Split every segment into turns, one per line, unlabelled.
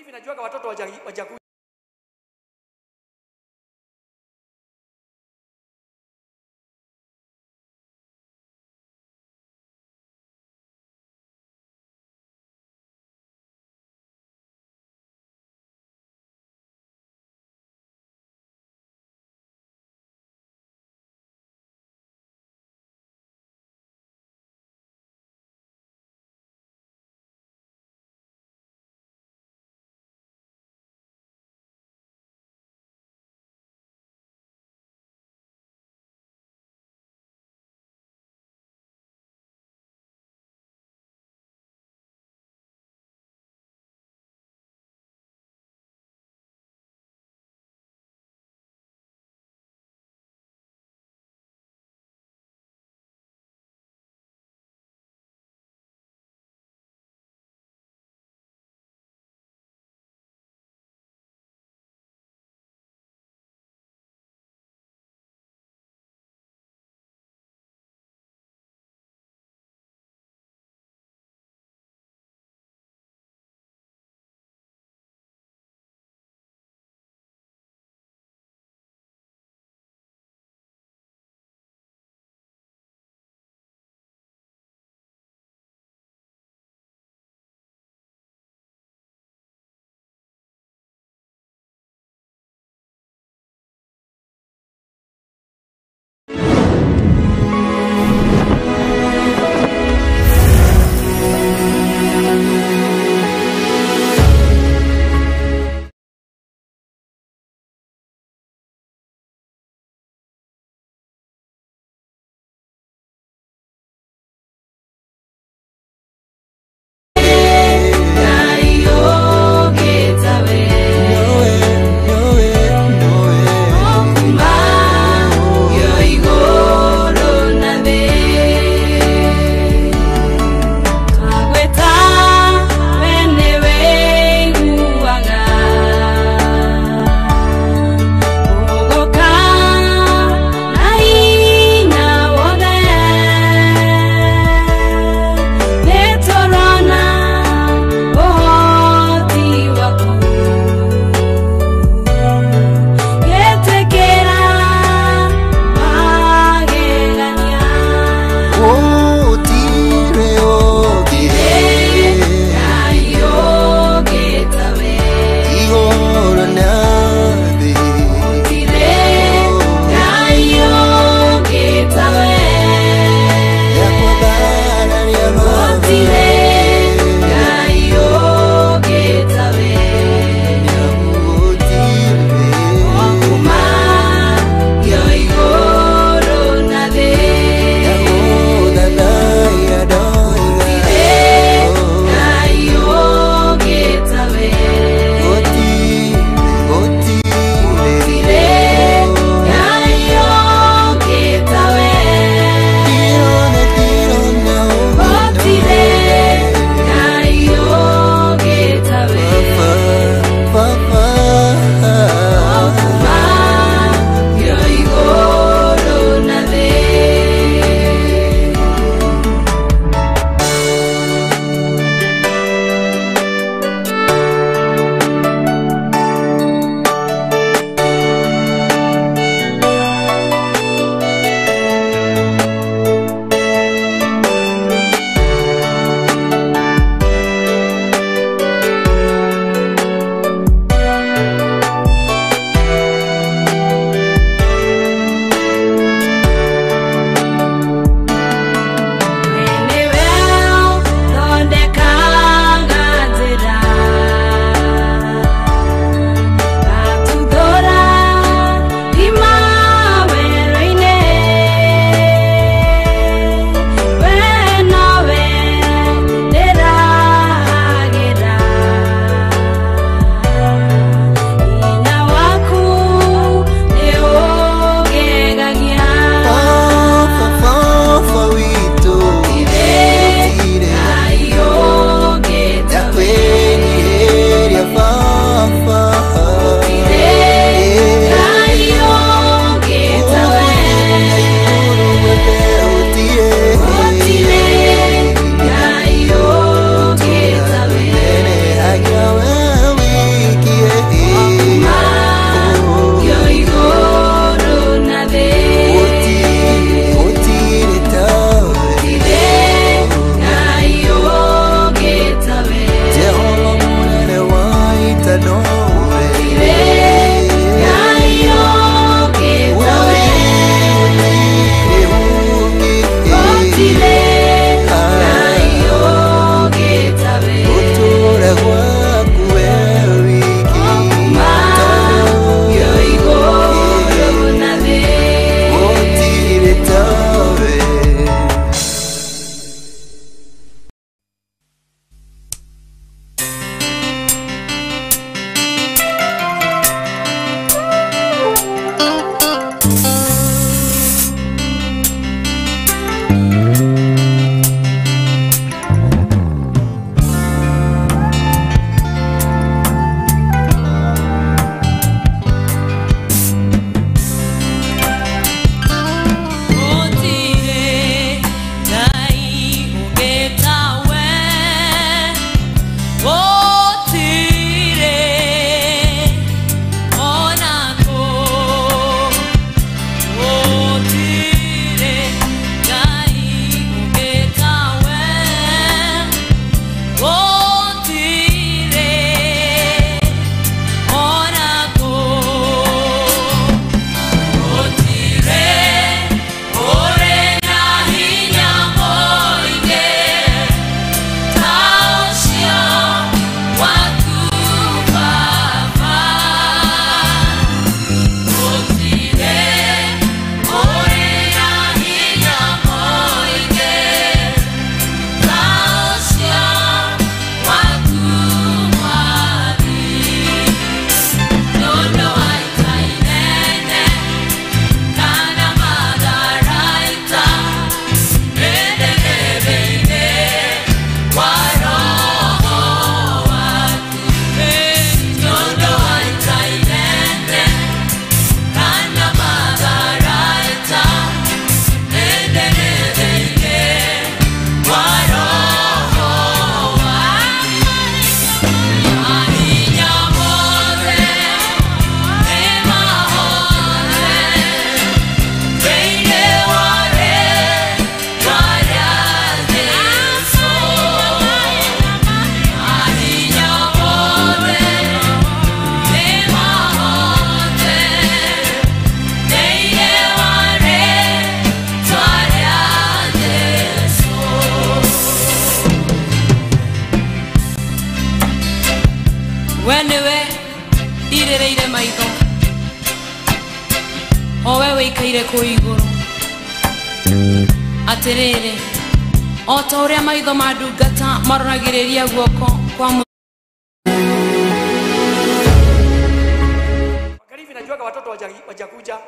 Hivi najuaga watoto wajakuja. We nĩwe ndirĩrĩire maitho, o we wĩikaire kũu igũrũ. Atĩrĩrĩ, o ta ũrĩa maitho ma ndungata maroragĩrĩria guoko kwa
Wakarivi najuaga watoto wajakuja.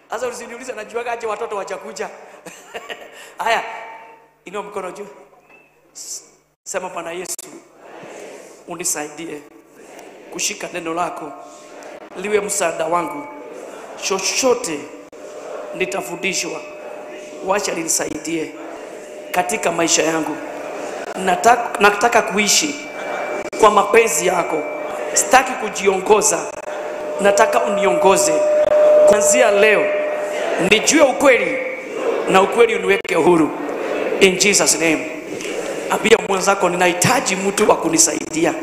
Sasa usiniulize najuaga aje watoto wajakuja. Haya, inua mkono juu. Sema Bwana Yesu, unisaidie kushika neno lako liwe msaada wangu. Chochote nitafundishwa, wacha linisaidie katika maisha yangu. Nataka kuishi kwa mapenzi yako. Sitaki kujiongoza, nataka uniongoze. Kuanzia leo nijue ukweli na ukweli uniweke huru. In Jesus name. Ambia mwenzako, ninahitaji mtu wa kunisaidia.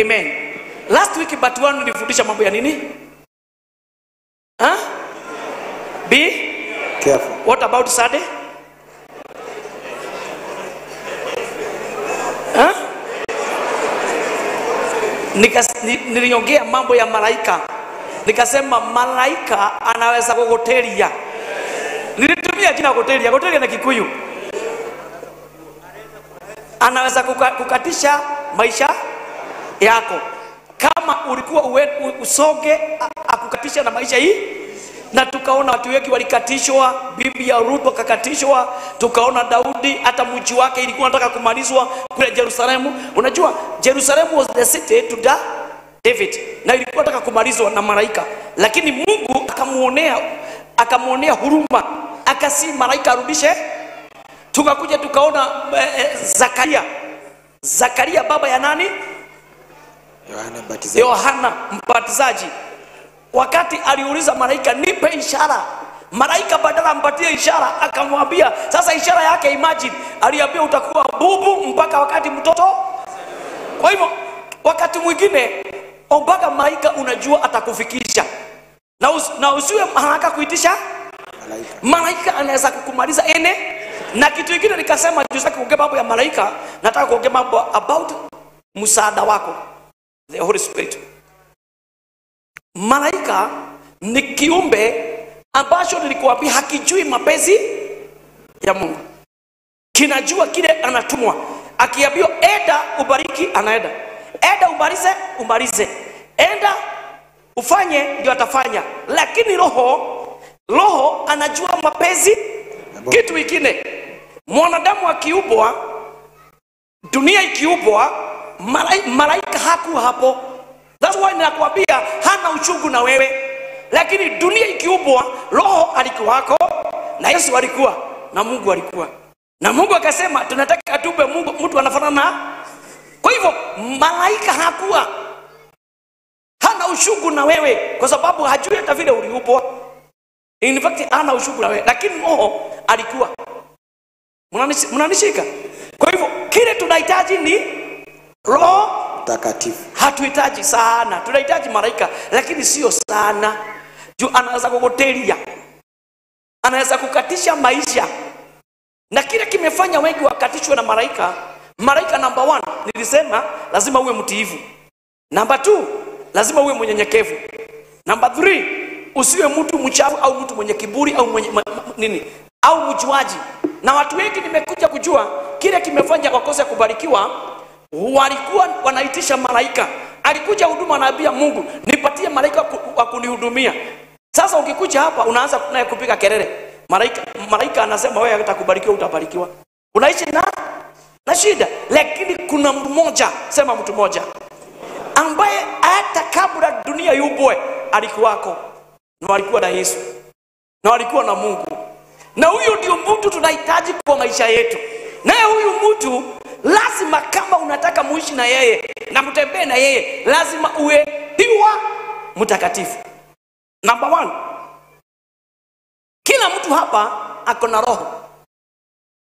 Amen. Last week but one nilifundisha mambo ya nini? Huh? Be
careful.
What about Sunday? Huh? Niliongea mambo ya malaika. Nikasema malaika anaweza kukutelia. Nilitumia jina kutelia, kutelia na Kikuyu. Anaweza kukatisha maisha yako. Kama ulikuwa usonge, akukatisha na maisha hii. Na tukaona watu wengi walikatishwa, bibi ya Ruth akakatishwa, tukaona Daudi hata mji wake ilikuwa anataka kumalizwa kule Yerusalemu. Unajua Jerusalem was the city to David, na ilikuwa anataka kumalizwa na malaika, lakini Mungu akamuonea huruma, akasi malaika arudishe. Tukakuja tukaona Zakaria. Zakaria baba ya nani? Yohana Mbatizaji. Wakati aliuliza malaika, nipe ishara, malaika badala ampatie ishara akamwambia, sasa ishara yake imagine, aliambia utakuwa bubu mpaka wakati mtoto. Kwa hivyo wakati mwingine ombaga malaika, unajua atakufikisha. Na usiwe haraka kuitisha malaika. Malaika anaweza kukumaliza ene. Na kitu kingine nikasema, sitaki kuongea mambo ya malaika, nataka kuongea mambo about msaada wako, the Holy Spirit. Malaika ni kiumbe ambacho nilikuambia hakijui mapenzi ya Mungu. Kinajua kile anatumwa. Akiambiwa enda ubariki, anaenda. Enda umalize, umalize. Enda ufanye, ndio atafanya. Lakini roho anajua mapenzi. Kitu kingine, mwanadamu akiubwa, dunia ikiubwa, malaika hakuwa hapo. That's why ninakuambia hana uchungu na wewe. Lakini dunia ikiubwa, roho alikuwako, na Yesu alikuwa, na Mungu alikuwa. Na Mungu akasema tunataka tupe Mungu mtu anafanana. Kwa hivyo malaika hakuwa, hana uchungu na wewe kwa sababu hajui hata vile uliubwa. In fact hana uchungu na wewe, lakini roho alikuwa. Mnanishika? Kwa hivyo kile tunahitaji ni Roho
Mtakatifu.
Hatuhitaji sana, tunahitaji malaika lakini sio sana. Juu anaweza kukutelia, anaweza kukatisha maisha. Na kile kimefanya wengi wakatishwe na malaika. Malaika number 1 nilisema lazima uwe mtiifu. Number 2 lazima uwe mnyenyekevu. Number 3 usiwe mtu mchafu au mtu mwenye kiburi au mwenye nini au mjuaji. Na watu wengi nimekuja kujua kile kimefanya wakose kubarikiwa, walikuwa wanaitisha malaika. Alikuja huduma anaambia Mungu, nipatie malaika wa kunihudumia. Sasa ukikuja hapa unaanza naye kupiga kelele. Malaika anasema wewe utakubarikiwa, utabarikiwa. Unaishi na shida. Lakini kuna mtu mmoja, sema mtu mmoja, ambaye hata kabla dunia iumbwe alikuwako. Na alikuwa na Yesu. Na alikuwa na Mungu. Na huyo ndio mtu tunahitaji kwa maisha yetu. Naye huyu mtu lazima, kama unataka muishi na yeye na mtembee na yeye, lazima uwe piwa mtakatifu. Number 1, kila mtu hapa ako na roho.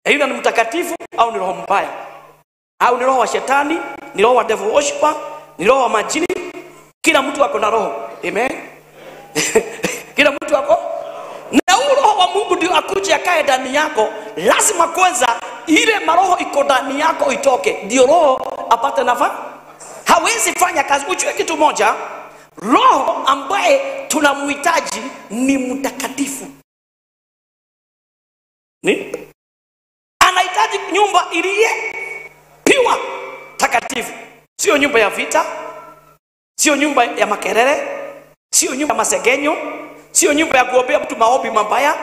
Aidha ni mtakatifu au ni roho mbaya, au ni roho wa shetani, ni roho wa devil worshiper, ni roho wa majini. Kila mtu ako na roho. Amen. Kila mtu ako na roho wa Mungu ndio akuje akae ndani yako. Lazima kwanza ile maroho iko ndani yako itoke, ndio roho apate nafasi. Hawezi fanya kazi. Ujue kitu moja, roho ambaye tunamhitaji ni mtakatifu. Ni? Anahitaji nyumba iliye piwa takatifu. Sio nyumba ya vita, sio nyumba ya makelele, sio nyumba ya masegenyo, sio nyumba ya kuombea mtu maombi mabaya,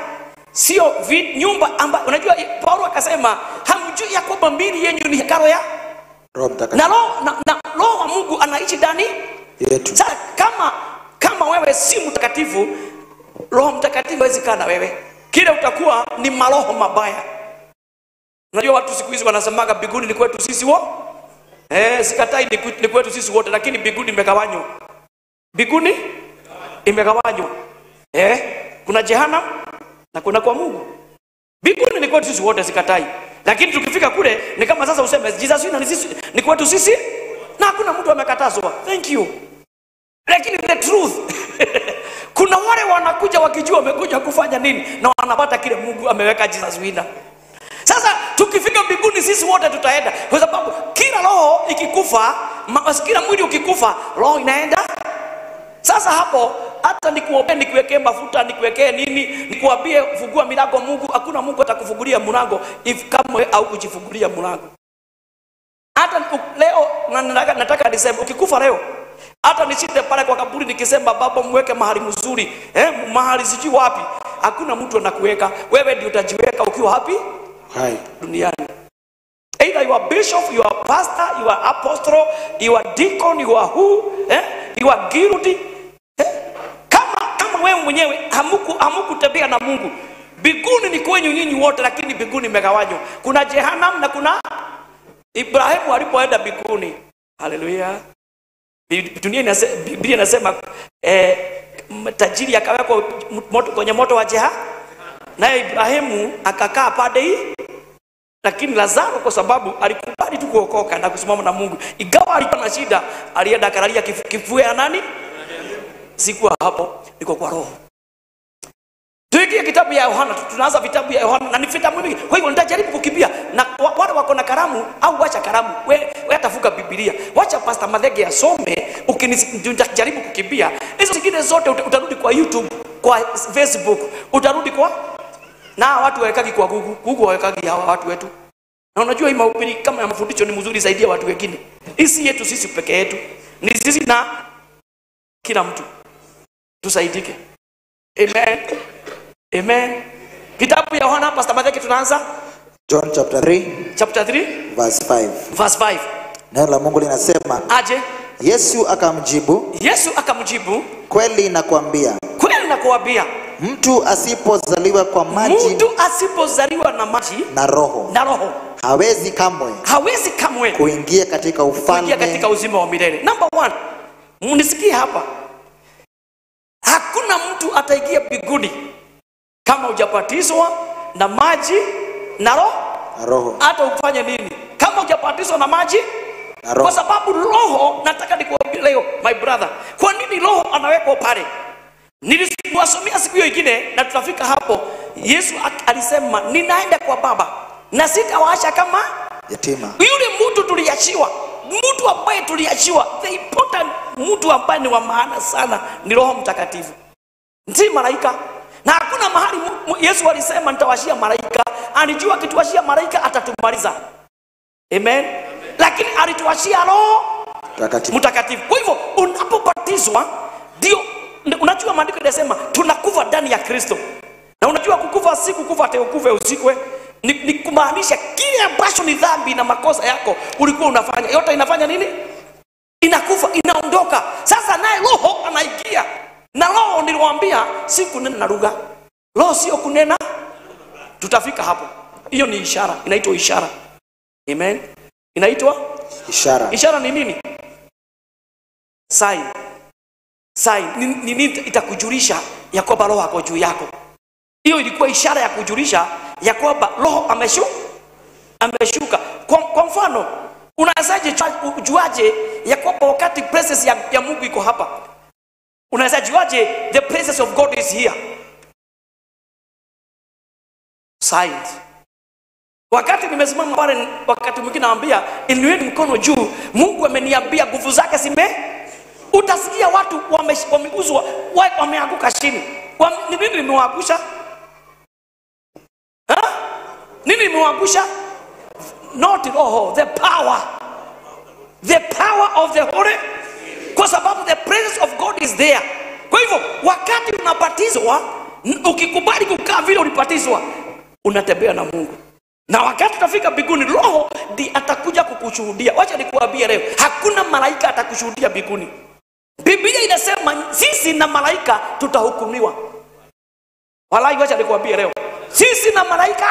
sio nyumba ambayo unajua Paulo akasema hamjui ya kwamba miili yenu ni hekalu ya
Roho Mtakatifu.
Na roho wa Mungu anaishi ndani
yetu.
Sasa kama wewe si mtakatifu, Roho Mtakatifu hawezi kaa na wewe. Kile utakuwa ni maroho mabaya. Unajua watu siku hizi wanasemaga mbinguni ni kwetu sisi wote. Sikatai ni kwetu sisi wote, lakini mbinguni imegawanywa. Mbinguni imegawanywa. Kuna jehanamu na kuna kwa Mungu. Mbinguni ni kwetu sisi wote, sikatai. Lakini tukifika kule ni kama sasa useme Jesus ni sisi, ni kwetu sisi, na hakuna mtu amekatazwa. Thank you. Lakini the truth kuna wale wanakuja wakijua wamekuja kufanya nini na wanapata kile Mungu ameweka Jesus winner. Sasa tukifika mbinguni sisi wote tutaenda, kwa sababu kila roho ikikufa, kila mwili ukikufa, roho inaenda. Sasa hapo hata nikuombee, nikuwekee mafuta, nikuwekee nini, nikuambie fungua milango Mungu, hakuna Mungu atakufungulia mlango if kama au kujifungulia mlango. Hata leo nataka niseme, ukikufa leo, hata nishinde pale kwa kaburi nikisema baba mweke mahali mzuri, mahali sijui wapi, hakuna mtu anakuweka. Wewe ndio utajiweka ukiwa hapi
hai
duniani. Either you are bishop, you are pastor, you are apostle, you are deacon, you are who, you are guild. Kama wewe mwenyewe hamukutembea na Mungu. Mbinguni ni kwenyu nyinyi wote, lakini mbinguni imegawanywa. Kuna jehanamu na kuna Ibrahimu alipoenda mbinguni. Haleluya. Biblia inasema tajiri akawekwa moto, kwenye moto wa jehanamu. Naye Ibrahimu akakaa pande hii, lakini Lazaro kwa sababu alikubali tu kuokoka na kusimama na Mungu, ingawa alikuwa na shida, alienda akalalia kifua ya nani? Sikuwa hapo, niko kwa roho. Tuingie kitabu ya Yohana, tunaanza vitabu ya Yohana na ni vitabu vingi. Kwa hivyo nitajaribu kukimbia, na wale wako na kalamu au wacha kalamu, wewe atafuka Biblia. Wacha Pastor Mathenge asome, ukinijaribu kukimbia. Hizo zingine zote utarudi kwa YouTube, kwa Facebook, utarudi kwa na watu wawekagi kwa Google, Google wawekagi hawa watu wetu. Na unajua hii mahubiri kama ya mafundisho ni mzuri zaidi ya watu wengine. Hii yetu sisi peke yetu. Ni sisi na kila mtu. Tusaidike. Amen. Amen. Kitabu ya Yohana, Pastor Mathenge tunaanza.
John chapter 3.
Chapter 3
verse 5.
Verse 5.
Neno la Mungu linasema,
aje?
Yesu akamjibu.
Yesu akamjibu,
kweli nakwambia.
Kweli nakwambia.
Mtu asipozaliwa kwa maji,
mtu asipozaliwa na maji
na roho,
na roho,
hawezi kamwe,
hawezi kamwe
kuingia katika ufalme,
kuingia katika uzima wa milele. Number 1, mnisikie hapa. Hakuna mtu ataingia mbinguni kama hujabatizwa na maji na roho.
Na roho.
Hata ufanye nini? Kama hujabatizwa na maji
na roho.
Kwa sababu roho, nataka nikuambie leo my brother, kwa nini roho anawekwa pale? Niliwasomea siku hiyo nyingine na tutafika hapo. Yesu alisema ninaenda kwa Baba na sitawaacha kama
yatima.
Yule mtu tuliachiwa, mtu ambaye tuliachiwa, the important mtu ambaye ni wa maana sana ni Roho Mtakatifu. Si malaika. Na hakuna mahali Yesu alisema nitawashia malaika. Alijua akituwashia malaika atatumaliza. Amen. Amen. Lakini alituwashia Roho
Mtakatifu.
Mtakatifu. Kwa hivyo unapobatizwa ndio unajua maandiko yanasema tunakufa ndani ya Kristo. Na unajua kukufa si kukufa ate ukufe usikwe. Ni kumaanisha kile ambacho ni dhambi na makosa yako ulikuwa unafanya, yote inafanya nini? Inakufa, inaondoka. Sasa naye roho anaingia. Na roho niliwaambia si kunena na lugha. Roho sio kunena. Tutafika hapo. Hiyo ni ishara, inaitwa ishara. Amen. Inaitwa
ishara.
Ishara ni nini? Sign. Sign ni nini? Itakujulisha ya kwamba roho ako juu yako. Hiyo ilikuwa ishara ya kujulisha ya kwamba roho ameshuka. Kwa mfano, unawezaje ujuaje ya kwamba wakati presence ya Mungu iko hapa? Unaweza juaje the presence of God is here? Signs. Wakati nimesimama pale, wakati mwingine naambia inueni mkono juu, Mungu ameniambia nguvu zake zime. Utasikia watu wameguzwa, wameanguka chini. Nini nimewaangusha? Nini nimewaangusha? Not roho, the power. The power of the Holy. Kwa sababu the presence of God is there. Kwa hivyo wakati unabatizwa, ukikubali kukaa vile ulibatizwa, unatembea na Mungu. Na wakati utafika mbinguni, Roho ndiye atakuja kukushuhudia. Wacha nikuambie leo, hakuna malaika atakushuhudia mbinguni. Biblia inasema sisi na malaika tutahukumiwa. Walai, wacha nikuambie leo, sisi na malaika,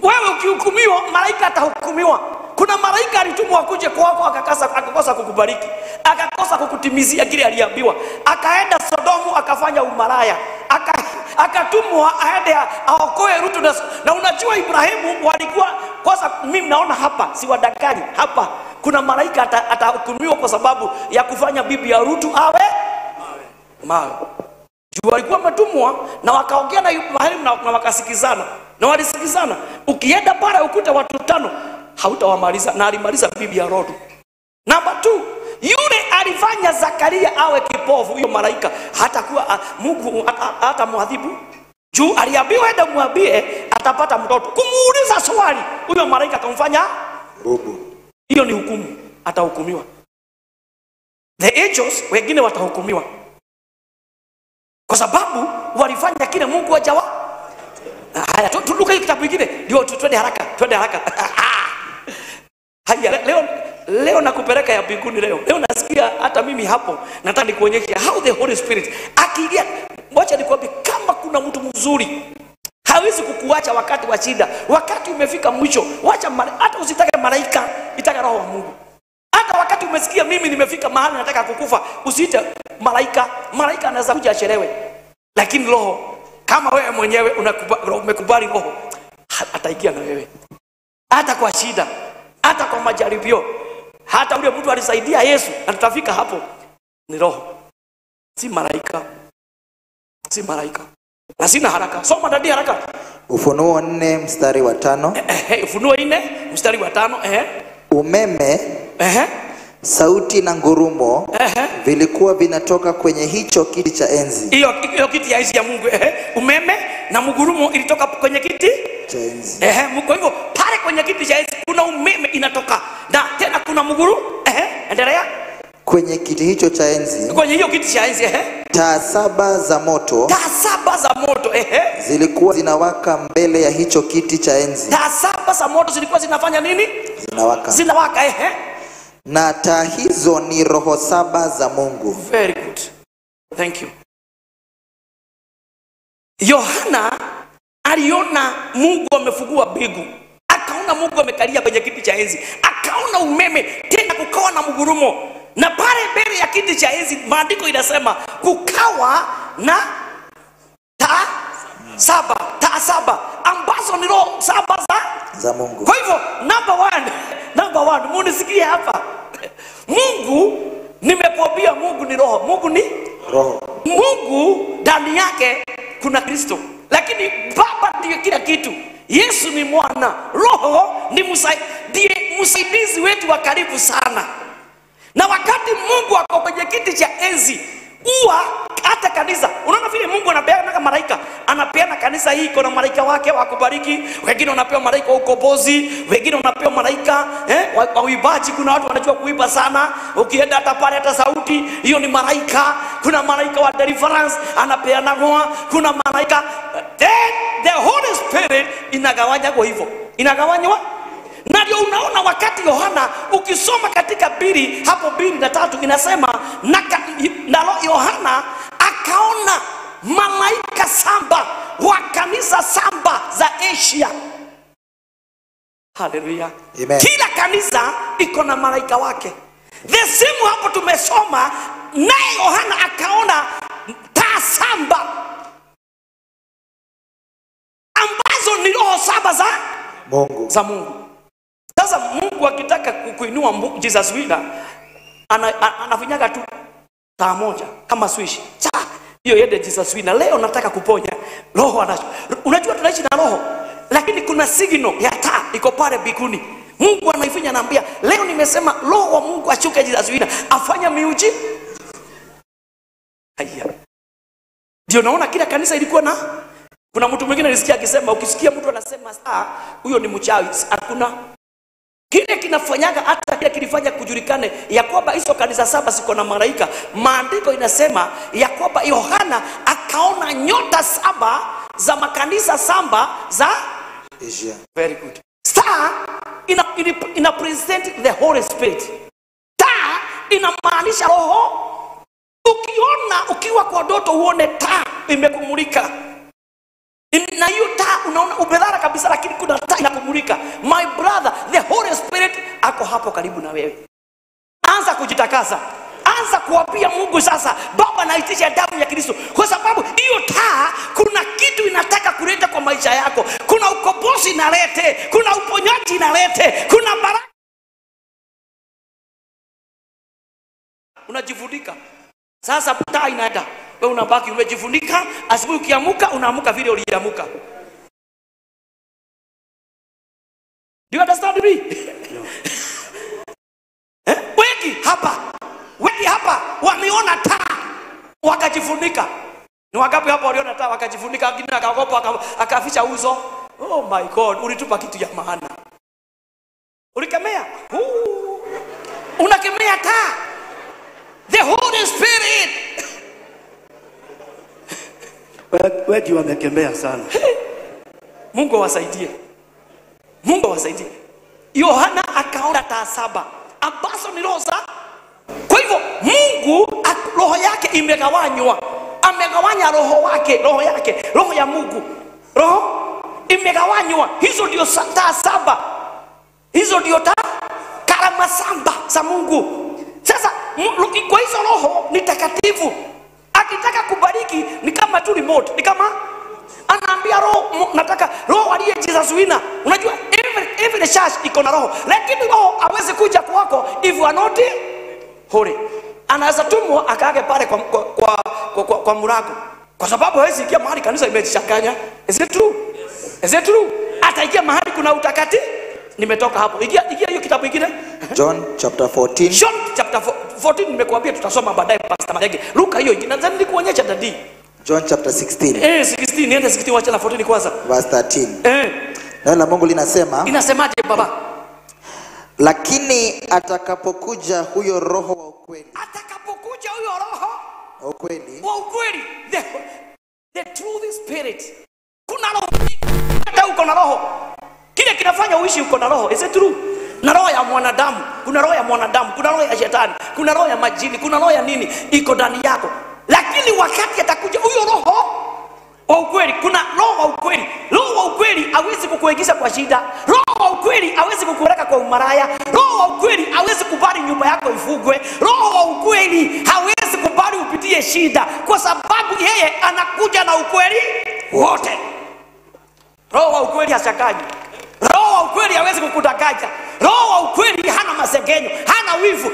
wewe ukihukumiwa, malaika atahukumiwa. Kuna malaika alitumwa akuje kwako, akakosa kukubariki, akakosa kukutimizia kile aliambiwa, akaenda Sodomu akafanya umalaya, akatumwa aende aokoe Rutu na unajua Ibrahimu walikuwa kwanza. Mimi naona hapa si wadangani, hapa kuna malaika atahukumiwa kwa sababu ya kufanya bibi ya Rutu awe mawe. Juu walikuwa wametumwa na wakaongea na Ibrahimu na wakasikizana, na walisikizana. Ukienda pale ukute watu 5 hautawamaliza, na alimaliza bibi ya Rutu. Namba 2, yule alifanya Zakaria awe kipofu, huyo malaika hatakuwa Mungu hata muadhibu. Juu aliambiwa enda muambie atapata mtoto. Kumuuliza swali, huyo malaika akamfanya
bubu.
Hiyo ni hukumu, atahukumiwa. The angels wengine watahukumiwa kwa sababu walifanya kile Mungu hajawa. Haya, turuke kitabu kingine ndio twende haraka, twende haraka. Haya, leo nakupeleka ya mbinguni leo. Leo nasikia hata mimi hapo nataka nikuonyeshe how the Holy Spirit akiingia. Wacha nikwambie, kama kuna mtu mzuri hawezi kukuacha wakati wa shida. Wakati umefika mwisho, wacha hata usitake malaika, itaka Roho wa Mungu. Hata wakati umesikia mimi nimefika mahali nataka kukufa, usiite malaika. Malaika anaweza kuja achelewe, lakini Roho, kama wewe mwenyewe umekubali Roho, ataingia na wewe hata kwa shida, hata kwa majaribio. Hata ule mtu alisaidia Yesu, na tutafika hapo, ni Roho, si malaika, si malaika. Na sina haraka, soma dadi haraka.
Ufunuo 4 mstari wa 5.
Ufunuo 4 mstari wa 5.
Umeme, sauti na ngurumo vilikuwa vinatoka kwenye hicho kiti cha enzi.
Hiyo kiti ya enzi ya Mungu. Umeme na ngurumo ilitoka kwenye kiti
cha enzi.
Kwa hivyo pale kwenye kiti cha enzi kuna umeme inatoka, na tena kuna mguru. Endelea.
Kwenye kiti hicho cha enzi,
kwenye hiyo kiti cha enzi,
taa 7 za moto,
taa 7 za moto,
zilikuwa zinawaka mbele ya hicho kiti cha enzi.
Taa 7 za moto zilikuwa zinafanya nini?
Zinawaka.
Zinawaka,
Na taa hizo ni roho 7 za Mungu.
Very good. Thank you. Yohana aliona Mungu amefungua mbingu, akaona Mungu amekalia kwenye kiti cha enzi, akaona umeme, tena kukawa na mgurumo. Na pale mbele ya kiti cha enzi maandiko inasema kukawa na taa 7, taa 7 ambazo ni roho 7
za Mungu.
Kwa hivyo number 1, munisikie hapa. Mungu, nimekuambia Mungu ni roho. Mungu ni
roho.
Mungu ndani yake kuna Kristo, lakini Baba ndiye kila kitu. Yesu ni mwana, Roho ni ndiye msaidizi wetu wa karibu sana. Na wakati Mungu ako kwenye kiti cha enzi, huwa hata kanisa, unaona vile Mungu anapeana malaika, anapeana kanisa hii kuna malaika wake wa kubariki, wengine wanapewa malaika wa ukombozi, wengine wanapewa malaika wa uibaji. Kuna watu wanajua kuiba sana, ukienda hata pale hata sauti hiyo ni malaika. Kuna malaika wa deliverance anapeana ngoa, kuna malaika. Then the Holy Spirit inagawanya kwa hivyo, inagawanywa. Na ndio unaona wakati Yohana ukisoma katika 2 hapo 2 na 3 inasema na Yohana akaona malaika 7 wa kanisa 7 za Asia. Haleluya.
Amen.
Kila kanisa iko na malaika wake. The same hapo tumesoma, naye Yohana akaona taa 7 ambazo ni roho 7 za
Mungu.
Za Mungu. Sasa Mungu akitaka kukuinua Jesus winner, anafinyaga tu taa moja kama switch. Cha, hiyo yende Jesus winner. Leo nataka kuponya. Roho anacho. Unajua tunaishi na roho. Lakini kuna signal ya taa iko pale mbinguni. Mungu anaifinya, anaambia leo nimesema roho wa Mungu ashuke Jesus Winner afanya miujiza. Haya. Ndio naona kila kanisa ilikuwa na kuna mtu mwingine nilisikia akisema ukisikia mtu anasema saa huyo ni mchawi. Hakuna. Kile kinafanyaga hata kile kilifanya kujulikane ya kwamba hizo kanisa saba ziko na malaika. Maandiko inasema ya kwamba Yohana akaona nyota saba za makanisa saba za
Asia.
Very good. Star ina present the Holy Spirit. Taa inamaanisha roho. Ukiona ukiwa kwa ndoto uone taa imekumulika. Na hiyo taa unaona ubedhara kabisa, lakini kuna taa inakumulika. My brother, the Holy Spirit ako hapo karibu na wewe. Anza kujitakasa. Anza kuapia Mungu sasa, Baba naitisha damu ya Kristo. Kwa sababu hiyo taa kuna kitu inataka kuleta kwa maisha yako. Kuna ukombozi inalete, kuna uponyaji inalete, kuna baraka. Unajifunika. Sasa taa inaenda. Wewe unabaki umejifunika, asubuhi ukiamuka unaamuka vile uliamuka. Do you understand me?
No.
Wengi hapa wameona taa wakajifunika. Ni wangapi hapa waliona taa wakajifunika, wengine akaogopa akaficha uso? Oh my God, ulitupa kitu ya maana. Ulikemea. Unakemea taa. The Holy Spirit.
Wengi wamekemea sana.
Mungu awasaidie. Mungu awasaidie. Yohana akaona taa saba ambazo ni roho za. Kwa hivyo Mungu roho yake imegawanywa. Amegawanya roho wake, roho yake, roho ya Mungu. Roho imegawanywa. Hizo ndio taa saba. Hizo ndio taa karama saba za Mungu. Sasa kwa hizo roho ni takatifu. Akitaka kubariki ni kama tu remote, ni kama anaambia roho, nataka roho aliye Jesus Winner. Unajua every church iko na roho, lakini roho hawezi kuja kwako if you are not holy. Anaweza tumwa akaage pale kwa mlango, kwa sababu hawezi ingia mahali kanisa imejichanganya. Is it true? Yes. Is it true? Ataingia mahali kuna utakatifu. Nimetoka hapo. Ingia hiyo kitabu kingine.
John chapter 14.
John chapter 14 nimekuambia tutasoma baadaye Pastor Madege. Luka hiyo ingine nadhani nilikuonyesha dadi.
John chapter 16.
16 niende 16 wacha na 14 kwanza.
Verse 13. Neno la Mungu linasema.
Inasemaje baba?
Lakini atakapokuja huyo roho wa ukweli.
Atakapokuja huyo roho
wa ukweli.
Wa ukweli. The truth spirit. Kuna roho. Hata uko na roho. Kile kinafanya uishi uko na roho. Is it true? Na roho ya mwanadamu, kuna roho ya mwanadamu, kuna roho ya shetani, kuna roho ya majini, kuna roho ya nini iko ndani yako. Lakini wakati atakuja huyo roho wa ukweli, kuna roho wa ukweli. Roho wa ukweli hawezi kukuingiza kwa shida. Roho wa ukweli hawezi kukuweka kwa umaraya. Roho wa ukweli hawezi kubali nyumba yako ifugwe. Roho wa ukweli hawezi kubali upitie shida, kwa sababu yeye anakuja na ukweli wote. Roho wa ukweli hashakanyi. Roho wa ukweli hawezi kukudanganya. Roho wa ukweli hana masengenyo, hana wivu.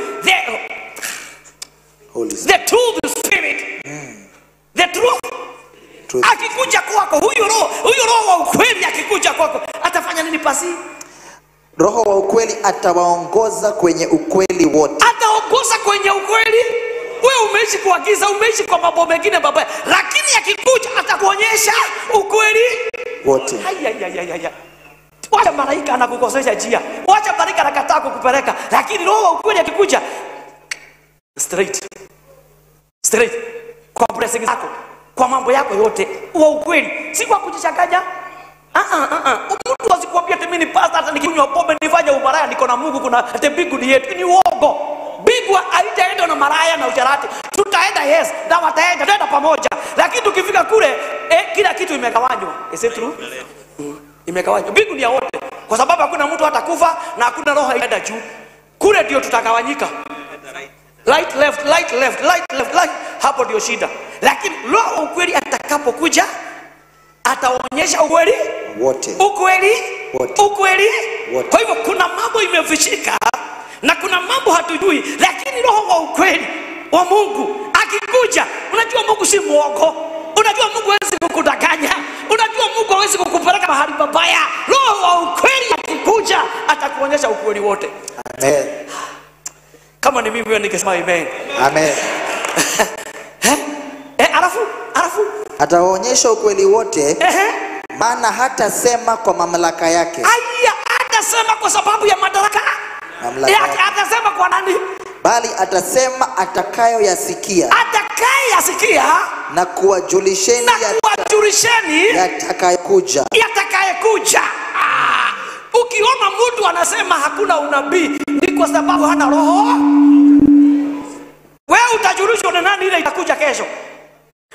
Holy Spirit.
The truth spirit. The truth. Akikuja kwako huyu roho wa ukweli akikuja kwako atafanya nini pasi?
Roho wa ukweli atawaongoza kwenye ukweli wote.
Ataongoza kwenye ukweli. Wewe umeishi kwa giza, umeishi kwa mambo mengine baba, lakini akikuja atakuonyesha ukweli
wote.
Haya. Wacha malaika anakukosesha njia. Wacha malaika anakataa kukupeleka, lakini roho wa ukweli akikuja straight. Straight kwa blessing zako, kwa mambo yako yote, wa ukweli, si kwa kujichanganya. Mtu asikuambia ati mimi ni pastor, hata nikinywa pombe nifanye umaraya niko na Mungu, kuna ati mbingu ni yetu. Ni uongo. Mbingu haitaenda na maraya na usharati. Tutaenda, yes, na wataenda, tutaenda pamoja. Lakini tukifika kule kila kitu imegawanywa. Is it true? Imegawanywa. Mbingu ni ya wote. Kwa sababu hakuna mtu atakufa na hakuna roho inaenda juu. Kule ndio tutagawanyika. Right left, right left, right left, right. Hapo ndio shida. Lakini roho ukweli atakapokuja ataonyesha ukweli
wote.
Ukweli
wote.
Ukweli
wote.
Kwa hivyo kuna mambo imefishika na kuna mambo hatujui, lakini roho wa ukweli wa Mungu akikuja, unajua Mungu si muongo. Unajua Mungu hawezi kukudanganya. Unajua Mungu hawezi kukupeleka mahali pabaya. Roho wa ukweli akikuja atakuonyesha ukweli wote.
Amen.
Kama ni mimi ningesema amen.
Amen.
Alafu
atawaonyesha ukweli wote. Maana hatasema kwa mamlaka yake.
Aya, hatasema kwa sababu ya madaraka.
Mamlaka yake.
Atasema kwa nani?
Bali atasema atakayoyasikia.
Atakayasikia
na kuwajulisheni yatakayokuja.
Yatakayokuja. Ukiona mtu anasema hakuna unabii ni kwa sababu hana roho. Wewe utajulishwa na nani ile itakuja kesho?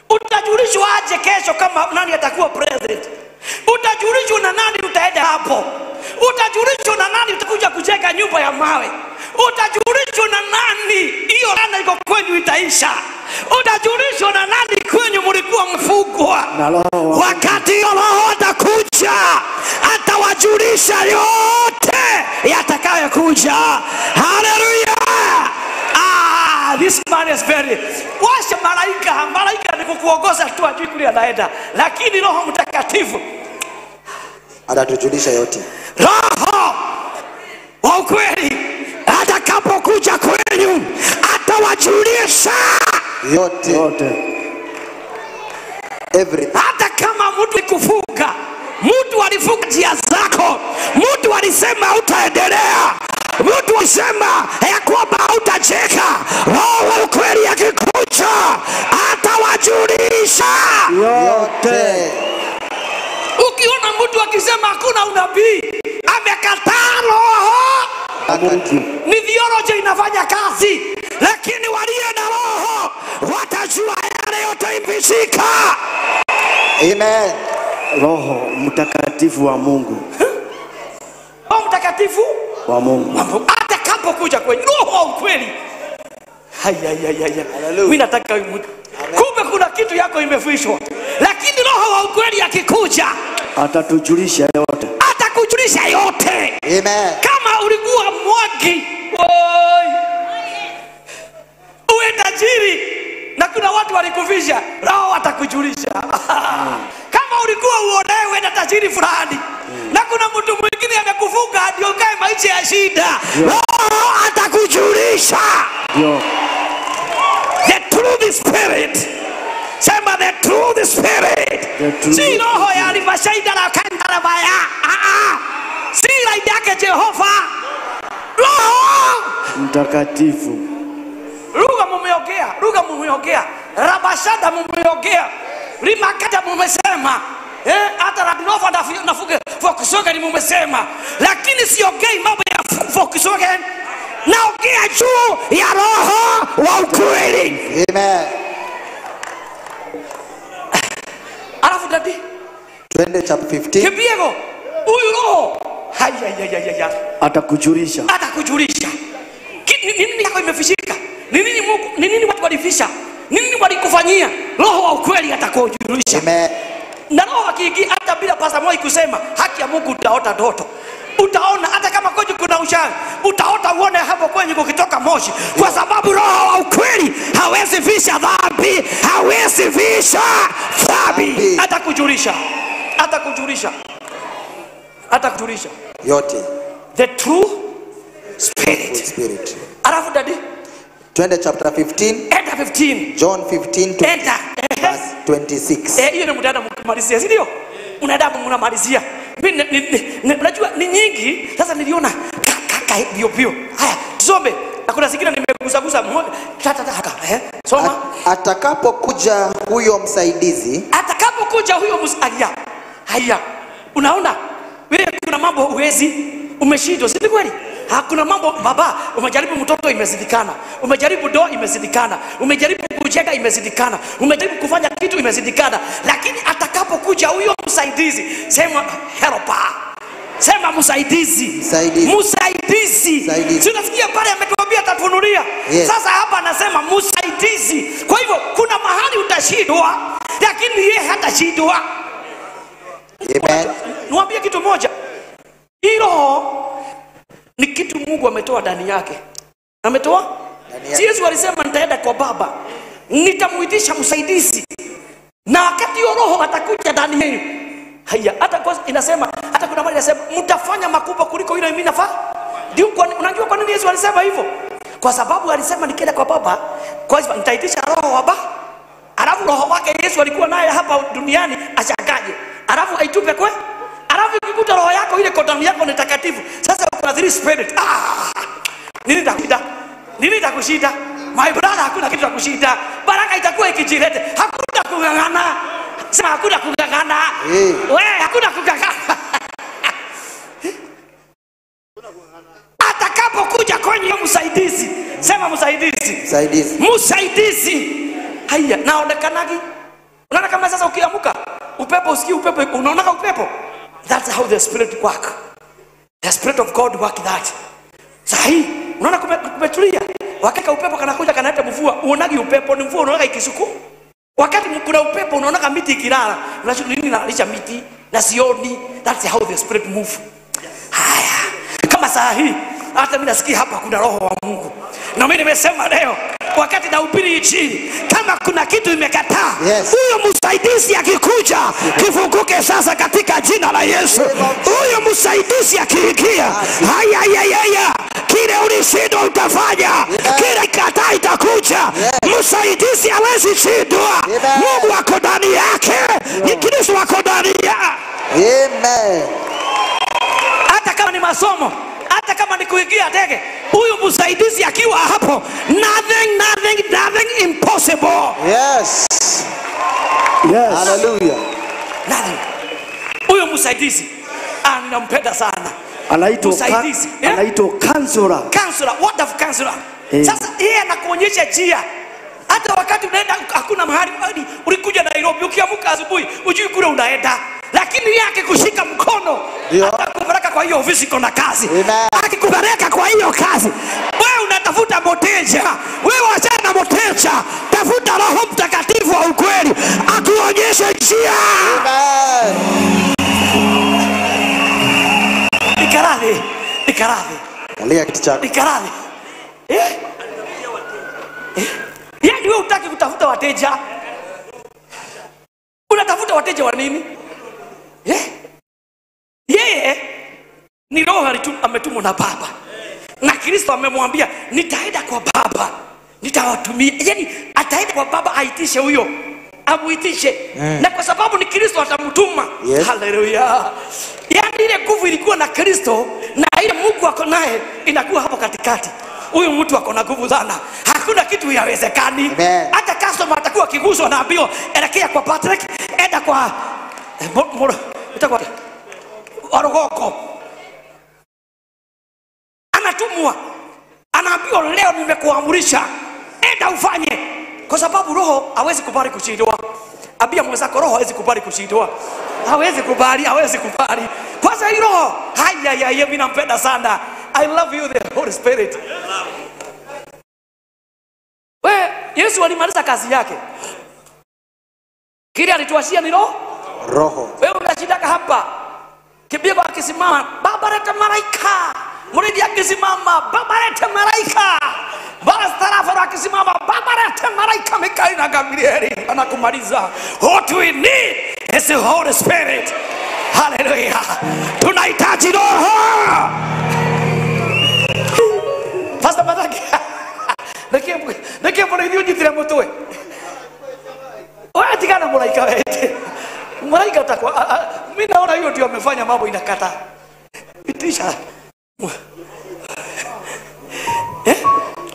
Utajulishwa aje kesho kama nani atakuwa president? Utajulishwa na nani utaenda hapo? Utajulishwa na nani utakuja kujenga nyumba ya mawe? Utajulishwa na nani hiyo laana iko kwenyu itaisha? Utajulishwa na nani kwenyu mlikuwa mfungwa?
Wakati Roho atakuja atawajulisha yote yatakayokuja. Haleluya!
This man is very. Washa malaika, malaika ni kukuongoza tu ajui kule anaenda. Lakini Roho Mtakatifu
atatujulisha yote.
Roho wa ukweli atakapokuja kwenyu atawajulisha
yote.
Yote.
Everything.
Hata kama mtu kufunga, mtu alifunga njia zako, mtu alisema utaendelea, mtu alisema ya kwamba hutacheka, Roho wa ukweli akikuja atawajulisha
yote.
Ukiona mtu akisema hakuna unabii, amekataa Roho. Ni theology inafanya kazi,
lakini walio na Roho watajua yale yote imefika.
Amen.
Roho Mtakatifu wa Mungu.
Roho Mtakatifu
wa Mungu
atakapokuja kwenye Roho wa ukweli. Haya. Mimi nataka kumbe kuna kitu yako imefishwa, lakini Roho wa ukweli akikuja
atatujulisha yote.
Atakujulisha yote.
Amen.
Kama ulikuwa mwagi, oi, uwe tajiri na kuna watu walikufisha, Roho atakujulisha. Kama ulikuwa uonewe na tajiri fulani na kuna mtu mwingine amekufunga ndio ukae maisha ya shida,
Roho atakujulisha. The truth spirit. Sema the truth spirit.
Si roho ya alivashaida la kanda baya. Si la yake Jehova.
Roho
Mtakatifu.
Lugha mumeongea, lugha mumeongea, rabashada mumeongea, rimakata mumesema. Hata Radinova nafuge Volkswagen mumesema.
Lakini siongei mambo ya Volkswagen. Naongea juu ya Roho wa ukweli.
Amen.
Alafu dadi
twende chapter 15.
Kipiego huyu Roho haya
atakujulisha.
Atakujulisha. Nini yako imefishika? Ni nini Mungu, ni nini watu walifisha? Ni nini walikufanyia? Roho wa ukweli atakujulisha.
Amen.
Na Roho akiingia hata bila Pastor Moi kusema haki ya Mungu, utaota ndoto. Utaona hata kama kwenye kuna uchawi, utaota uone hapo kwenye kukitoka moshi,
kwa sababu Roho wa ukweli hawezi fisha dhambi, hawezi fisha dhambi.
Atakujulisha. Atakujulisha. Atakujulisha
yote.
The true spirit.
Spirit.
Alafu dadi
twende chapter 15.
Enter 15.
John 15 to
enter
verse 26.
Hiyo ni mtaenda mkumalizia, si ndio? Unaenda mnamalizia. Mimi unajua ni nyingi. Sasa niliona kaka bio bio. Haya, tusome. Na kuna zingine nimegusagusa tata tata. Soma.
Atakapokuja huyo msaidizi,
atakapokuja huyo msaidizi. Haya. Unaona? Wewe kuna mambo huwezi, umeshindwa, si kweli? Hakuna mambo baba, umejaribu mtoto imezidikana, umejaribu doa imezidikana, umejaribu kujenga imezidikana, umejaribu kufanya kitu imezidikana, lakini atakapokuja huyo msaidizi, sema helper. Sema msaidizi.
Msaidizi.
Msaidizi. Si unasikia pale ametuambia atatufunulia.
Yes.
Sasa hapa anasema msaidizi. Kwa hivyo kuna mahali utashindwa, lakini yeye hatashindwa.
Amen.
Niwaambie kitu moja. Hii roho ni kitu Mungu ametoa ndani yake. Ametoa? Si Yesu alisema nitaenda kwa Baba, nitamuitisha msaidizi. Na wakati huo Roho atakuja ndani yenu. Haya, hata kwa inasema, hata kuna mahali inasema mtafanya makubwa kuliko ile mimi nafaa. Ndio, unajua kwa nini Yesu alisema hivyo? Kwa sababu alisema nikienda kwa Baba, kwa hivyo nitaitisha Roho wa Baba. Alafu Roho wake Yesu alikuwa naye hapa duniani ashagaje. Alafu aitupe kwe. Alafu ukikuta roho yako ile kwa damu yako ni takatifu. Sasa uko na three spirit. Nini takushinda? Nini takushinda? My brother, hakuna kitu takushinda. Baraka itakuwa ikijilete. Hakuna kung'ang'ana. Sema hakuna kung'ang'ana. Wewe hakuna kung'ang'ana. Atakapokuja kwenye msaidizi. Sema msaidizi.
Msaidizi.
Msaidizi. Haya, naonekanagi. Unaona kama sasa ukiamuka, upepo usikii upepo, unaona upepo. That's how the spirit work. The spirit of God work that. Sahi, unaona kumetulia. Wakati upepo kanakuja kanaleta mvua, uonagi upepo ni mvua, unaona ikisuku. Wakati kuna upepo unaona miti ikilala, unashukuru nini nalisha miti na sioni. That's how the spirit move. Haya, kama saa hii hata mimi nasikia hapa kuna Roho wa Mungu. Na mimi nimesema leo wakati nahubiri injili, kama kuna kitu imekataa, huyo msaidizi akikuja kifunguke sasa katika jina la Yesu. Huyo msaidizi akiingia, haya haya haya, kile ulishindwa utafanya, kile kataa itakuja. Msaidizi hawezi shindwa. Mungu ako ndani yake, ni Kristo ako ndani yake.
Amen.
Hata kama ni masomo, hata kama ni kuingia ndege, huyu msaidizi akiwa hapo, nothing, nothing, nothing impossible.
Yes.
Yes.
Hallelujah.
Nothing. Huyu msaidizi ninampenda sana.
Anaitwa
msaidizi.
Anaitwa counselor.
Counselor, what of counselor? Sasa yeye anakuonyesha njia. Hata wakati unaenda hakuna mahali, ulikuja Nairobi ukiamka asubuhi, hujui kule unaenda. Lakini yeye akikushika mkono, atakupeleka kwa hiyo ofisi kuna kazi. Akikupeleka kwa hiyo kazi, wewe unatafuta mteja. Wewe wachana mteja, tafuta Roho Mtakatifu wa ukweli akuonyeshe njia. Nikaradhi, nikaradhi.
Kalia kiti chako.
Nikaradhi. Yaani wewe hutaki kutafuta wateja. Unatafuta wateja wa nini? Yeye ni Roho ametumwa na Baba. Na Kristo amemwambia nitaenda kwa Baba, nitawatumia. Yaani ataenda kwa Baba aitishe huyo, amuitishe. Na kwa sababu ni Kristo atamtuma.
Yes.
Hallelujah. Yaani ile nguvu ilikuwa na Kristo na ile Mungu ako naye inakuwa hapo katikati. Huyu mtu ako na nguvu sana. Hakuna kitu yawezekani. Hata customer atakuwa akiguswa na ambio elekea kwa Patrick, enda kwa Orogoko. Anatumwa, anaambiwa leo nimekuamurisha, enda ufanye. Kwa sababu Roho hawezi kubali kushindwa. Ambia mwenzako Roho hawezi kubali kushindwa. Hawezi kubali, hawezi kubali. Kwanza hii Roho, haya ya mimi nampenda sana. I love you the Holy Spirit. We, Yesu alimaliza kazi yake. Kile alituashia ni Roho.
Roho.
Wewe unashindaka hapa. Kibigo akisimama, Baba leta malaika. Muridi akisimama, Baba leta malaika. Barastarafa akisimama, Baba leta malaika. Mikaeli na Gabrieli anakumaliza. What we need is the Holy Spirit. Hallelujah. Tunahitaji Roho. Pastor Madaki. Neke mbona ithuĩ nyitire mũtwe. Wewe tigana malaika wewe. Malaika utakuwa mimi naona hiyo ndio amefanya mambo inakata. Itisha.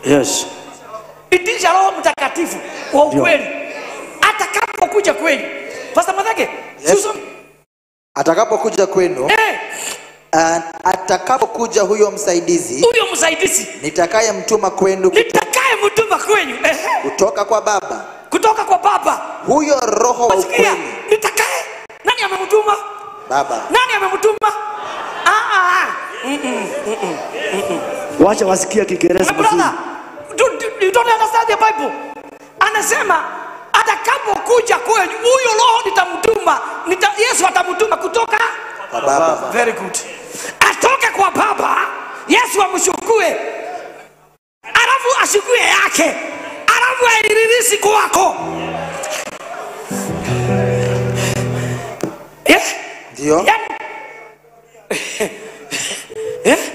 Yes.
Itisha Roho Mtakatifu wa ukweli. Atakapokuja kwenu. Pastor Madake,
yes. Atakapokuja kwenu. Atakapokuja huyo msaidizi.
Huyo msaidizi.
Nitakayemtuma kwenu.
Nitakayemtuma kwenu.
Kutoka kwa Baba.
Kutoka kwa Baba.
Huyo Roho wa ukweli.
Nitakaye. Nani amemtuma?
Baba.
Nani amemtuma?
Wacha wasikie Kiingereza mzuri.
You don't understand the Bible. Anasema atakapokuja kwenu huyo Roho nitamtuma. Yesu atamtuma kutoka
kwa Baba.
Very good. Atoke kwa Baba, Yesu amshukue. Alafu ashukue yake. Alafu airirisi kwako.
Ndio.
Yani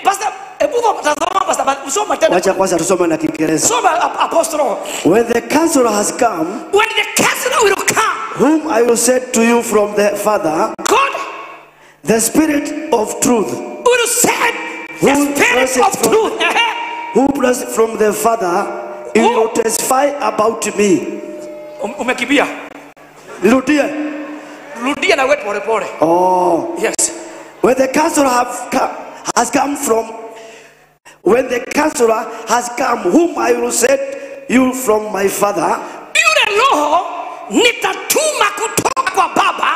Pastor, hebu tazama Pastor, usoma tena.
Wacha kwanza tusome na Kiingereza.
Soma Apostle.
When the counselor has come,
when the counselor will come,
whom I will send to you from the Father,
God,
the Spirit of truth,
will send the Spirit of truth,
who proceeds from the Father, he will testify about me.
Umekimbia.
Nirudie.
Rudia na wewe pole pole.
Oh.
Yes.
When the counselor has come from, when the counselor has come, whom I will send you from my Father,
yule Roho nitatuma kutoka kwa Baba,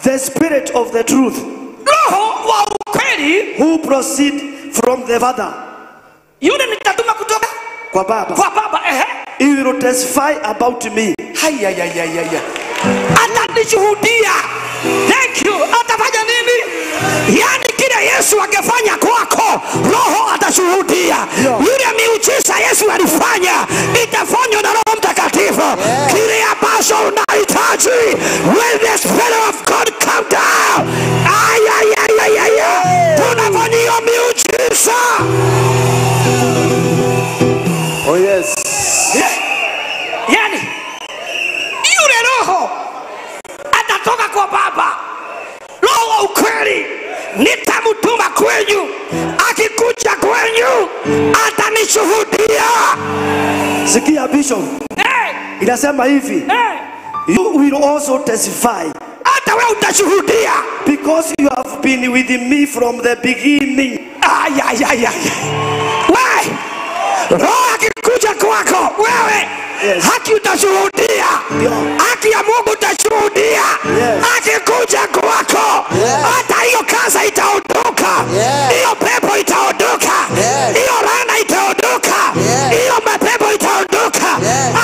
the Spirit of the truth,
Roho wa ukweli,
who proceed from the Father,
yule nitatuma kutoka
kwa Baba,
kwa Baba,
he will testify about me.
Haya ya ya ya ya, atanishuhudia. Thank you. Atafanya nini?
Yani kile Yesu angefanya kwako, Roho atashuhudia. Yule miujiza Yesu alifanya itafanywa na Roho Mtakatifu. Kile ambacho unahitaji, when the Spirit of God come down, ay, tunafanyia miujiza.
Oh yes.
Yani yule Roho atatoka kwa Baba, Roho wa ukweli nitamtuma kwenyu, akikuja kwenyu atanishuhudia.
Sikia Bishop.
Hey.
Inasema hivi.
Hey.
You will also testify.
Hata wewe utashuhudia.
Because you have been with me from the beginning.
Ay ay ay ay. Wewe, Roho akikuja kwako wewe,
yes,
haki utashuhudia. Haki ya Mungu utashuhudia.
Yes.
Akikuja kwako, hata hiyo kansa itaondoka. Hiyo pepo itaondoka. Hiyo laana itaondoka. Hiyo mapepo itaondoka.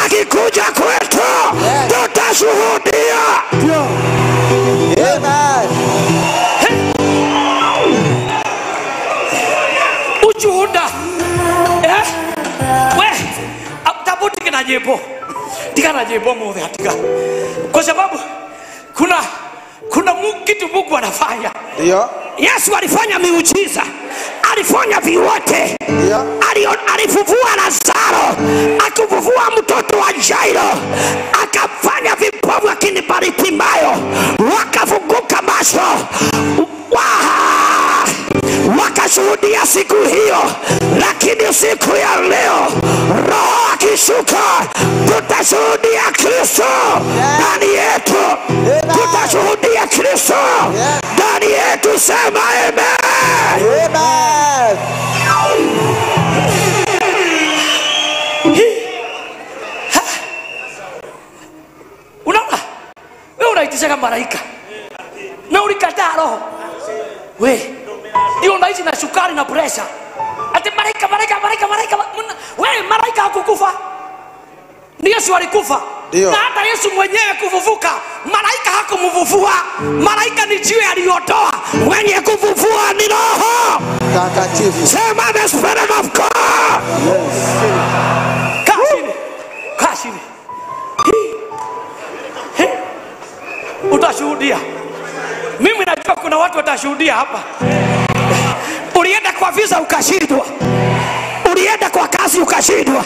Akikuja kwetu, tutashuhudia.
Amen.
Ushuhuda. We, tabuti kina jebo. Tika jebo muthe atika. Kwa sababu kuna kitu Mungu anafanya.
Ndio.
Yesu alifanya miujiza. Alifanya viwote.
Ndio.
Alifufua Lazaro, akafufua mtoto wa Jairo, akafanya vipofu akini Bartimayo wakafunguka macho. Wakashuhudia siku hiyo. Lakini siku ya leo Roho akishuka, tutashuhudia Kristo ndani yetu. Tutashuhudia Kristo ndani yetu. Sema amen.
Amen.
Unaona? Wewe unaitisha malaika na ulikataa Roho. We, ndio unaishi na sukari na pressure. Ati malaika malaika malaika malaika. Wewe malaika hakukufa. Ni Yesu alikufa. Na hata Yesu mwenyewe kufufuka, malaika hakumfufua. Malaika ni jiwe aliyotoa.
Mwenye kufufua ni Roho
Mtakatifu.
Sema the Spirit of God.
Yes.
Kaa chini. Kaa chini. Utashuhudia. Mimi najua kuna watu watashuhudia hapa.
Ulienda kwa visa ukashindwa. Ulienda kwa kazi ukashindwa.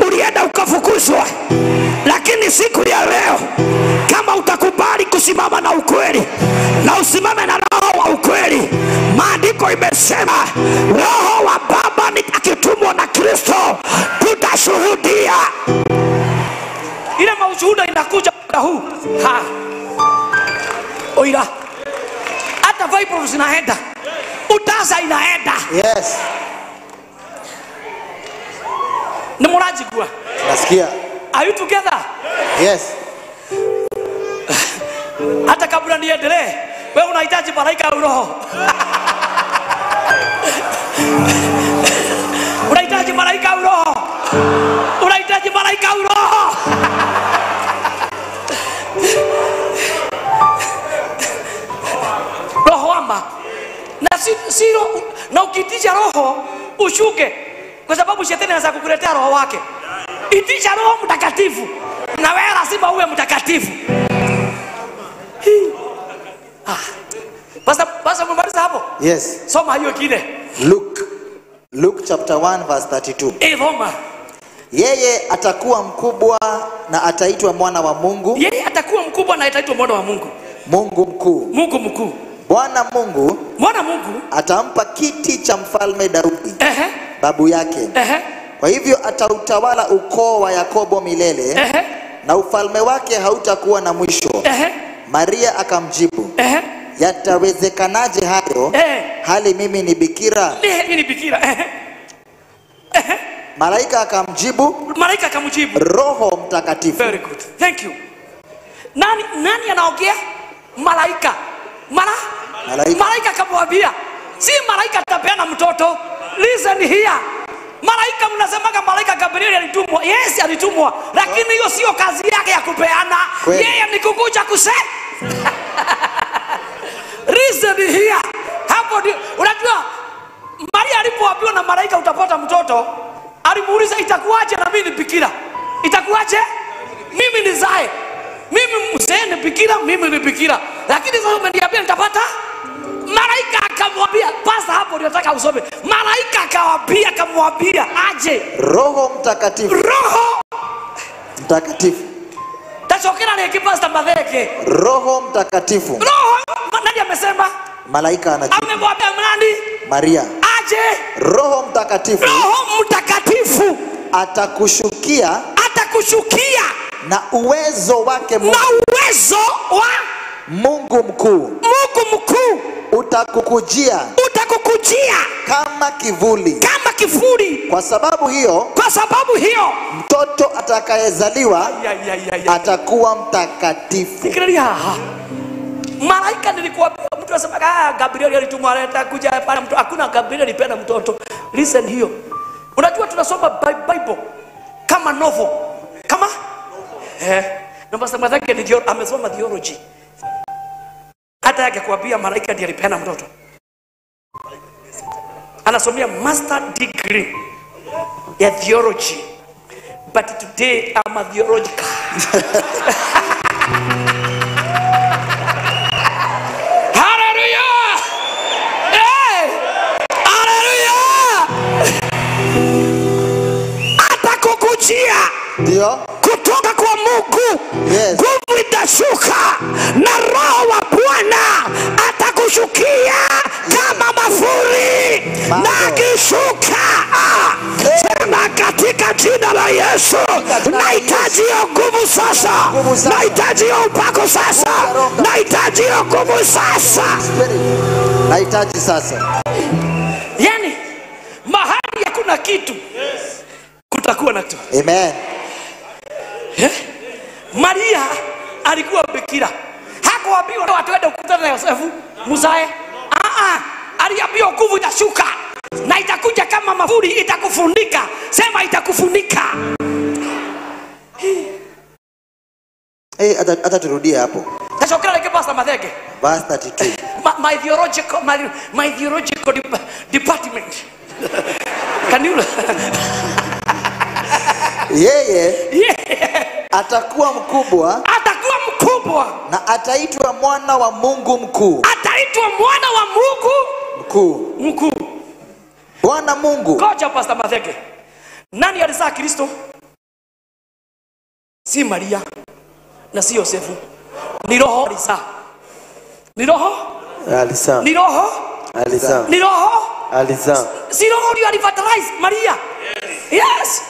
Ulienda ukafukuzwa. Lakini siku ya leo, kama utakubali kusimama na ukweli, na usimame na Roho wa ukweli, maandiko imesema Roho wa Baba ni akitumwa na Kristo, tutashuhudia.
Ile maushuhuda inakuja muda huu. Ha. Oira. Hata vipers zinaenda. Utasa inaenda.
Yes.
Ni murajigua.
Nasikia.
Are you together?
Yes.
Hata kabla niendelee, wewe unahitaji malaika au Roho? Unahitaji malaika au Roho? Unahitaji malaika au Roho? Roho amba. Na si na ukiitisha Roho ushuke, kwa sababu shetani anaweza kukuletea roho wake. Itisha Roho Mtakatifu, na wewe lazima uwe mtakatifu. Pastor, umemaliza hapo?
Yes.
Soma hiyo kile.
Luke chapter 1 verse 32.
Roma.
Yeye atakuwa mkubwa na ataitwa mwana wa Mungu.
Yeye atakuwa mkubwa na ataitwa mwana wa Mungu.
Mungu mkuu.
Mungu mkuu.
Bwana Mungu.
Bwana Mungu
atampa kiti cha mfalme Daudi, babu yake. Kwa hivyo atautawala ukoo wa Yakobo milele, na ufalme wake hautakuwa na mwisho. Maria akamjibu, yatawezekanaje hayo, hali mimi ni bikira?
Mimi ni bikira.
Malaika akamjibu, Roho Mtakatifu.
Very good. Thank you. Nani anaongea? Malaika. Malaika akamwambia, si malaika atapeana mtoto. Listen here. Malaika, mnasemaga malaika Gabriel alitumwa. Yes, alitumwa, lakini hiyo sio kazi yake ya kupeana. Yeye ni kukuja kusema. Listen here. Hapo ndio unajua Maria alipoambiwa na malaika utapata mtoto, alimuuliza itakuwaje na mimi ni bikira? Itakuwaje? Mimi nizae. Mimi mzee ni bikira, mimi ni bikira. Lakini sasa umeniambia nitapata? Malaika akamwambia, pasa hapo ndio nataka usome. Malaika akamwambia aje?
Roho Mtakatifu.
Roho
Mtakatifu.
Tachokera ni kipasta Matheke.
Roho Mtakatifu.
Roho nani amesema?
Malaika anajibu.
Amemwambia nani?
Maria.
Aje?
Roho Mtakatifu.
Roho Mtakatifu
atakushukia.
Atakushukia
na uwezo wake Mungu.
Na uwezo wa
Mungu mkuu.
Mungu mkuu
utakukujia.
Utakukujia
kama kivuli.
Kama kivuli.
Kwa sababu hiyo, mtoto atakayezaliwa atakuwa mtakatifu.
Fikiria. Malaika nilikuambia, mtu anasema Gabriel alitumwa aleta kuja pale mtu. Hakuna Gabriel alipenda mtoto. Listen hiyo. Unajua tunasoma Bible kama novel. Kama na pastor Matheke ni amesoma theology. Hata yake kuambia malaika ndiye alipenda mtoto. Anasomea master degree ya theology. But today I'm a theological. Hallelujah! Hey! Hallelujah! Atakukujia.
Ndio.
Kutoka kwa Mungu.
Yes.
Nguvu itashuka na Roho wa Bwana atakushukia kama mafuri. Na akishuka, sema katika jina la Yesu, nahitaji hiyo nguvu sasa, nahitaji hiyo upako sasa, nahitaji hiyo nguvu sasa,
nahitaji sasa.
Yani mahali hakuna kitu, kutakuwa na kitu.
Amen.
Maria alikuwa bikira. Hakuambiwa watu waende kukutana na Yosefu mzae. Aliambiwa nguvu itashuka na itakuja kama mavuli, itakufunika. Sema itakufunika.
Hata turudie hapo.
Tachokera like Pastor Matheke.
Verse 32.
My theological department. Can you?
Yeye atakuwa mkubwa.
Atakuwa mkubwa.
Na ataitwa mwana wa Mungu mkuu.
Ataitwa mwana wa Mungu
mkuu.
Mkuu.
Bwana Mungu.
Ngoja Pastor Matheke. Nani alizaa Kristo? Si Maria na si Yosefu. Ni Roho alizaa. Ni Roho?
Alizaa.
Ni Roho?
Alizaa.
Ni Roho?
Alizaa.
Si Roho ndio alifertilize Maria? Yes. Yes.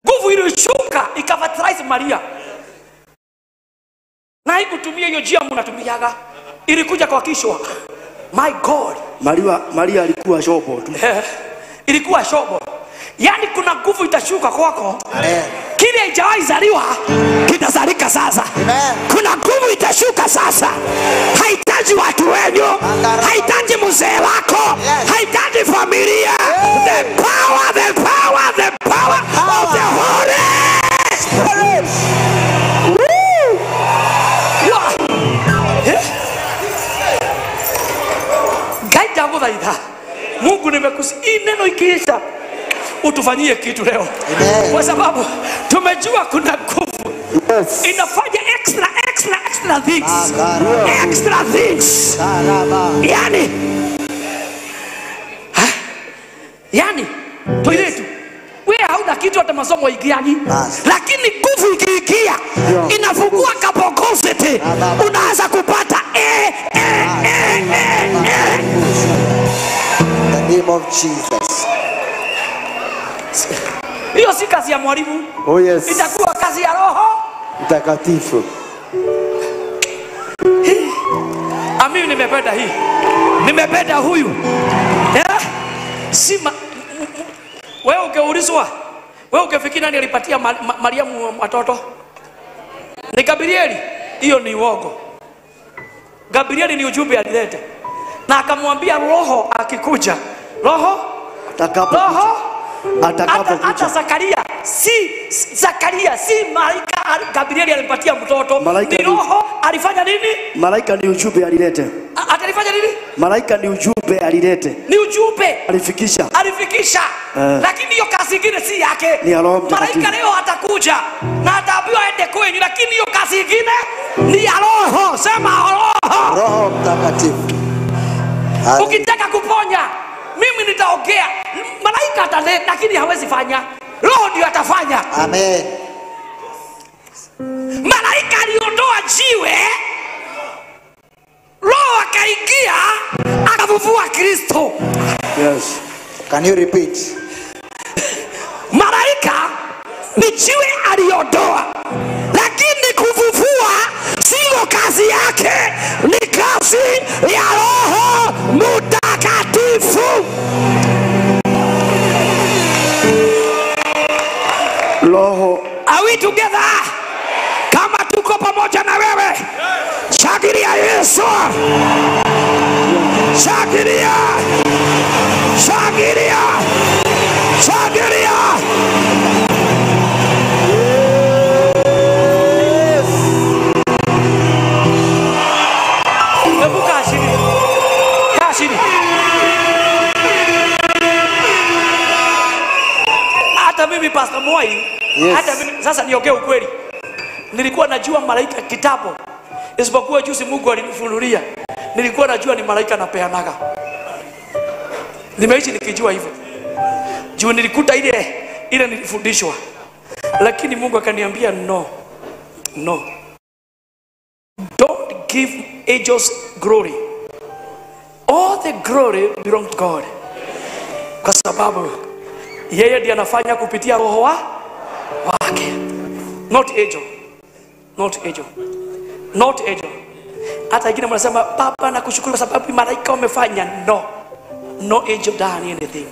Nguvu ilishuka ikafertilize Maria. Na haikutumia hiyo njia mnatumiaga. Ilikuja kwa kishwa. My God.
Maria alikuwa shobo tu.
Ilikuwa shobo. Yaani kuna nguvu itashuka kwako.
Amen.
Kile haijawahi zaliwa kitazalika sasa.
Amen.
Kuna nguvu itashuka sasa. Haitaji watu wenyu, haitaji mzee wako,
Yes.
haitaji familia. The power, the power, the power of the Holy Spirit. Woo!
Ngai ndagũthaitha. Mungu nimekusi. Hii neno ikiisha utufanyie kitu leo.
Amen.
Kwa sababu tumejua kuna nguvu.
Yes.
Inafanya extra
extra extra things. Extra things. Yani yani toiletu wewe hauna kitu hata masomo ikiagi, lakini nguvu ikiingia inafungua kapokosete, unaanza kupata e e e e.
The name of Jesus.
Hiyo si kazi ya mwalimu.
Oh yes.
Itakuwa kazi ya Roho
Mtakatifu.
Mimi nimependa hii. Nimependa huyu. Si wewe ungeulizwa, wewe ungefikiri nani alipatia Mariamu watoto? Ni Gabrieli. Hiyo ni uongo. Gabrieli ni ujumbe alileta. Na akamwambia Roho akikuja. Roho
atakapokuja. Atakapokuja.
Hata Zakaria, si Zakaria, si malaika Gabrieli alimpatia mtoto. Ni Roho alifanya nini?
Malaika ni ujumbe alilete.
Atalifanya nini?
Malaika ni ujumbe alilete.
Ni ujumbe
alifikisha.
Alifikisha. Lakini hiyo kazi nyingine si yake.
Ni Roho Mtakatifu.
Malaika leo atakuja na ataambiwa aende kwenyu, lakini hiyo kazi nyingine ni ya Roho. Sema Roho.
Roho Mtakatifu.
Ukitaka kuponya, mimi nitaongea. Malaika ataleta lakini hawezi fanya. Roho ndio atafanya.
Amen.
Malaika aliondoa jiwe, Roho akaingia akavuvua Kristo.
Yes.
Can you repeat?
Malaika ni jiwe aliondoa, lakini kuvuvua sio kazi yake, ni kazi ya Roho Mtakatifu.
Roho.
Are we together? Kama tuko pamoja na wewe, shangilia Yesu. Shangilia. Shangilia. Shangilia.
Yes.
Hebu kaa chini. Kaa chini. Hata mimi Pastor Moi,
yes.
Hata mimi sasa niongee ukweli. Nilikuwa najua malaika kitabu. Isipokuwa juzi Mungu alinifunulia. Nilikuwa najua ni malaika napeanaga. Nimeishi nikijua hivyo. Juu nilikuta ile nilifundishwa. Lakini Mungu akaniambia no. No. Don't give angels glory. All the glory belongs to God. Kwa sababu yeye ndiye anafanya kupitia Roho wake. Not angel. Not angel. Not angel. Hata wengine wanasema Baba nakushukuru kwa sababu malaika wamefanya. No. No angel done anything.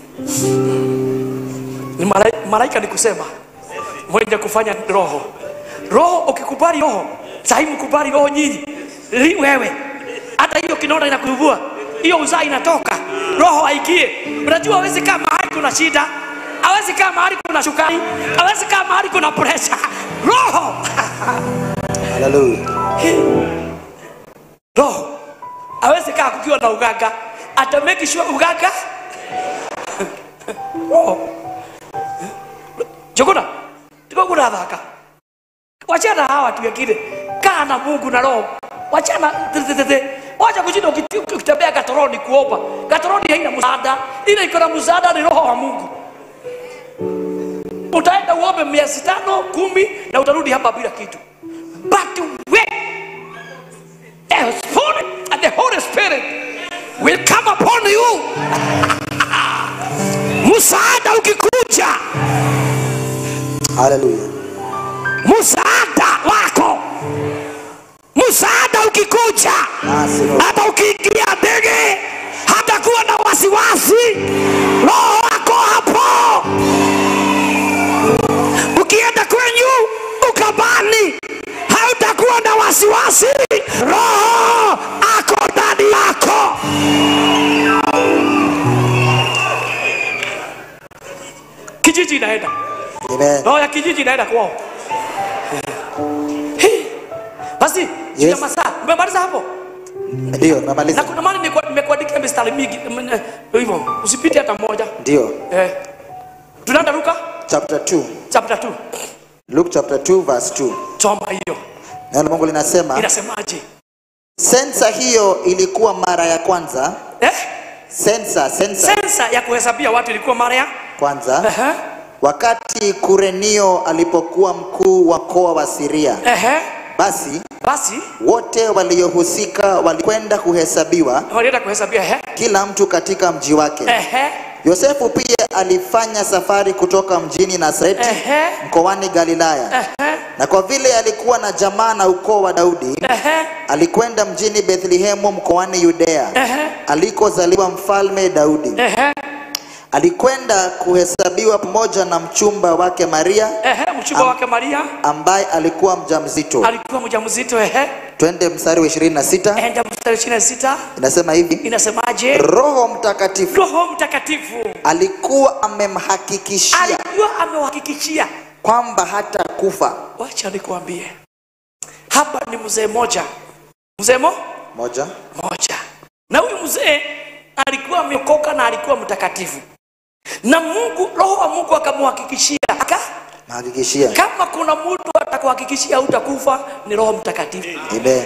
Ni malaika ni kusema mwenye kufanya Roho. Roho ukikubali Roho, sahi mkubali Roho nyinyi. Wewe. Hata hiyo kinona inakuvua. Hiyo uzaa inatoka. Roho aikie. Unajua hawezi kama mahali kuna shida. Hawezi kama mahali kuna sukari. Hawezi kama mahali kuna pressure. Roho.
Hallelujah.
Roho. Hawezi kaa kukiwa na uganga. Ata make sure uganga. Roho. Jokuna. Tuko kuna dhaka. Wachana hawa watu wengine. Kaa na Mungu na Roho. Wachana Wacha kushinda ukitembea katoroni kuomba. Katoroni haina msaada. Ile iko na msaada ni Roho wa Mungu. Utaenda uombe miezi 5, 10 na utarudi hapa bila kitu. But when the Spirit and the Holy Spirit will come upon you.
Msaada ukikuja.
Hallelujah.
Msaada wako. Msaada ukikuja. Hata ukiingia ndege hatakuwa na wasiwasi. Roho wako hapo. Ukienda kwenyu ukabani hautakuwa na wasiwasi. Roho ako ndani yako.
Kijiji inaenda.
Amen.
Roho ya kijiji inaenda kwao. Basi,
yes.
Masaa, umemaliza hapo?
Ndio, nimemaliza.
Na kuna maana nimekuandikia mistari mingi hivyo, usipite hata moja.
Ndio.
Tunaenda Luka
chapter 2.
Chapter 2.
Luke chapter 2 verse 2.
Soma hiyo.
Neno la Mungu linasema.
Inasemaje?
Sensa hiyo ilikuwa mara ya kwanza. Sensa
ya kuhesabia watu ilikuwa mara ya
kwanza. Wakati Kurenio alipokuwa mkuu wa mkoa wa Siria. Basi wote waliohusika walikwenda kuhesabiwa.
Walienda kuhesabia,
Kila mtu katika mji wake. Yosefu pia alifanya safari kutoka mjini Nazareti mkoani Galilaya. Na kwa vile alikuwa na jamaa na ukoo wa Daudi, alikwenda mjini Bethlehemu mkoani Yudea, alikozaliwa mfalme Daudi. Alikwenda kuhesabiwa pamoja na mchumba wake Maria,
mchumba wake Maria
ambaye alikuwa mjamzito.
Alikuwa mjamzito.
Twende mstari wa 26.
Enda mstari 26.
Inasema hivi.
Inasemaje?
Roho Mtakatifu.
Roho Mtakatifu
alikuwa amemhakikishia.
Alikuwa amewahakikishia
kwamba hata kufa.
Wacha nikuambie. Hapa ni mzee mmoja. Mzee moja. Na huyu mzee alikuwa ameokoka na alikuwa mtakatifu. Na Mungu, Roho wa Mungu akamhakikishia.
Mahakikishia.
Kama kuna mtu atakuhakikishia hutakufa ni Roho Mtakatifu.
Amen.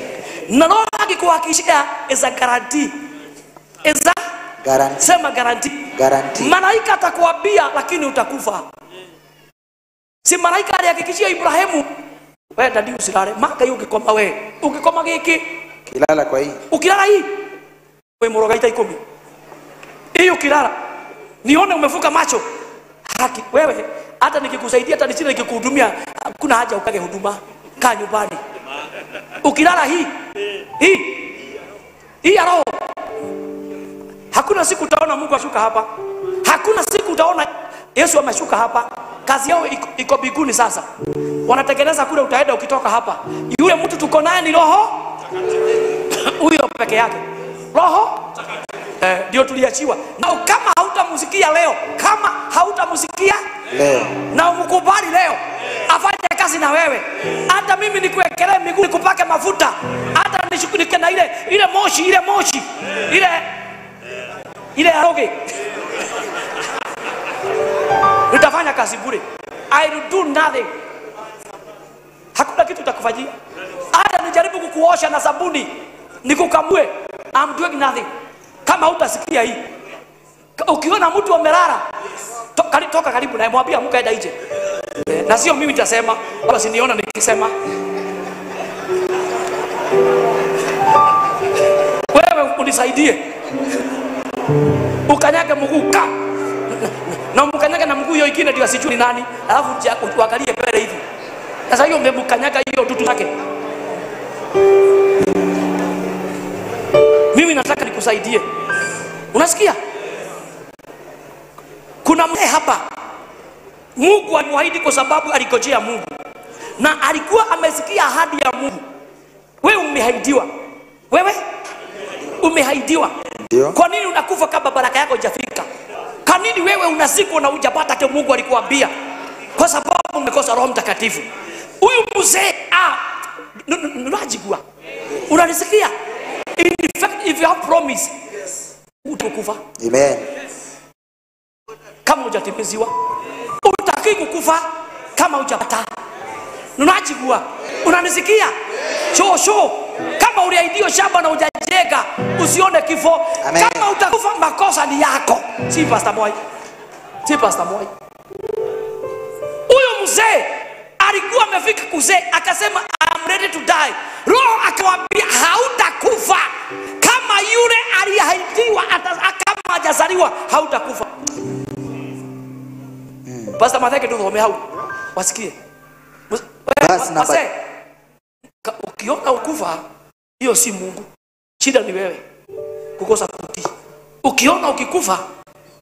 Na Roho akikuhakikishia is a guarantee. Is a
guarantee.
Sema guarantee.
Guarantee.
Malaika atakuambia lakini utakufa. Si malaika alihakikishia Ibrahimu, wewe ndani usilale, maka hiyo ukikoma wewe. Ukikoma giki?
Kilala kwa hii.
Ukilala hii. Wewe morogaita 10. Hiyo ukilala. Nione umefuka macho. Haki wewe, hata nikikusaidia hata nisije nikikuhudumia, kuna haja ukage huduma. Kaa nyumbani. Ukilala hii. Hii ya roho. Hakuna siku utaona Mungu ashuka hapa. Hakuna siku utaona Yesu ameshuka hapa. Kazi yao iko mbinguni sasa. Wanatengeneza kule, utaenda ukitoka hapa. Yule mtu tuko naye ni Roho huyo peke yake. Roho ndio tuliachiwa. Na kama hautamsikia leo, kama hautamsikia
leo
na umkubali leo, afanye kazi na wewe. Hata mimi nikuwekelee miguu, nikupake mafuta, hata nishughulike na ile moshi, ile aroge. Nitafanya kazi bure. I will do nothing. Hakuna kitu utakufanyia. Hata nijaribu kukuosha na sabuni, nikukamue, I'm doing nothing. Kama hutasikia hii. Ukiona mtu amelala, toka karibu naye, mwambie amka enda nje. Na sio mimi nitasema, wala siniona nikisema. Wewe unisaidie. Ukanyage mguu ka. Na mkanyaga na mguu hiyo ingine ndio asijui ni nani, alafu uangalie mbele hivi. Sasa hiyo umemkanyaga hiyo dudu yake. Mimi nataka nikusaidie. Unasikia? Kuna mzee hapa. Mungu alimwahidi kwa sababu alikojea Mungu. Na alikuwa amesikia ahadi ya Mungu. Wewe umeahidiwa. Wewe umeahidiwa.
Ndio.
Kwa nini unakufa kabla baraka yako haijafika? Kwa nini wewe unazikwa na hujapata kile Mungu alikuambia? Kwa sababu umekosa Roho Mtakatifu. Huyu mzee unajigua. Unanisikia? In fact, if you have promise, utakufa.
Amen.
Kama hujatimiziwa, utaki kukufa kama hujapata. Unajigua. Unanisikia? Shosho, kama uliahidiwa shamba na hujajenga, usione kifo.
Amen.
Kama utakufa makosa ni yako. Si Pastor Moi. Si Pastor Moi. Huyo mzee alikuwa amefika kuzee, akasema I'm ready to die. Roho akamwambia hautakufa. Kama yule aliahidiwa kama hajazaliwa hautakufa. Pastor Matheke ndio hau. Wasikie.
Basi na
ukiona ukufa, hiyo si Mungu. Shida ni wewe kukosa kutii. Ukiona ukikufa,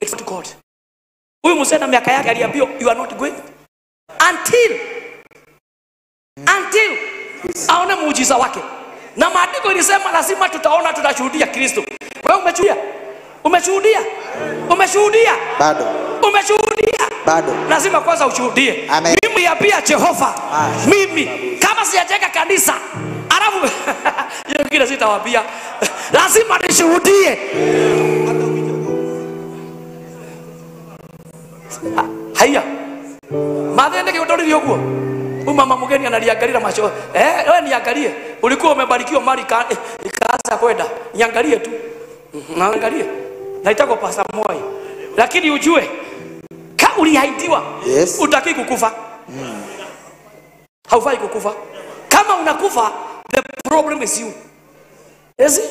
it's not God. Huyu mzee na miaka yake aliambiwa you are not going until aone muujiza wake. Na maandiko ilisema lazima tutaona, tutashuhudia Kristo. Wewe umeshuhudia? Umeshuhudia? Umeshuhudia?
Bado.
Umeshuhudia?
Bado.
Lazima kwanza ushuhudie. Mimi yapia Jehova. Mimi kama sijajenga kanisa, alafu hiyo kile sitawaambia. Lazima nishuhudie. Haya. Mathende kiutoririo guo. Huyu mama mgeni analiangalia macho. Wewe niangalie. Ulikuwa umebarikiwa mali ikaanza kwenda. Niangalie tu. Naangalie. Naitaka Pastor Moi. Lakini ujue kama uliahidiwa,
Yes.
utaki kukufa. Haufai kukufa. Kama unakufa, the problem is you. Yes?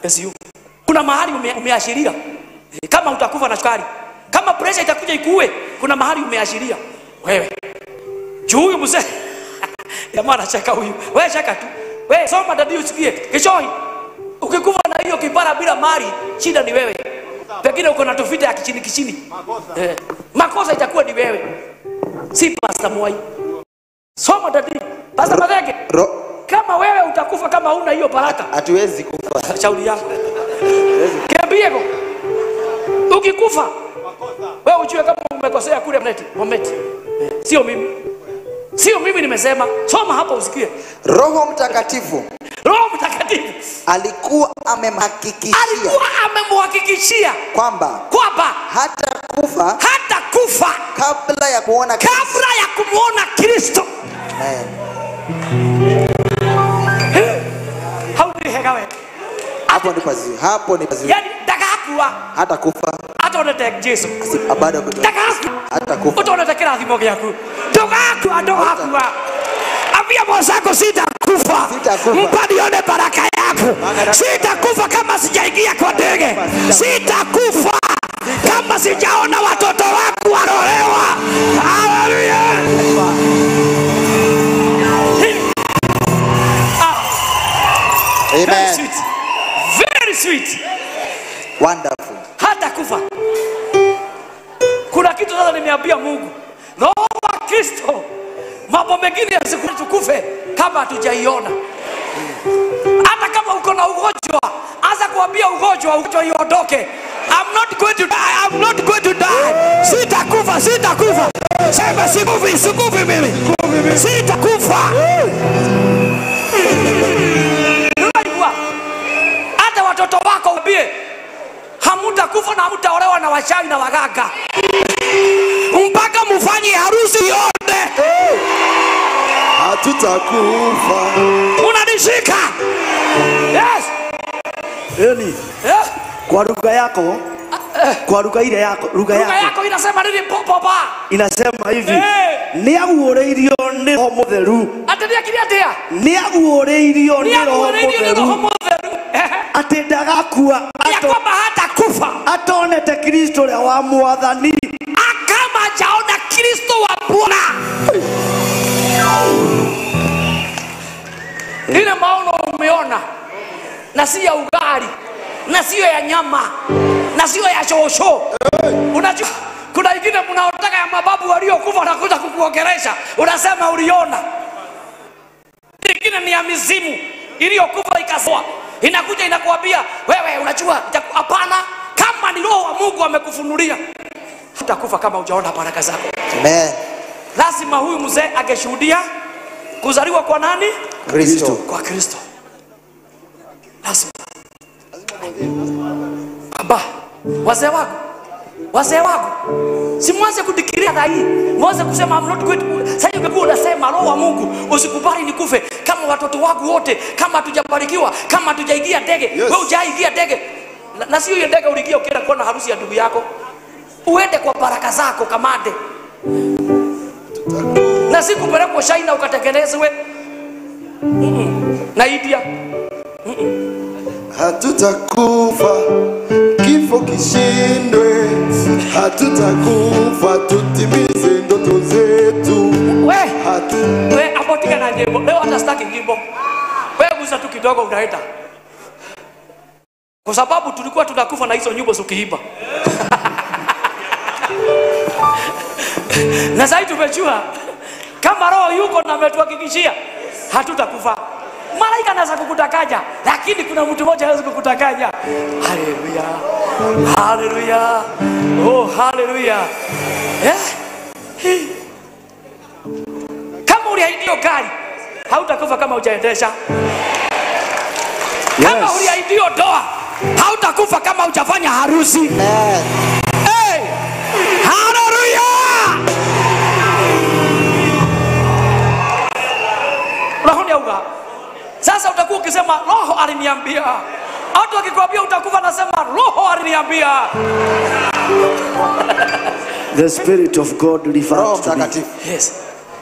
Is you. Kuna mahali umeashiria. Kama utakufa na sukari, kama pressure itakuja ikuue, kuna mahali umeashiria wewe. Juu huyu mzee jamaa anacheka huyu. Wewe cheka tu. Wewe soma dadi usikie. Kishoi. Ukikufa na hiyo kipara bila mali, shida ni wewe. Pengine uko na tofita ya kichini kichini. Makosa. Makosa itakuwa ni wewe. Si Pastor Moi. Soma dadi. Pastor Madhege. Kama wewe utakufa kama huna hiyo baraka,
hatuwezi kufa.
Shauri yako. Kiambiego. Ukikufa wewe ujue kama umekosea kule Bomet. Sio mimi. Sio mimi nimesema. Soma hapa usikie.
Roho Mtakatifu.
Roho Mtakatifu
alikuwa amemhakikishia.
Alikuwa amemhakikishia
kwamba hata
kufa
kabla ya kuona
Kristo.
Amen. Hapo ni pazuri. Hapo ni pazuri.
Yaani ndagakua.
Hata kufa.
Hata onete Jesu.
Baada ya
ndagakua.
Hata kufa.
Utaona kirathimo gĩaku. Ndũgakua, ndũgakua.
Ambia mwenzako sitakufa. Mpa nione baraka yako. Sitakufa kama sijaingia kwa ndege. Sitakufa kama sijaona watoto wangu wanaolewa. Haleluya.
Amen.
Very sweet. Very sweet.
Wonderful.
Hata kufa. Kuna kitu sasa nimeambia Mungu. Roho wa Kristo. Mambo mengine yasikutukufe kama hatujaiona. Hata kama uko na ugonjwa, anza kuambia ugonjwa iondoke.
I'm not going to die. I'm not going to die. Sitakufa, sitakufa. Sema sikufi, sikufi mimi. Sitakufa.
Hata watoto wako waambie hamutakufa na hamutaolewa na wachawi na waganga.
Mpaka mfanye harusi yote.
Hatutakufa.
Unanishika?
Yes.
Eli.
Eh?
Kwa lugha yako, kwa lugha ile yako, lugha
yako inasema nini popopa?
Inasema hivi. Ni aguũrĩirio nĩ Roho Mũtheru.
Atĩ nĩ akiri atĩa?
Nĩ aguũrĩirio nĩ Roho Mũtheru. Atĩ ndagakua,
kwamba hatakufa
atonete Kristo ũrĩa wa Mwathani.
Kama hajaona Kristo wa Bwana. Ile maono umeona na si ya ugali, na sio ya nyama, na sio ya shosho. Unajua kuna ingine mnaotaka ya mababu waliokufa na kuja kukuongelesha, unasema uliona. Ingine ni ya mizimu iliyokufa ikasoa, inakuja inakuambia wewe unajua. Hapana, kama ni Roho wa Mungu amekufunulia, hutakufa kama hujaona baraka zako.
Amen.
Lazima huyu mzee angeshuhudia kuzaliwa kwa nani?
Kristo.
Kwa Kristo. Lazima. Baba, wazee wangu, si mwanze kudikiria dhai, mwanze kusema I'm not going to. Sasa ungekuwa unasema Roho wa Mungu usikubali nikufe kama watoto wangu wote, kama hatujabarikiwa, kama hatujaingia ndege.
Yes.
Wewe hujaingia ndege. Na sio hiyo ndege uliingia ukienda kuona harusi ya ndugu yako. Uende kwa baraka zako kamande. Na sikupelekwa China ukatengenezwe. Na India.
Hatutakufa, kifo kishindwe. Hatutakufa, tutimize ndoto zetu.
We hapo tika na nyimbo. Leo hata sitaki nyimbo. Wewe gusa tu kidogo unaenda. Kwa sababu tulikuwa tunakufa na hizo nyimbo ukiimba. Na sasa tumejua kama Roho yuko na ametuhakikishia hatutakufa. Malaika anaweza kukutakaja, lakini kuna mtu mmoja hawezi kukutakaja. Haleluya. Haleluya. Oh, haleluya. Eh? Kama uliahidiwa gari, hautakufa kama hujaendesha. Kama uliahidiwa ndoa, hautakufa kama hujafanya harusi.
Amen.
Hey! Haleluya.
aliniambia. Hata akikwambia utakufa, nasema Roho aliniambia.
The Spirit of God
Roho
referred to me.
Mtakatifu.
Yes.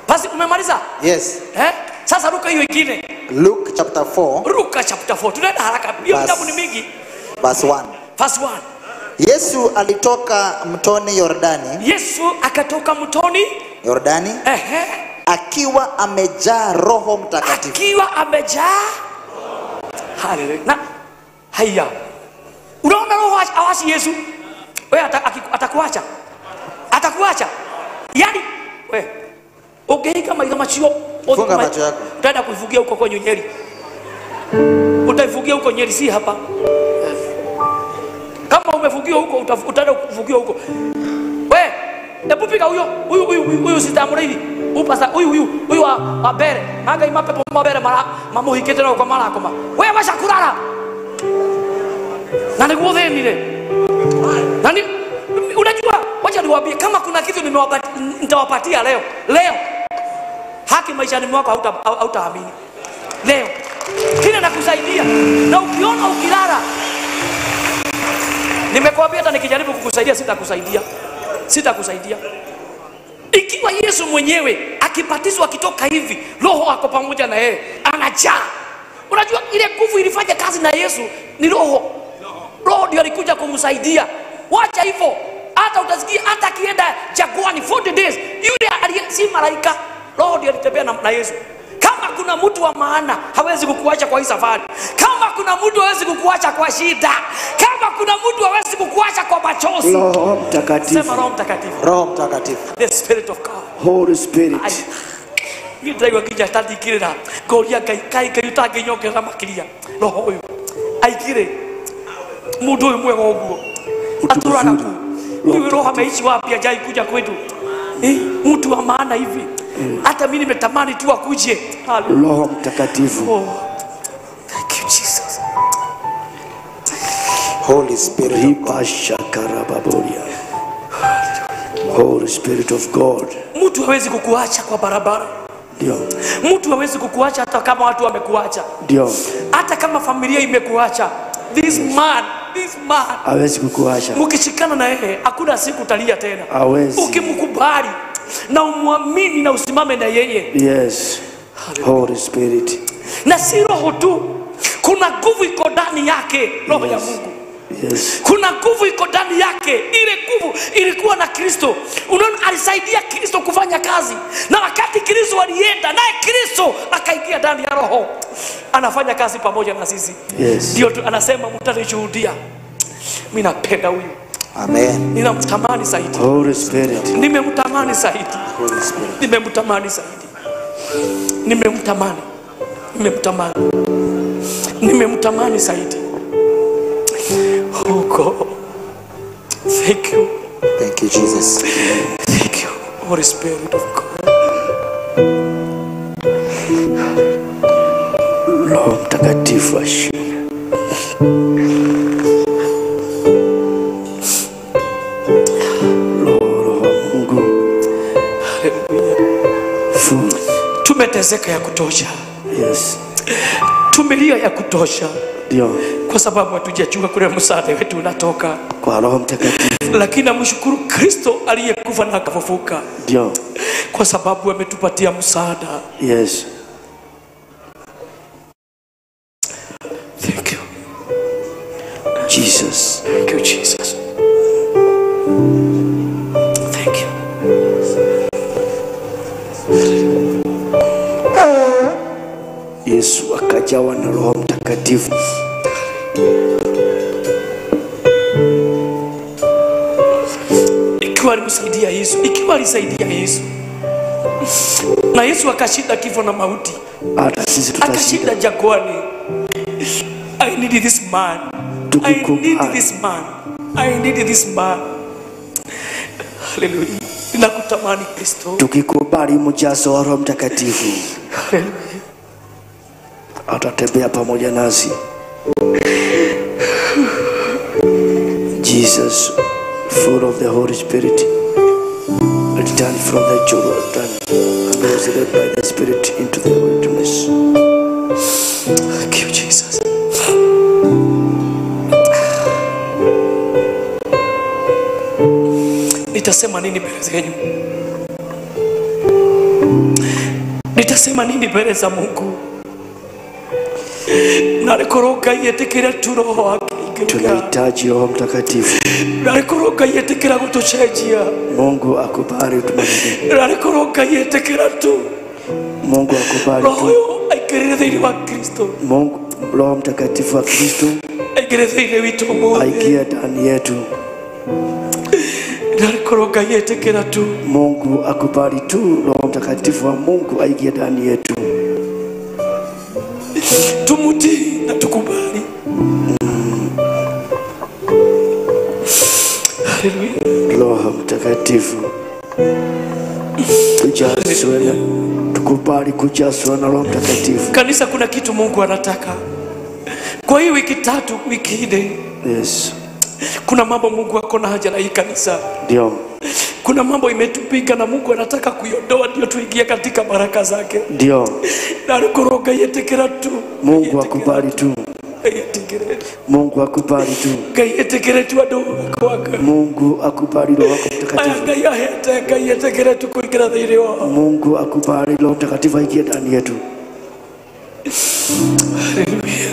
Basi umemaliza?
Yes.
Eh? Sasa ruka hiyo ingine.
Luke chapter 4
Luka chapter 4. Tunaenda haraka. Hiyo
Verse-
vitabu ni mingi.
verse 1.
Verse 1.
Yesu alitoka mtoni Yordani,
Yesu akatoka mtoni,
Yordani
ehe,
akiwa amejaa Roho Mtakatifu.
akiwa amejaa. Haleluya. Na haya. Unaona Roho awashi Yesu. Wewe atakuacha. Atakuacha. Yaani wewe ukiika maitho macio
Funga macho yako.
Utaenda kuifungia huko kwenye Nyeri. Utaifungia huko Nyeri, si hapa. Kama umefungiwa huko utaenda kufungiwa huko. We, hebu piga huyo huyu huyu huyu sitamuri hivi. Upasa huyu huyu huyu wa mbere. Manga imapepo mabere mara mamuhikite na kwa mara koma. We washa kulala. Na niguo thenire. Na ni unajua, wacha niwaambie kama kuna kitu nitawapatia leo. Leo. Haki maishani mwako hautaamini. Leo. Kile nakusaidia. Na ukiona ukilala, nimekuambia hata nikijaribu kukusaidia sitakusaidia. Sitakusaidia. Ikiwa Yesu mwenyewe akibatizwa akitoka hivi, Roho ako pamoja na yeye, anajaa. Unajua ile nguvu ilifanya kazi na Yesu ni Roho. Roho ndio alikuja kumsaidia. Wacha hivyo. Hata utasikia hata akienda jangwani 40 days, yule aliye si malaika, Roho ndio alitembea na Yesu. Kama kuna mtu wa maana hawezi kukuacha kwa hii safari. Kama kuna mtu hawezi kukuacha kwa shida. Kama kuna mtu hawezi kukuacha kwa machozi.
Roho Mtakatifu.
Sema Roho Mtakatifu.
Roho Mtakatifu.
The Spirit of God.
Holy Spirit.
Ni ndiraigua nginya tandikirira ngoria Ngai kai Ngai utanginyongerera makiria roho uyu aikire mundu uyu mwega uguo aturaga ku huyu roho ameishi wapi ajai kuja kwetu, mtu wa maana hivi. Hata mimi nimetamani tu akuje. Hallelujah.
Roho Mtakatifu.
Oh, thank you Jesus.
Holy Spirit of God.
Ripa shakarababoria. Holy Spirit of God.
Mtu hawezi kukuacha kwa barabara.
Ndio.
Mtu hawezi kukuacha hata kama watu wamekuacha.
Ndio.
Hata kama familia imekuacha. This man, this man
Hawezi kukuacha.
mkishikana na yeye hakuna siku utalia tena.
Hawezi.
Ukimkubali na umwamini na usimame na yeye.
Yes. Holy Spirit.
Na si roho tu, kuna nguvu iko ndani yake, roho ya Mungu.
Yes.
Kuna nguvu iko ndani yake. Ile nguvu ilikuwa na Kristo. Unaona, alisaidia Kristo kufanya kazi, na wakati Kristo alienda, naye Kristo akaingia ndani ya roho, anafanya kazi pamoja na sisi.
Yes.
Ndio tu anasema mtanishuhudia. Mimi napenda huyu.
Amen.
Ninamtamani zaidi.
Holy Spirit.
Nimemtamani zaidi.
Holy Spirit.
Nimemtamani zaidi. Nimemtamani. Nimemtamani. Nimemtamani zaidi. Oh God. Thank you.
Thank you Jesus.
Thank you, Holy Spirit of God.
Roho Mtakatifu ashuke. Roho wa Mungu. Full.
Tumeteseka ya kutosha.
Yes.
Tumelia ya kutosha.
Ndio.
Kwa sababu hatujajua kule msaada wetu unatoka.
Kwa Roho Mtakatifu.
Lakini namshukuru Kristo aliyekufa na akafufuka.
Ndio.
Kwa sababu ametupatia msaada.
Yes.
Thank you.
Jesus.
Thank you Jesus. Thank you.
Yesu akajawa na Roho Mtakatifu.
Ikiwa alimsaidia Yesu, ikiwa alisaidia Yesu, na Yesu akashinda kifo na mauti,
hata sisi tutashinda.
Akashinda jangwani. I need this man. I need this man. I need this man. Hallelujah. Ninakutamani Kristo.
Tukikubali mjazo wa Roho Mtakatifu,
Hallelujah,
atatembea pamoja nasi. Jesus, full of the Holy Spirit, returned from the Jordan and was led by the Spirit into the wilderness.
Thank you, Jesus. Nitasema nini mbele zenyu? Nitasema nini mbele za Mungu? Narĩ Ngai etĩkĩre tu roho wake.
Tunahitaji Roho Mtakatifu.
Narĩ Ngai etĩkĩra gũtũcenjia.
Mungu akubali tubadilike.
Narĩ Ngai etĩkĩra tu.
Mungu akubali
roho
tu.
Aingĩrĩre thĩinĩ wa Kristo.
Mungu, Roho Mtakatifu wa Kristo
aingĩre thĩinĩ witũ ũmũthĩ.
Aingie ndani yetu.
Narĩ Ngai etĩkĩra tu.
Mungu akubali tu Roho Mtakatifu wa Mungu aingie ndani yetu.
Tumutii na tukubali. Haleluya.
Roho Mtakatifu tujazwe na, tukubali kujazwa na Roho Mtakatifu.
Kanisa, kuna kitu Mungu anataka. Kwa hii wiki 3, wiki 4.
Yes.
Kuna mambo Mungu ako na haja na hii kanisa.
Ndio.
Kuna mambo imetupiga na Mungu anataka kuiondoa ndio tuingie katika baraka zake.
Ndio.
Na Ngai etĩkĩra tu.
Mungu akubali tu.
Ngai etĩkĩre.
Mungu akubali tu.
Ngai etĩkĩre tu andũ akwa.
Mungu akubali Roho Mtakatifu.
Ngai ahete, Ngai etĩkĩre tu kuingira thĩinĩ wao.
Mungu akubali Roho Mtakatifu aingie ndani yetu.
Haleluya.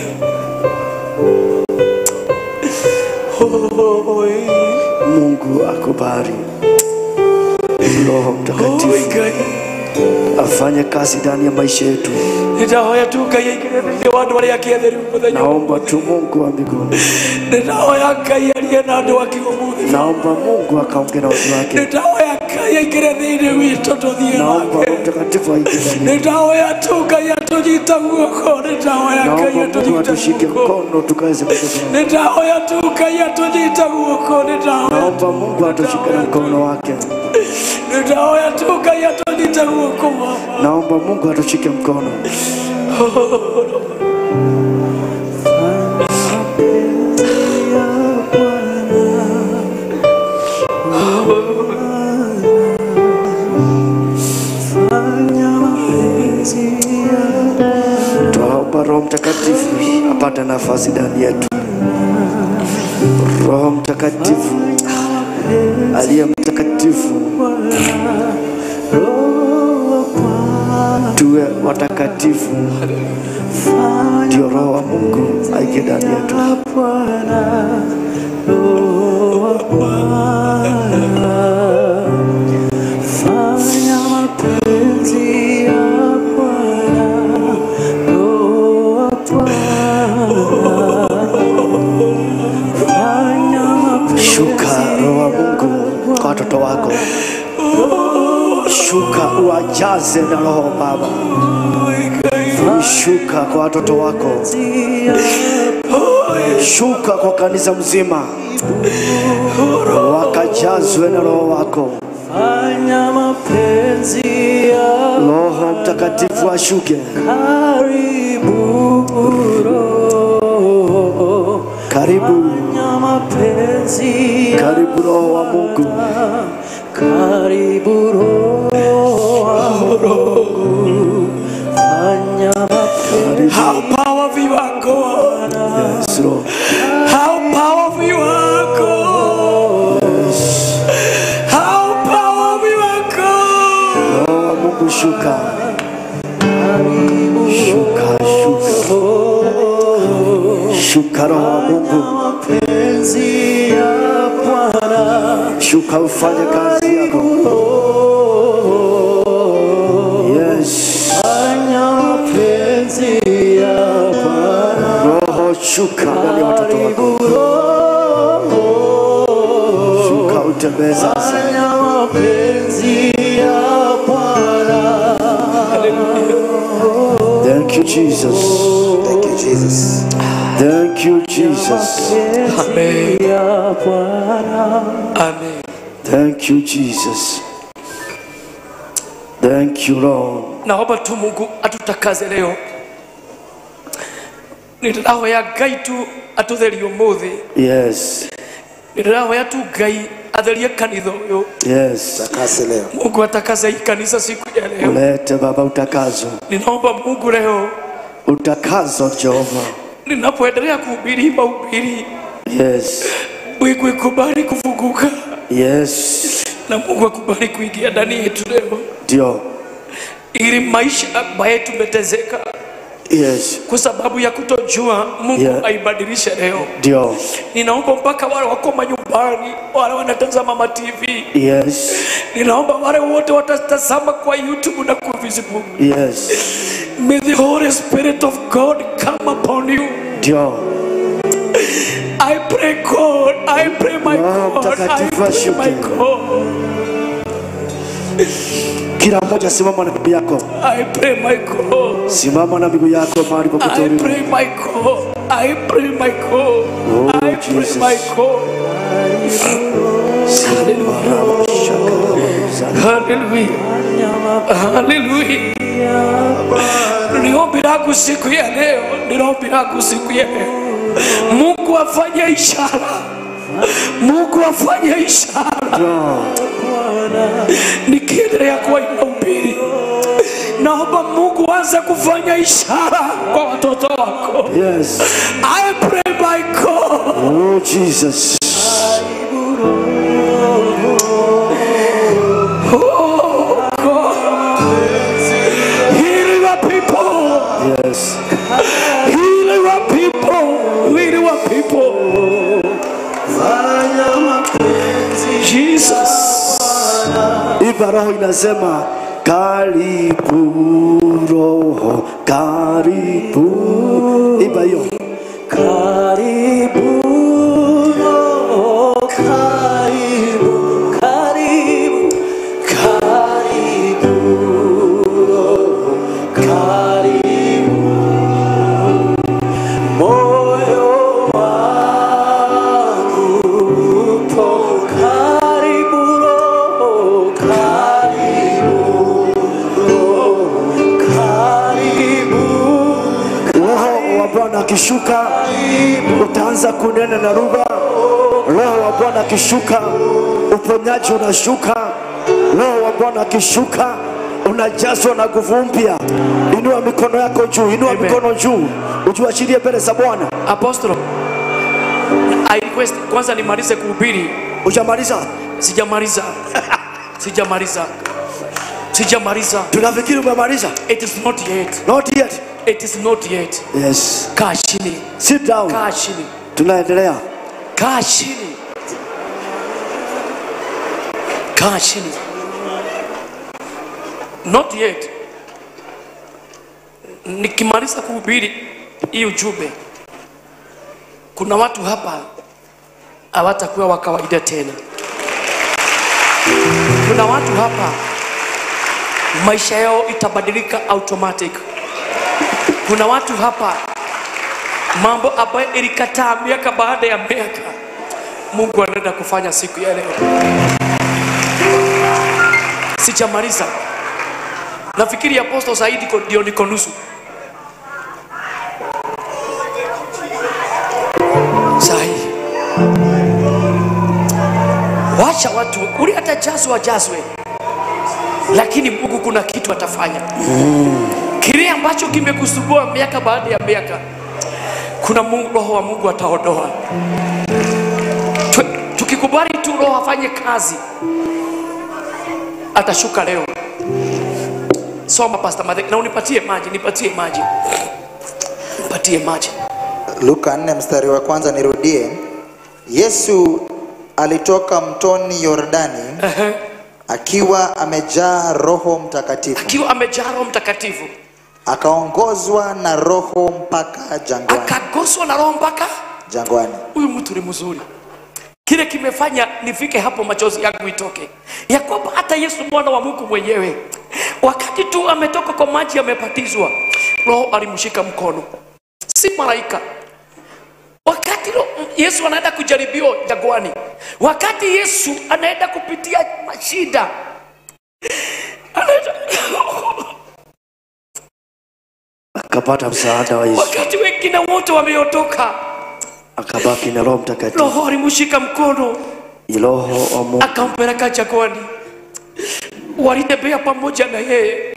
Mungu akubali Roho Mtakatifu afanye kazi ndani ya maisha yetu.
Nitahoya tu Ngai aingĩre thĩinĩ wa andũ arĩa ake atheru mũthenya.
Naomba tu Mungu wa mbinguni.
Nitahoya Ngai arie na andũ ake ũmũthĩ.
Naomba Mungu akaongee na watu wake.
Nitahoya Ngai aingĩre thĩinĩ witũ tũthiĩ.
Naomba Roho Mtakatifu aingie ndani.
Nitahoya tu Ngai atũnyite guoko. Nitahoya Ngai
atũnyite mkono tukaweze kutoka.
Nitahoya tu Ngai atũnyite guoko. Nitahoya.
Naomba Mungu atushike na mkono wake.
Nitahoya tu Ngai atũnyite guoko.
Naomba Mungu atushike mkono. Tuomba Roho Mtakatifu apate nafasi ndani yetu. Roho Mtakatifu aliye mtakatifu, tuwe watakatifu, ndio Roho wa Mungu aingie ndani yetu. Shuka Roho wa Mungu kwa watoto wako. Shuka uwajaze na Roho Baba. Shuka kwa watoto wako. Shuka kwa kanisa mzima, wakajazwe na Roho wako. Roho Mtakatifu ashuke. Karibu, karibu Roho wa Mungu.
Karibu Roho wa Mungu. Fanya mapenzi.
How powerful you are, God.
Yes, Lord.
How powerful you are, God.
Yes.
How powerful you are, God.
Roho wa Mungu shuka. Shuka, shuka. Shuka Roho wa Mungu. Shuka ufanye kazi yako. Yes. Roho shuka ndani ya watoto wako. Shuka utembee sasa. Thank you, Jesus.
Thank you, Jesus.
Thank you, Jesus.
Amen. Amen.
Thank you, Jesus. Thank you, Lord.
Naomba tu Mungu atutakaze leo. Nĩndĩrahoya Ngai tu atũtherie ũmũthĩ.
Yes.
Nĩndĩrahoya tu Ngai atherie kanitha ũyũ.
Yes.
Takase leo.
Mungu atakaze hii kanisa siku ya leo.
Ulete Baba utakazo.
Ninaomba Mungu leo
Utakazo Jehova.
Ninapoendelea kuhubiri mahubiri.
Yes.
Mbingu ikubali kufunguka.
Yes.
Na Mungu akubali kuingia ndani yetu leo.
Ndio.
Ili maisha ambayo tumetezeka.
Yes.
Kwa sababu ya kutojua, Mungu aibadilishe leo.
Ndio.
Ninaomba mpaka wale wako manyumbani, wale wanatazama ma TV.
Yes.
Ninaomba wale wote watatazama kwa YouTube na kwa Facebook.
Yes.
May the Holy Spirit of God come upon you.
Ndio.
I pray God, I pray my God, I pray my God.
Kila mmoja simama na miguu yako.
I pray my God.
Simama na miguu yako mahali popote ulipo.
I pray my God. I pray my God.
Oh,
I pray my God. Hallelujah. Hallelujah. Niombi langu siku ya leo, niombi langu siku ya leo. Mungu afanye ishara. Mungu afanye ishara. Nikiendelea kuwa inahubiri, naomba Mungu aanze kufanya ishara kwa watoto wako.
Yes.
I pray my God.
Oh Jesus.
Oh God. Heal your people.
Yes.
Heal your people. Heal your people. Jesus.
Iba roho inasema karibu roho, karibu. Iba hiyo.
Karibu roho, karibu, karibu, karibu roho, karibu. Moyo wangu upo karibu roho, karibu roho, karibu.
Roho wa Bwana akishuka utaanza kunena na lugha. Roho wa Bwana akishuka uponyaji unashuka. Roho wa Bwana akishuka unajazwa na nguvu mpya. Inua mikono yako juu, inua mikono juu, ujiachilie mbele za Bwana.
Apostle, I request kwanza nimalize kuhubiri.
Hujamaliza?
Sijamaliza. Sijamaliza. Sijamaliza.
Tunafikiri umemaliza.
It is not yet.
Not yet.
It is not yet.
Yes.
Kaa chini.
Sit down.
Kaa chini.
Tunaendelea.
Kaa chini. Kaa chini. Not yet. Nikimaliza kuhubiri hii ujumbe, kuna watu hapa hawatakuwa wa kawaida tena. Kuna watu hapa maisha yao itabadilika automatic. Kuna watu hapa mambo ambayo ilikataa miaka baada ya miaka, Mungu anaenda kufanya siku ya leo. Sijamaliza. Nafikiri Apostle Saidi ndio niko nusu. Sahi. Wacha watu uli atajazwa ajazwe, lakini Mungu kuna kitu atafanya. Kile ambacho kimekusumbua miaka baada ya miaka, kuna Mungu, roho wa Mungu ataondoa. Tukikubali tu roho afanye kazi, atashuka leo. Soma Pastor Madek, na unipatie maji, nipatie maji. Nipatie maji.
Luka 4 mstari wa kwanza, nirudie. Yesu alitoka mtoni Yordani akiwa amejaa Roho Mtakatifu.
Akiwa amejaa Roho Mtakatifu.
Akaongozwa na Roho mpaka jangwani.
Akagoswa na Roho mpaka
jangwani.
Huyu mtu ni mzuri. Kile kimefanya nifike hapo machozi yangu itoke, ya kwamba hata Yesu mwana wa Mungu mwenyewe wakati tu ametoka kwa maji amebatizwa, Roho alimshika mkono, si malaika. Wakati Yesu anaenda kujaribiwa jangwani, wakati Yesu anaenda kupitia mashida,
akapata msaada wa Yesu.
Wakati wengine wote wameondoka,
akabaki na Roho Mtakatifu.
Roho alimshika mkono,
Roho wa Mungu
akampeleka jangwani. Walitembea pamoja na yeye.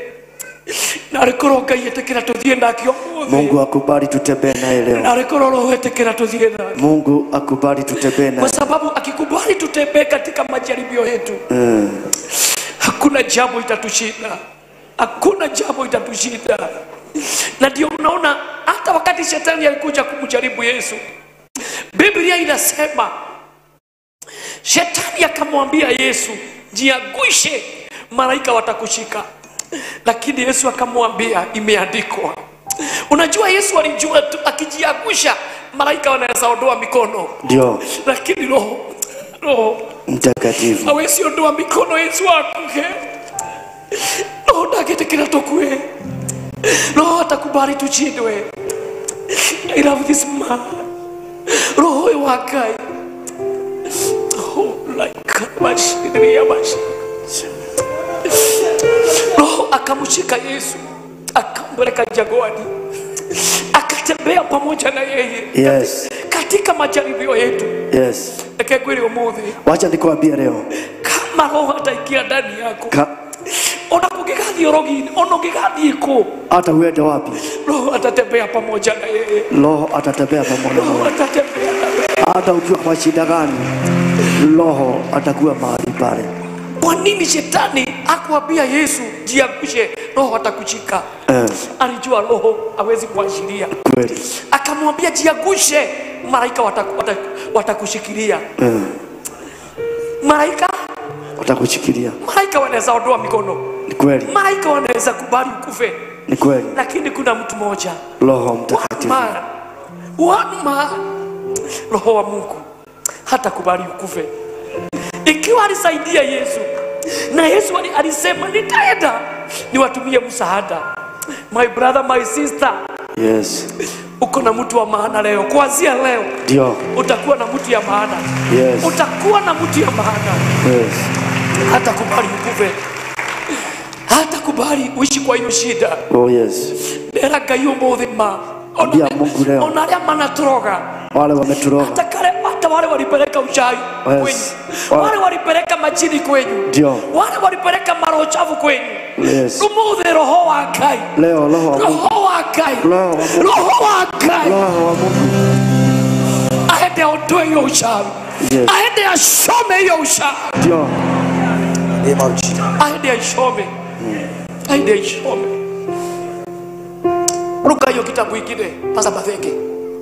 Na alikorwo Ngai etekera tuthie nake umuthi.
Mungu akubali tutembee naye leo.
Na alikorwo Roho etekera tuthie nake.
Mungu akubali tutembee naye.
Kwa sababu akikubali tutembee katika majaribio yetu, hakuna jambo itatushinda. Hakuna jambo itatushinda. Na ndio unaona hata wakati shetani alikuja kumjaribu Yesu, Biblia inasema shetani akamwambia Yesu, jiangushe, malaika watakushika. Lakini Yesu akamwambia, imeandikwa. Unajua Yesu alijua tu akijiangusha malaika wanaweza ondoa mikono.
Ndio.
Lakini Roho
Mtakatifu
hawezi ondoa mikono Yesu akuke. Roho ndagetekera tukue. Roho atakubali tuchindwe. I love this man. Roho wa Ngai. Oh, like mashi. Roho akamshika Yesu, akampeleka jangwani, akatembea pamoja na yeye.
Yes.
Katika majaribio yetu.
Yes.
Ekekweli umuthi.
Wacha nikwambie leo.
Kama Roho ataingia ndani yako. Ona kugigathi orogini, ona ugigathi ku.
Hata uende wapi?
Roho atatembea pamoja na yeye.
Roho atatembea pamoja na
Roho
wewe.
atatembea na wewe.
Hata ukiwa kwa shida gani, Roho atakuwa mahali pale.
Kwa nini shetani akwambia Yesu jiangushe, Roho atakushika? Alijua Roho hawezi kuashiria.
Kweli.
Akamwambia jiangushe, malaika watakushikilia. Malaika
watakushikilia.
Malaika wanaweza ondoa mikono.
Ni kweli.
Malaika wanaweza kubali ukufe.
Ni kweli.
Lakini kuna mtu mmoja,
Roho Mtakatifu.
One man, Roho wa Mungu hatakubali ukufe. Ikiwa alisaidia Yesu, na Yesu alisema nitaenda niwatumie msaada. My brother, my sister.
Yes.
Uko na mtu wa maana leo. Kuanzia leo
ndio
utakuwa na mtu ya maana.
Yes.
Utakuwa na mtu ya maana.
Yes.
Hatakubali ukufe. Hatakubali uishi kwa hiyo shida.
Oh yes.
Ndera Ngai umuthi ma.
Ambia Mungu leo.
Ona aria manaturoga.
Wale wameturoga.
Hata kale, hata wale walipeleka uchawi
Yes.
kwenyu. Wale walipeleka majini kwenyu.
Ndio.
Wale walipeleka maroho chafu kwenyu.
Yes.
Umuthi Roho wa Ngai.
Leo Roho wa Mungu.
Roho wa Ngai.
Roho wa Mungu.
Roho wa Ngai.
Roho wa Mungu.
Aende aondoe hiyo uchawi.
Yes.
Aende ashome hiyo uchawi.
Ndio.
Name of Jesus.
Aende ashome. Aende ashome. Ruka hiyo kitabu kingine, Pastor Mathenge.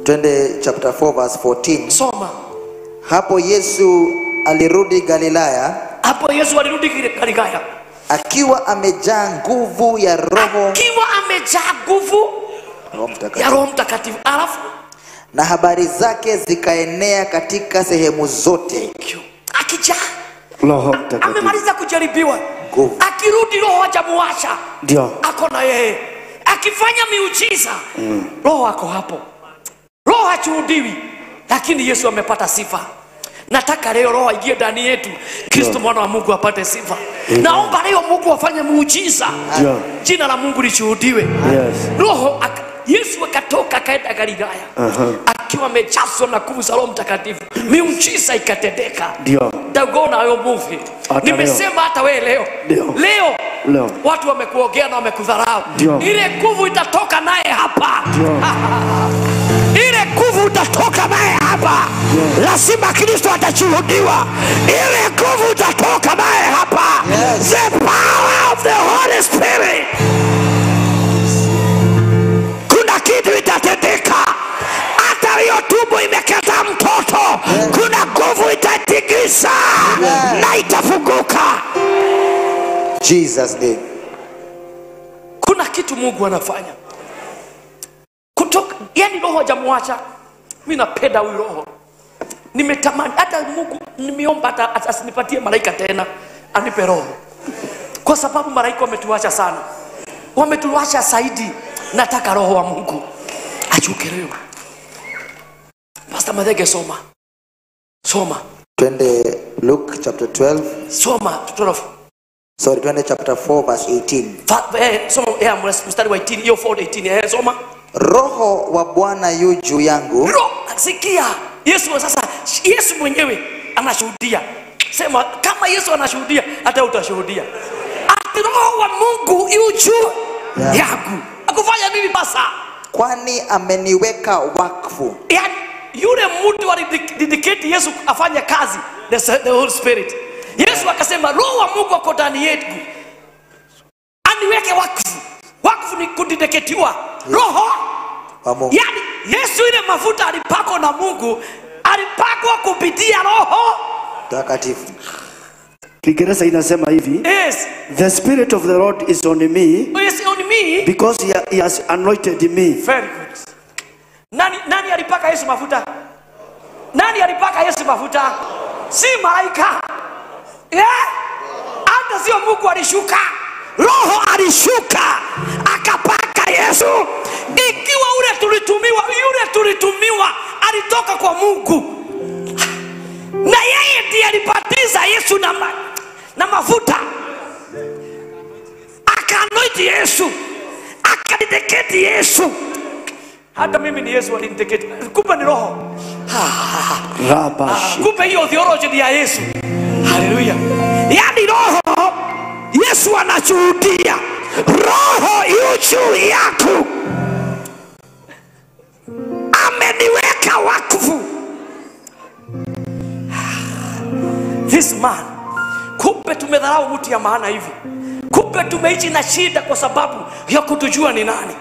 Twende chapter 4 verse 14.
Soma.
Hapo Yesu alirudi Galilaya.
Hapo Yesu alirudi Galilaya
akiwa amejaa nguvu ya Roho.
Akiwa amejaa nguvu ya Roho Mtakatifu. Alafu
na habari zake zikaenea katika sehemu zote.
Akijaa
Roho Mtakatifu.
Amemaliza kujaribiwa.
Nguvu.
Akirudi Roho hajamuacha.
Ndio.
Ako na yeye. Akifanya miujiza, Roho ako hapo. Roho hachuhudiwi, lakini Yesu amepata sifa. Nataka leo Roho aingie ndani yetu, Kristo mwana wa Mungu apate sifa. Naomba leo Mungu afanye muujiza. Jina la Mungu lishuhudiwe.
Yes.
Roho Yesu akatoka akaenda Galilaya. Akiwa amejazwa na nguvu za Roho Mtakatifu. Miujiza ikatendeka.
Ndio.
Ndagona hayo movie. Nimesema hata wewe leo.
Ndio.
Leo.
Leo.
Watu wamekuogea na wamekudharau. Ile nguvu itatoka naye hapa.
Ndio.
Ile nguvu utatoka naye hapa. Lazima Kristo atashuhudiwa. Ile nguvu utatoka naye hapa.
Yes.
The power of the Holy Spirit. Kuna kitu itatendeka. Hata hiyo tumbo imekata mtoto. Kuna nguvu itatikisa na itafunguka.
Jesus name.
Kuna kitu Mungu anafanya. Kutoka, yani Roho hajamuacha. Mimi napenda huyu Roho. Nimetamani hata Mungu nimeomba hata asinipatie malaika tena, anipe Roho. Kwa sababu malaika wametuacha sana. Wametuacha zaidi. Nataka Roho wa Mungu achuke leo. Pastor Mathenge soma. Soma.
Twende Luke chapter 12.
Soma 12.
Sorry, twende chapter 4 verse 18.
Soma mstari wa 18, hiyo 4:18. Soma.
Roho wa Bwana yu juu yangu.
Roho, sikia. Yesu sasa, Yesu mwenyewe anashuhudia. Sema kama Yesu anashuhudia, hata utashuhudia. Ati Roho wa Mungu yu juu Yangu. Akufanya nini basa?
Kwani ameniweka wakfu.
Yaani yule mtu alidedicate Yesu afanye kazi, the Holy Spirit. Yesu akasema Roho wa Mungu ako ndani yetu, aniweke wakfu. Wakfu ni kudedicatiwa Roho
wa Mungu.
Yaani Yesu ile mafuta alipakwa na Mungu, alipakwa kupitia Roho
Mtakatifu.
Kiingereza inasema hivi.
Yes.
The spirit of the Lord is on me.
Is on me
because he has anointed me.
Very good. Nani alipaka Yesu mafuta? Nani alipaka Yesu mafuta? Si malaika. Yeah? Hata sio Mungu alishuka. Roho alishuka akapaka Yesu. Ikiwa ule tulitumiwa, yule tulitumiwa alitoka kwa Mungu. Na yeye ndiye alibatiza Yesu na mafuta. Akaanoint Yesu. Akadedicate Yesu. Hata mimi ni Yesu alinidedicate. Kumbe ni Roho. Kumbe hiyo theology ni ya Yesu. Haleluya.
Yaani Roho Yesu anashuhudia. Roho yu juu yako. Ameniweka wakfu.
This man. Kumbe tumedharau mtu ya maana hivi. Kumbe tumeishi na shida kwa sababu ya kutujua ni nani.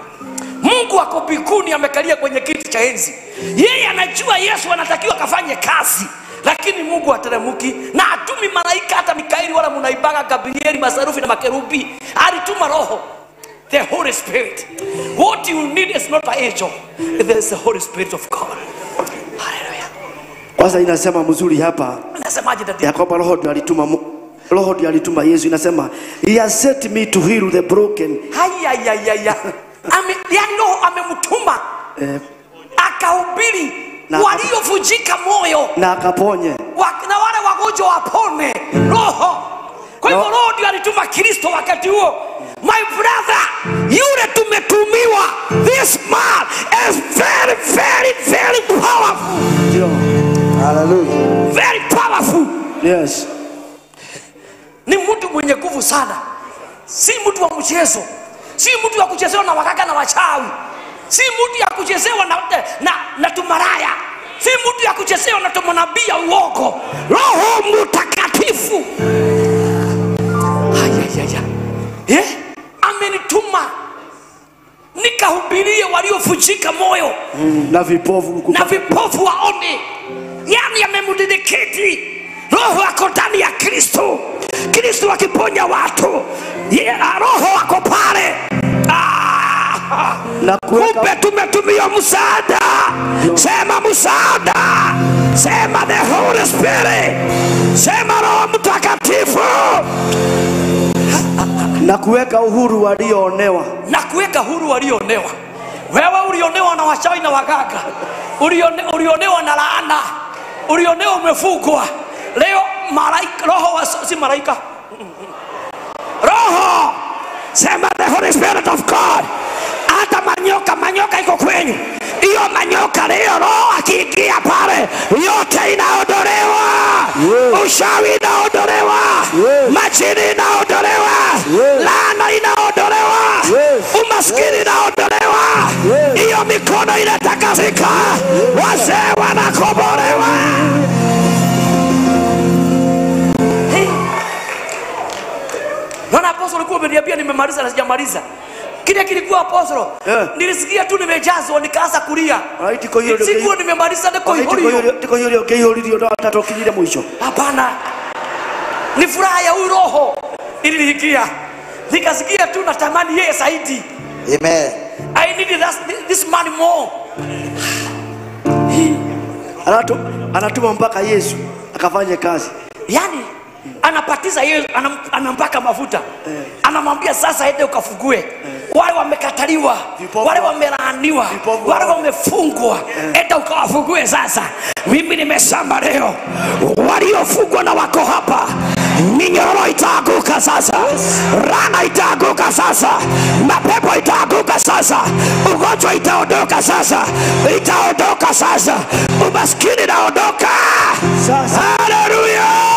Mungu ako mbinguni amekalia kwenye kiti cha enzi. Yeye anajua Yesu anatakiwa kafanye kazi. Lakini Mungu hateremki na hatumi malaika hata Mikaeli wala munaibaga Gabrieli, masarufi na makerubi. Alituma Roho, the Holy Spirit. What you need is not an angel. It is the Holy Spirit of God. Hallelujah.
Kwanza inasema mzuri hapa.
Inasemaje dadi?
Ya kwamba Roho ndiye alituma, Roho ndiye alituma Yesu. Inasema he has sent me to heal the broken.
Haya. Yani Roho amemtuma akahubiri waliovunjika moyo
na akaponye
na wale wagonjwa wapone. Roho. Kwa hivyo Roho ndiye alituma Kristo wakati huo.
My brother, yule tumetumiwa, this man is very very very powerful.
Hallelujah.
Very powerful.
Yes.
Ni mtu mwenye nguvu sana. Si mtu wa mchezo. Si mtu wa kuchezewa na wakaka na wachawi. Si mtu ya kuchezewa na tumaraya. Si mtu ya kuchezewa na tumanabia uongo.
Roho Mtakatifu.
Haya. Amenituma nikahubirie waliovunjika moyo
na vipofu,
na vipofu waone.
Yaani amemdedicate. Roho ako ndani ya Kristo. Kristo akiponya watu, Roho ako pale. Kumbe tumetumia msaada. Sema msaada. Sema the Holy Spirit. Sema Roho Mtakatifu.
Na kuweka uhuru walioonewa.
Na kuweka huru walioonewa. Wewe ulionewa na wachawi na waganga. Ulionewa na laana. Ulionewa umefungwa. Leo malaika, roho si malaika.
Roho. Sema the Holy Spirit of God. Hata manyoka iko kwenyu. Hiyo manyoka leo roho akiingia pale yote inaondolewa.
Yes.
Ushawi inaondolewa.
Yes.
Majini inaondolewa.
Yes.
Laana inaondolewa.
Yes.
Umaskini inaondolewa. Hiyo mikono inatakasika.
Yes.
Wazee wanakombolewa.
Hey. Naona apostle alikuwa ameniambia nimemaliza na sijamaliza. Kile kilikuwa apostle. Nilisikia tu nimejazwa nikaanza kulia. Sikuwa nimemaliza ndiko hiyo.
Ndiko hiyo hiyo ndio atatokilile mwisho.
Hapana. Ni furaha ya huyu roho iliniingia. Nikasikia tu natamani yeye zaidi.
Amen.
I need this man more.
Anatuma mpaka Yesu akafanye kazi.
Yaani anapatiza Yesu, anampaka mafuta. Anamwambia sasa ende ukafugue. Wale wamekataliwa, wale wamelaaniwa, wale wamefungwa, enda ukawafugue sasa.
Mimi nimesema leo, waliofungwa na wako hapa, minyororo itaanguka sasa. Rana itaanguka sasa. Mapepo itaanguka sasa. Ugonjwa itaondoka sasa. Itaondoka sasa. Umaskini inaondoka. Hallelujah.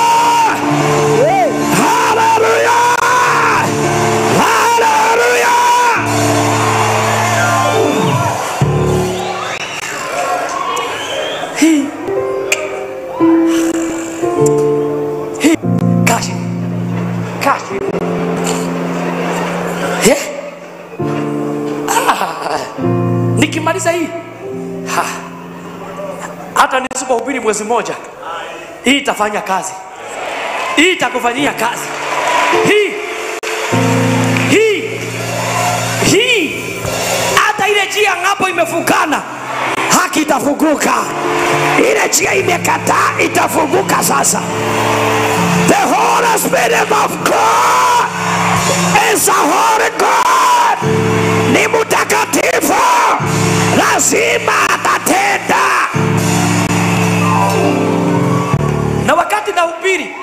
Hallelujah. Hallelujah.
Yeah? Nikimaliza hii hata nisipohubiri mwezi mmoja, hii itafanya kazi. Hii itakufanyia kazi. Hii hata ile njia ngapo imefungana, haki itafunguka. Ile njia imekataa itafunguka sasa. The Holy Spirit of God is a holy God. Ni mtakatifu, lazima atatenda. Na wakati nahubiri,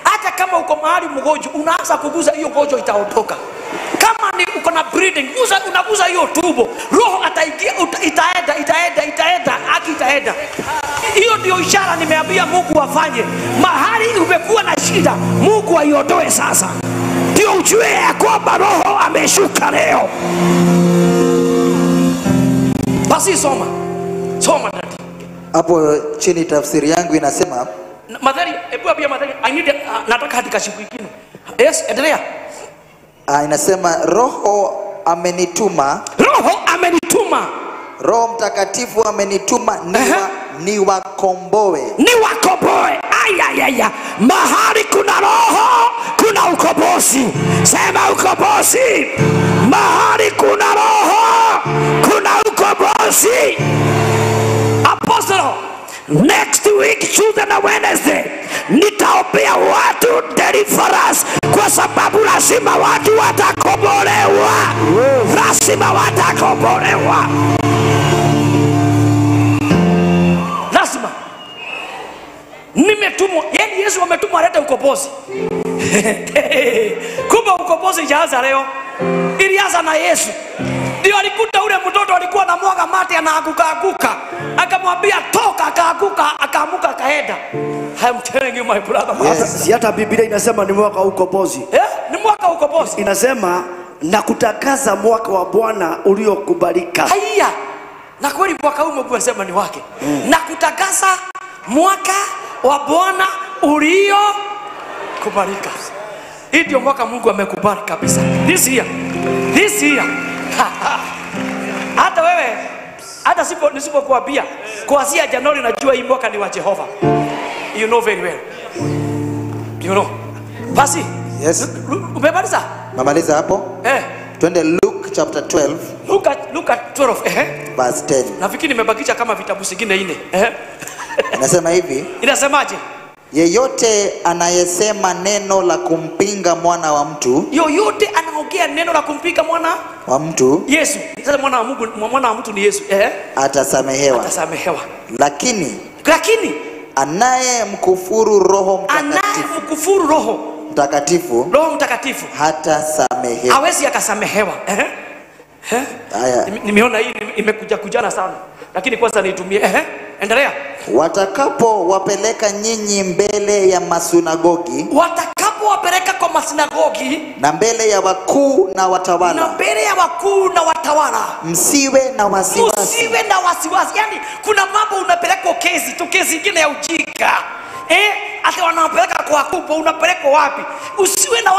hata kama uko mahali mgonjwa, unaanza kuguza hiyo gonjwa itaondoka. Kama ni uko na bleeding, unaguza hiyo tumbo, roho ataingia, itaenda, itaenda, itaenda, haki itaenda. Hiyo ndio ishara nimeambia Mungu afanye. Mahali umekuwa na shida, Mungu aiondoe sasa. Ndio ujue ya kwamba roho ameshuka leo. Basi soma. Soma dadi.
Hapo chini tafsiri yangu inasema,
Madhari, hebu ambia Madhari, I need nataka hadi kashiku ingine. Yes, endelea.
Inasema Roho amenituma.
Roho amenituma.
Roho Mtakatifu amenituma niwakomboe.
Niwakomboe. Ayayaya. Mahali kuna roho kuna ukombozi. Sema ukombozi. Mahali kuna roho kuna ukombozi. Apostle, next week Tuesday na Wednesday nitaombea watu deliverance, kwa sababu lazima watu watakombolewa. Lazima watakombolewa.
Lazima. Nimetumwa, yani Yesu ametumwa alete ukombozi. Kumbe ukombozi haijaanza leo. Ilianza na Yesu. Ndio alikuta ule mtoto alikuwa anamwaga mate anaanguka anguka. Akamwambia toka, akaaguka, akaamuka akaenda. I am telling you my brother.
Yes.
Si hata Biblia inasema ni mwaka wa ukombozi.
Ni mwaka wa ukombozi.
Inasema na kutangaza mwaka wa Bwana uliokubalika.
Haya. Na kweli mwaka huu Mungu anasema ni wake. Na kutangaza mwaka wa Bwana uliokubalika. Hii ndio mwaka Mungu amekubali kabisa. This year. This year. Hata wewe, hata nisipokuambia, kuanzia Januari najua hii mwaka ni wa Jehova. You know very well. You know. Basi.
Yes.
Umemaliza?
Mamaliza hapo? Twende Luke chapter 12.
Luka 12,
Verse 10.
Nafikiri nimebakisha kama vitabu zingine 4.
Inasema hivi.
Inasemaje?
Yeyote anayesema neno la kumpinga mwana wa mtu,
yoyote anaongea neno la kumpinga mwana
wa mtu,
Yesu. Sasa mwana wa Mungu, mwana wa mtu ni Yesu.
Atasamehewa.
Atasamehewa.
Lakini anayemkufuru Roho Mtakatifu,
anayemkufuru Roho
Mtakatifu,
Roho Mtakatifu
hatasamehewa.
Hawezi akasamehewa.
Haya.
Nimeona hii imekuja kujana sana. Lakini kwanza niitumie. Endelea.
Watakapo wapeleka nyinyi mbele ya masunagogi,
watakapo wapeleka kwa masinagogi,
na mbele ya wakuu na watawala,
na mbele ya wakuu na watawala,
msiwe na wasiwasi.
Msiwe na wasiwasi. Yani kuna mambo unapelekwa kesi tu, kesi nyingine ya ujinga. Hata wanapeleka kwa wakubwa, unapelekwa wapi? Usiwe na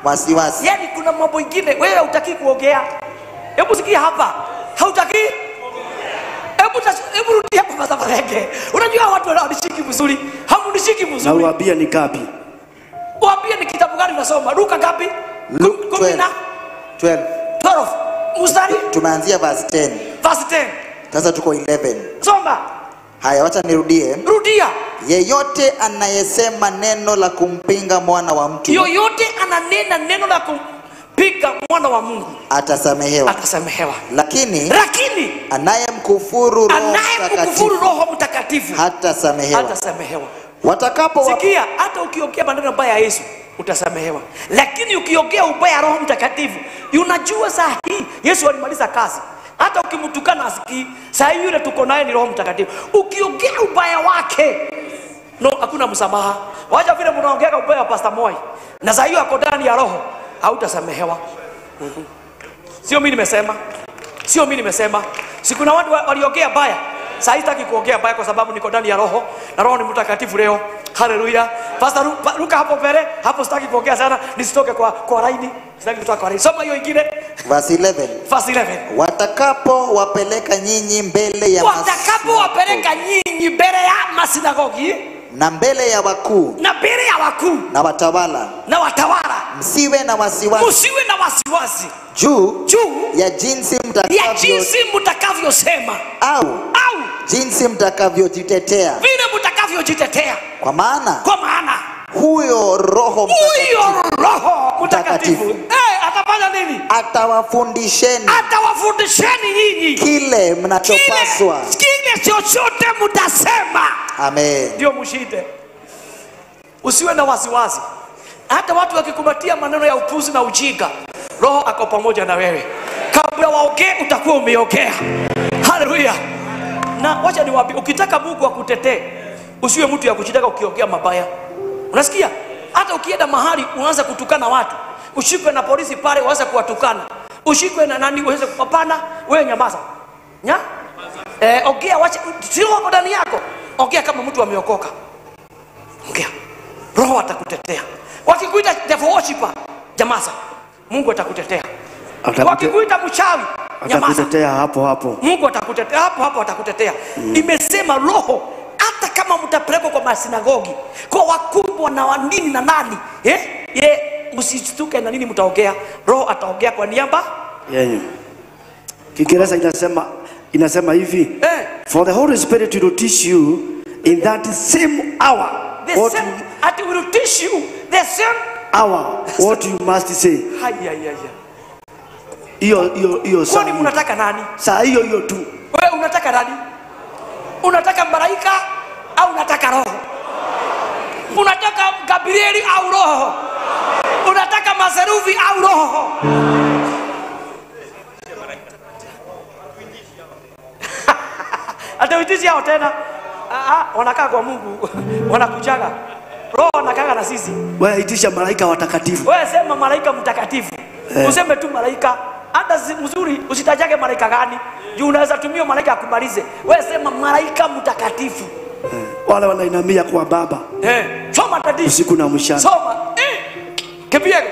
wasiwasi.
Yani kuna mambo mengine wewe hutaki kuongea. Hebu sikia hapa. Hautaki? Hebu rudi hapo kwa sababu. Unajua watu wananishiki vizuri. Hamunishiki vizuri.
Na uambie ni ngapi?
Uambie ni kitabu gani unasoma? Luka ngapi?
Luke 12. 12.
12. Mstari?
Tumeanzia verse 10.
Verse 10.
Sasa tuko 11.
Soma.
Haya, wacha nirudie.
Rudia.
Yeyote anayesema neno la kumpinga mwana wa mtu,
yoyote ananena neno la kumpinga mwana wa Mungu,
atasamehewa.
Atasamehewa.
Lakini anayemkufuru Roho Mtakatifu hatasamehewa.
Hatasamehewa. Sikia, hata ukiongea maneno mabaya ya Yesu utasamehewa. Lakini ukiongea ubaya Roho Mtakatifu, unajua saa hii Yesu alimaliza kazi. Hata ukimtukana asikii. Saa hii yule tuko naye ni Roho Mtakatifu. Ukiongea ubaya wake, no, hakuna msamaha. Wacha vile mnaongea ubaya wa Pastor Moi, na saa hiyo ako ndani ya Roho, hautasamehewa. Sio mimi nimesema. Sio mimi nimesema. Si kuna watu waliongea baya. Saa hii sitaki kuongea baya kwa sababu niko ndani ya Roho, na Roho ni mtakatifu leo. Haleluya. Pastor ruka hapo mbele, hapo sitaki kuongea sana, nisitoke kwa laini. Sitaki kutoka kwa laini. Soma hiyo ingine.
Verse 11.
Verse 11.
Watakapo wapeleka nyinyi mbele ya
watakapo wapeleka nyinyi mbele ya masinagogi
na mbele ya wakuu
na mbele ya wakuu
na watawala
na watawala,
msiwe na wasiwasi,
msiwe na wasiwasi
juu
juu
ya jinsi mtakavyo,
ya jinsi mtakavyosema
au jinsi mtakavyojitetea,
vile mtakavyojitetea,
kwa maana
huyo
Roho
Mtakatifu atafanya nini?
Atawafundisheni,
atawafundisheni nyinyi
kile mnachopaswa,
kile chochote mtasema.
Amen.
Ndio mshinde. Usiwe na wasiwasi. Hata watu wakikubatia maneno ya upuzi na ujinga, Roho ako pamoja na wewe. Kabla waongee utakuwa umeongea. Haleluya. Na wacha niwaambie, ukitaka Mungu akutetee, usiwe mtu ya kuchitaka ukiongea mabaya. Unasikia? Hata ukienda mahali uanza kutukana watu, ushikwe na polisi pale uanze kuwatukana, ushikwe na nani uanze kupapana, wewe nyamaza. Nya? Ongea, wacha sio wako ndani yako. Ongea kama mtu ameokoka. Ongea. Roho atakutetea. Wakikuita devil worshiper, nyamaza. Mungu atakutetea. Wakikuita mchawi, nyamaza.
Atakutetea hapo hapo.
Mungu atakutetea hapo hapo, atakutetea. Imesema Roho, hata kama mtapelekwa kwa masinagogi, kwa wakubwa na wanini na nani, msishtuke na nini mtaongea. Roho ataongea kwa niaba
yenu. Kiingereza inasema hivi. For the Holy Spirit will teach you in that same hour.
The what same, you, will teach you the same
hour what you must say.
Haya.
Hiyo saa.
Kwani unataka nani?
Saa hiyo hiyo tu.
Wewe unataka nani? Unataka malaika au unataka roho? Unataka Gabrieli au roho? Unataka maserufi au roho? Hata uitisi hao tena. Wanakaa kwa Mungu, wanakuchaga. Roho anakaa na sisi.
Wewe itisha malaika watakatifu.
Wewe sema malaika mtakatifu. Useme tu malaika. Hata mzuri usitajage malaika gani. Juu unaweza tumia malaika akumalize. Wewe sema malaika mtakatifu.
Wale wanainamia kwa Baba.
Soma tadi.
Usiku na mchana.
Soma. Kipiego.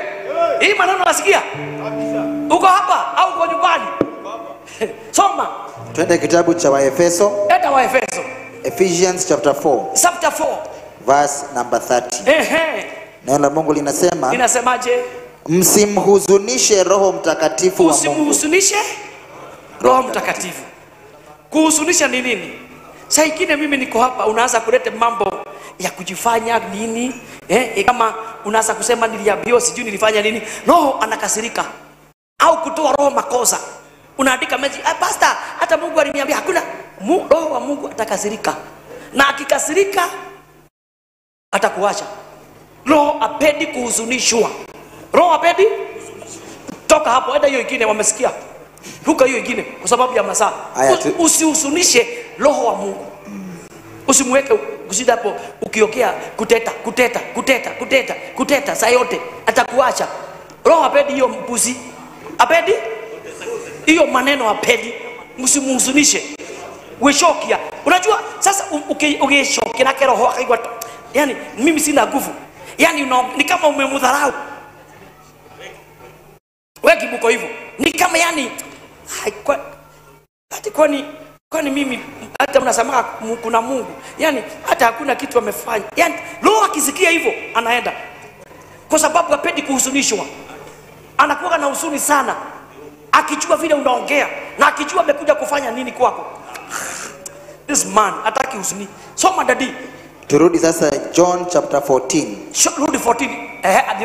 Hii maneno unasikia?
Kabisa.
Uko hapa au uko nyumbani? Soma.
Twende kitabu cha Waefeso.
Eta Waefeso.
Ephesians chapter 4.
Chapter 4.
Verse number 30. Neno la Mungu linasema.
Inasemaje?
Msimhuzunishe Roho Mtakatifu wa Mungu.
Usimhuzunishe Roho Mtakatifu. Kuhuzunisha ni nini? Saa ingine mimi niko hapa unaanza kuleta mambo ya kujifanya nini? Kama unaanza kusema niliambiwa sijui nilifanya nini. Roho anakasirika. Au kutoa roho makosa. Unaandika message, pastor, hata Mungu aliniambia. Hakuna. Roho wa Mungu atakasirika. Na akikasirika atakuacha. Roho apendi kuhuzunishwa. Roho apendi? Toka hapo, enda hiyo ingine wamesikia. Ruka hiyo ingine kwa sababu ya masaa. Usihuzunishe Roho wa Mungu. Usimweke kusida hapo ukiokea kuteta kuteta kuteta kuteta kuteta saa yote atakuacha. Roho apendi hiyo mbuzi. Apendi? Hiyo maneno apendi. Msimhuzunishe. Wishokia. Unajua sasa ukishokia na roho akaigwa, yani mimi sina nguvu. Yani ni kama umemdharau. Wengi mko hivyo. Ni kama yani kwani mimi hata mnasema kuna Mungu. Yani hata hakuna kitu amefanya. Yani roho akisikia hivyo anaenda. Kwa sababu hapendi kuhuzunishwa. Anakuwa na huzuni sana. Akijua vile unaongea na akijua amekuja kufanya nini kwako. This man hataki huzuni. Soma dadi.
Turudi sasa John chapter 14.
Rudi 14.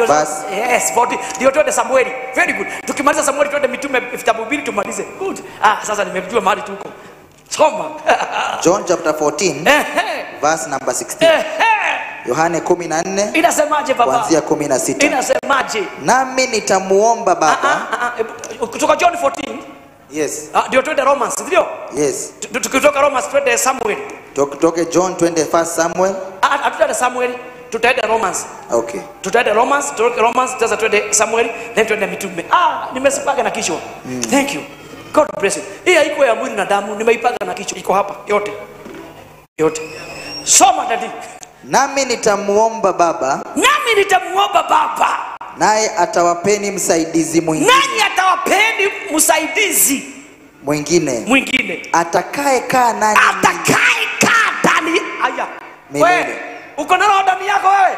Verse.
Yes, 14. Ndio twende Samueli. Very good. Tukimaliza Samueli twende mitume vitabu mbili tumalize. Good. Sasa nimejua mahali tuko. Soma.
John chapter 14 verse number 16. Yohane 14.
Inasemaje baba?
Kuanzia 16.
Inasemaje?
Nami nitamuomba Baba.
Kutoka John 14.
Yes.
Ndio twende Romans, ndio?
Yes.
Tukitoka Romans twende Samuel.
Tutoke John 21 Samuel.
Hatutaenda Samuel, tutaenda Romans.
Okay.
Tutaenda Romans, tutoke Romans, sasa twende Samuel, then twende mitume. Nimesipaga na kichwa. Thank you. God bless you. Hii haiko ya mwili na damu, nimeipanga na kichwa. Iko hapa yote. Yote. Soma dadi.
Nami nitamuomba Baba.
Nami nitamuomba Baba.
Naye atawapeni msaidizi mwingine.
Nani atawapeni msaidizi
mwingine?
Mwingine.
Atakaye kaa nani?
Atakaye kaa ndani. Aya. Wewe uko na roho ndani yako wewe?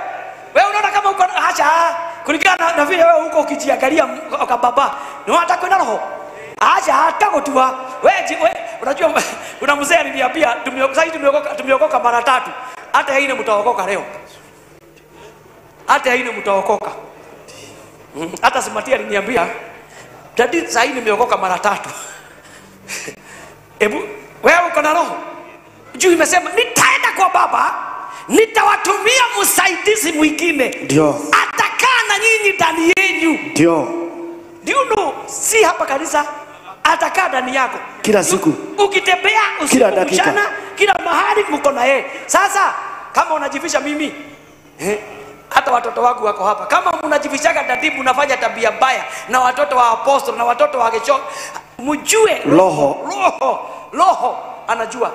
Wewe unaona kama uko acha kulingana na vile wewe uko ukijiangalia kwa baba. Ni unataka na roho? Acha hata kutua. Wewe unajua kuna mzee aliniambia tumeokoka mara tatu. Hata hii mtaokoka leo. Hata hii mtaokoka. Hata Simatia aliniambia dadi sasa hii nimeokoka mara tatu. Ebu wewe uko na roho? Juu imesema nitaenda kwa Baba, nitawatumia msaidizi mwingine.
Ndio.
Atakaa na nyinyi ndani yenu.
Ndio.
Do you know, si hapa kanisa, atakaa ndani yako.
Kila siku.
Ukitembea usiku mchana, kila mahali mko na yeye. Sasa kama unajifisha mimi, hata watoto wangu wako hapa. Kama mnajifishaga tatibu unafanya tabia mbaya na watoto wa apostol na watoto wa kesho, mjue roho anajua.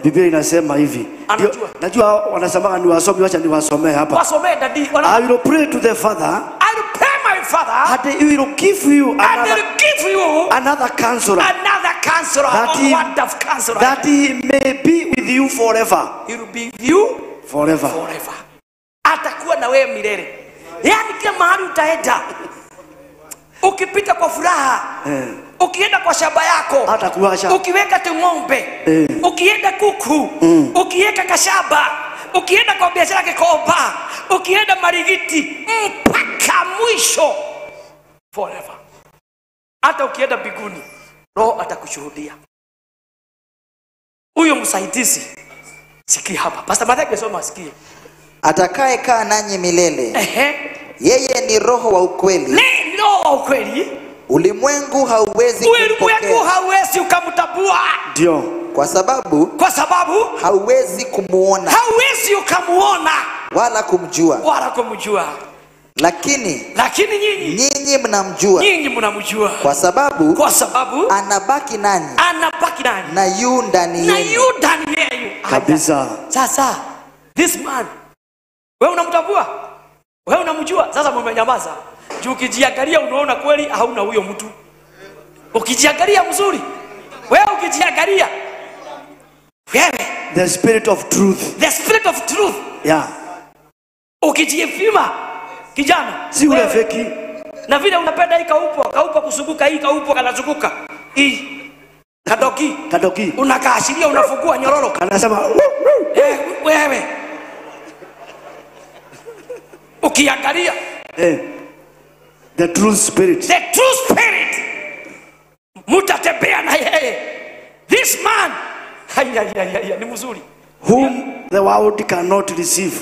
Biblia inasema hivi.
Anajua.
Najua wanasema ni wasomi, wacha niwasomee hapa.
Wasomee dadi.
I will pray to the Father.
I will pray my Father.
And he will give you another counselor.
Another counselor. That,
that he may be with you forever.
He will be with you
forever.
Forever. Atakuwa na wewe milele. Yaani kila mahali utaenda. Ukipita kwa furaha. Ukienda kwa shamba yako,
hatakuacha.
Ukiweka tu ng'ombe, ukienda kuku, ukiweka kashamba, ukienda kwa biashara Kikomba, ukienda Marigiti, mpaka mwisho forever. Hata ukienda mbinguni, roho atakushuhudia. Huyo msaidizi, sikia hapa. Pastor Mathayo soma sikia.
Atakaye kaa nanyi milele. Yeye ni roho wa ukweli.
Ni roho wa ukweli.
Ulimwengu hauwezi kumpokea.
Ulimwengu hauwezi ukamtambua.
Ndio.
Kwa sababu hauwezi kumuona.
Hauwezi ukamuona
wala kumjua.
Wala kumjua.
Lakini nyinyi mnamjua.
Nyinyi mnamjua.
Kwa sababu anabaki nanyi.
Anabaki nanyi.
Na yu ndani yenu.
Na yu ndani yenu.
Kabisa.
Sasa this man, wewe unamtambua? Wewe unamjua? Sasa mmenyamaza. Juu ukijiangalia unaona kweli hauna huyo mtu. Ukijiangalia mzuri. Wewe ukijiangalia. Wewe.
The spirit of truth.
The spirit of truth.
Yeah.
Ukijipima kijana,
si ule feki.
Na vile unapenda hii kaupo kusunguka, hii kaupo kanazunguka. Hii kadoki.
Kadoki.
Unakaashiria unafungua nyororo.
Anasema
wewe. Ukiangalia
the true spirit.
The true spirit. Mutatembea na yeye. This man, haya ni mzuri.
Whom the world cannot receive.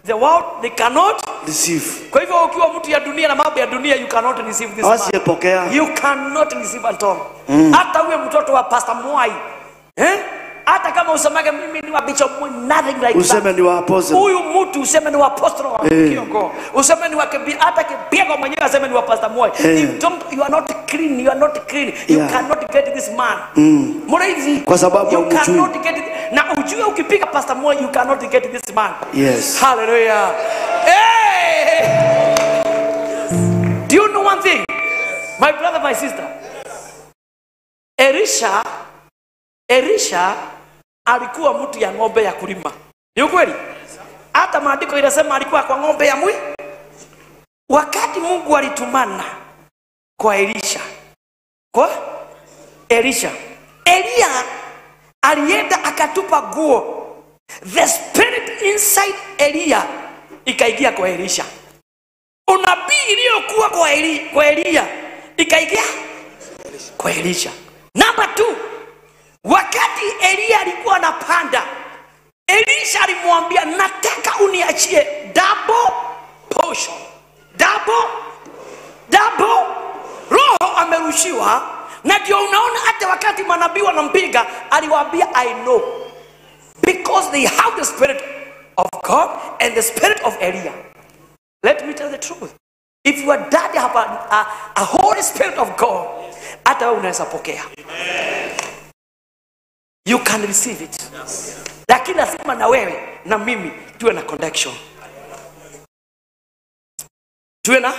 The world they cannot
receive.
Kwa hivyo ukiwa mtu ya dunia na mambo ya dunia, you cannot receive this man.
Asiyepokea.
You cannot receive at all. Hata uwe mtoto wa Pastor Mwai. Hata kama usemage mimi ni wa Bishop Mwai, nothing like that.
Useme ni wa apostle.
Huyu mtu useme ni wa apostle wa Kiongo. Useme ni wa hata Kibiego mwenyewe aseme ni wa Pastor Mwai. You are not clean, you are not clean. You cannot get this man. Mreithi.
Kwa sababu
you cannot get it. Na ujue ukipiga Pastor Mwai, you cannot get this man.
Yes.
Hallelujah. Hey! Do you know one thing? My brother, my sister. Elisha alikuwa mtu ya ng'ombe ya kulima. Ni ukweli? Hata maandiko inasema alikuwa kwa ng'ombe ya mwi. Wakati Mungu alitumana kwa Elisha. Kwa Elisha. Elia alienda akatupa guo. The spirit inside Elia ikaingia kwa Elisha. Unabii iliyokuwa kwa Elia ikaingia kwa Elisha. Number 2. Wakati Elia alikuwa anapanda, Elisha alimwambia nataka uniachie double portion. Double. Roho amerushiwa. Na ndio unaona hata wakati manabii wanampiga aliwaambia I know. Because they have the spirit of God and the spirit of Elia. Let me tell the truth. If your daddy have a Holy Spirit of God, hata wewe unaweza pokea. You can receive it. Lakini lazima na wewe na mimi tuwe na connection. Tuwe na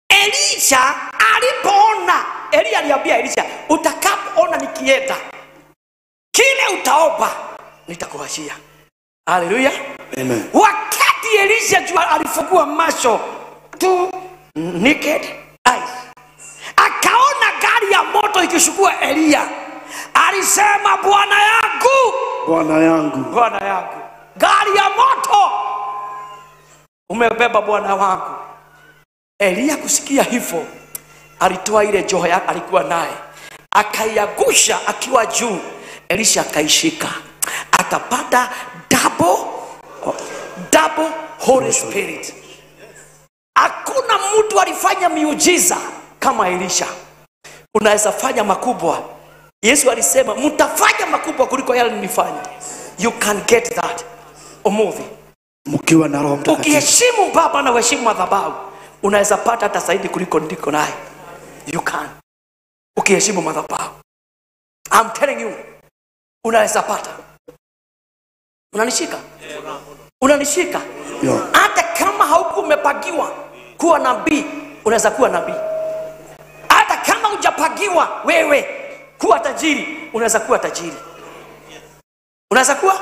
Elisha alipoona, Elia aliambia Elisha, utakapoona nikienda, kile utaomba nitakuachia. Haleluya.
Amen.
Wakati Elisha jua alifungua macho two naked eyes, akaona gari ya moto ikishukua Elia, alisema Bwana yangu,
Bwana yangu,
Bwana yangu, gari ya moto umebeba Bwana wangu. Elia kusikia hivyo, alitoa ile joho yake alikuwa naye, akaiangusha akiwa juu. Elisha akaishika, akapata double Holy Spirit. Hakuna mtu alifanya miujiza kama Elisha. Unaweza fanya makubwa. Yesu alisema mtafanya makubwa kuliko yale nilifanya. You can get that. Omovi.
Mkiwa na Roho Mtakatifu.
Ukiheshimu Baba na uheshimu madhabahu, unaweza pata hata zaidi kuliko ndiko naye. You can. Ukiheshimu madhabahu. I'm telling you. Unaweza pata. Unanishika? Unanishika?
Yeah.
Hata kama hauku umepagiwa kuwa nabii, unaweza kuwa nabii. Hata kama hujapagiwa wewe kuwa tajiri, unaweza kuwa tajiri. Unaweza kuwa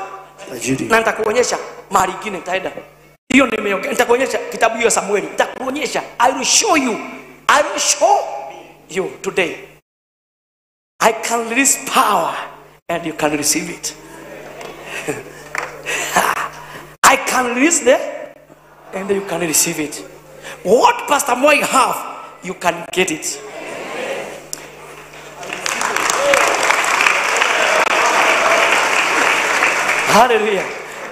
tajiri.
Na nitakuonyesha mahali ingine nitaenda. Hiyo nimeongea, nitakuonyesha kitabu hiyo Samueli. Nitakuonyesha. I will show you. I will show you today. I can release power and you can receive it. I can release the and you can receive it. What Pastor Moi have, you can get it. Hallelujah.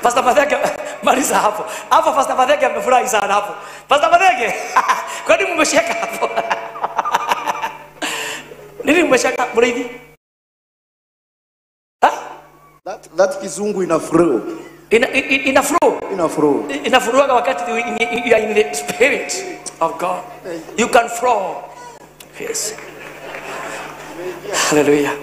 Pastor Matheke, maliza hapo. Hapo Pastor Matheke amefurahi sana hapo. Pastor Matheke, kwa nini mmesheka hapo? Nini mmesheka mreidi? Ha?
That kizungu ina flow.
Ina flow.
Ina flow.
Ina flow wakati you are in the spirit of God. You can flow. Yes. Hallelujah.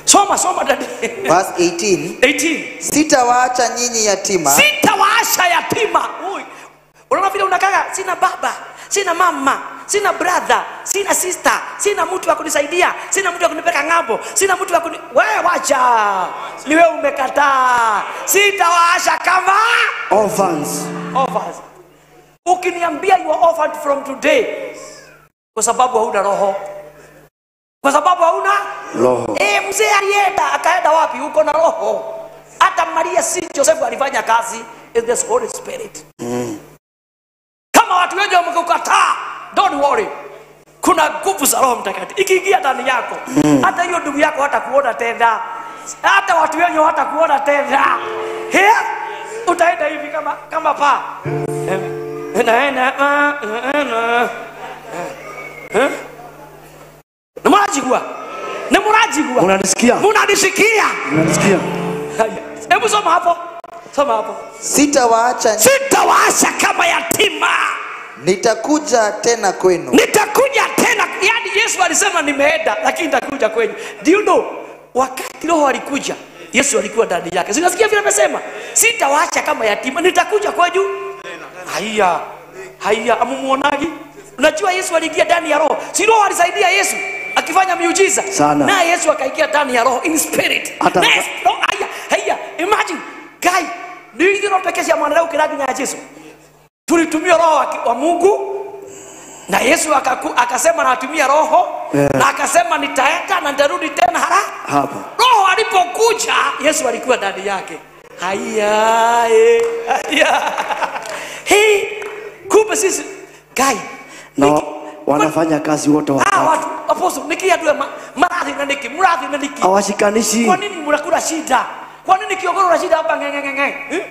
Soma, soma dadi.
Verse 18.
18.
Sitawaacha nyinyi yatima.
Sitawaacha yatima. Ui. Unaona vile unakaga, sina baba, sina mama, sina brother, sina sister, sina mtu wa kunisaidia, sina mtu wa kunipeleka ng'ambo, sina mtu wa kuni... Wewe wacha. Ni wewe umekataa. Sitawaacha kama
orphans.
Orphans. Ukiniambia you are orphaned from today, kwa sababu hauna roho. Kwa sababu hauna
roho.
Mzee alienda, akaenda wapi? Uko na roho. Hata Maria si Joseph alifanya kazi in the Holy Spirit. Kama watu wengi wamekukataa, don't worry. Kuna nguvu za Roho Mtakatifu ikiingia ndani yako. Hata hiyo ndugu yako hata kuona tena. Hata watu wengi hata kuona tena. Here utaenda hivi kama paa. Nimurajigua. Nimurajigua.
Unanisikia?
Unanisikia?
Unanisikia?
Hebu soma hapo. Soma hapo.
Sitawaacha.
Sitawaacha kama yatima.
Nitakuja tena kwenu.
Nitakuja tena. Yaani Yesu alisema nimeenda lakini nitakuja kwenu. Do you know wakati Roho alikuja, Yesu alikuwa ndani yake. Unasikia vile amesema? Sitawaacha kama yatima, nitakuja kwenu. Haya. Haya, amumuonagi? Unajua Yesu aliingia ndani ya Roho. Si Roho alisaidia Yesu akifanya miujiza
sana.
Na Yesu akaingia ndani ya Roho in spirit.
Hata
haya, haya, imagine guy, ni roho pekee ya mwanadamu kiraginya ya Yesu. Tulitumia Roho wa Mungu na Yesu akasema natumia Roho,
yeah.
Na akasema nitaenda na nitarudi tena
hapa.
Roho alipokuja Yesu alikuwa ndani yake. Haya, haya. Hey, kumbe sisi guy
na wanafanya kazi wote watatu.
Watu apostle nikia tu maradhi na niki, mradhi na niki.
Hawashikanishi.
Kwa nini mnakula shida? Kwa nini kiogoro na shida hapa ngengenge?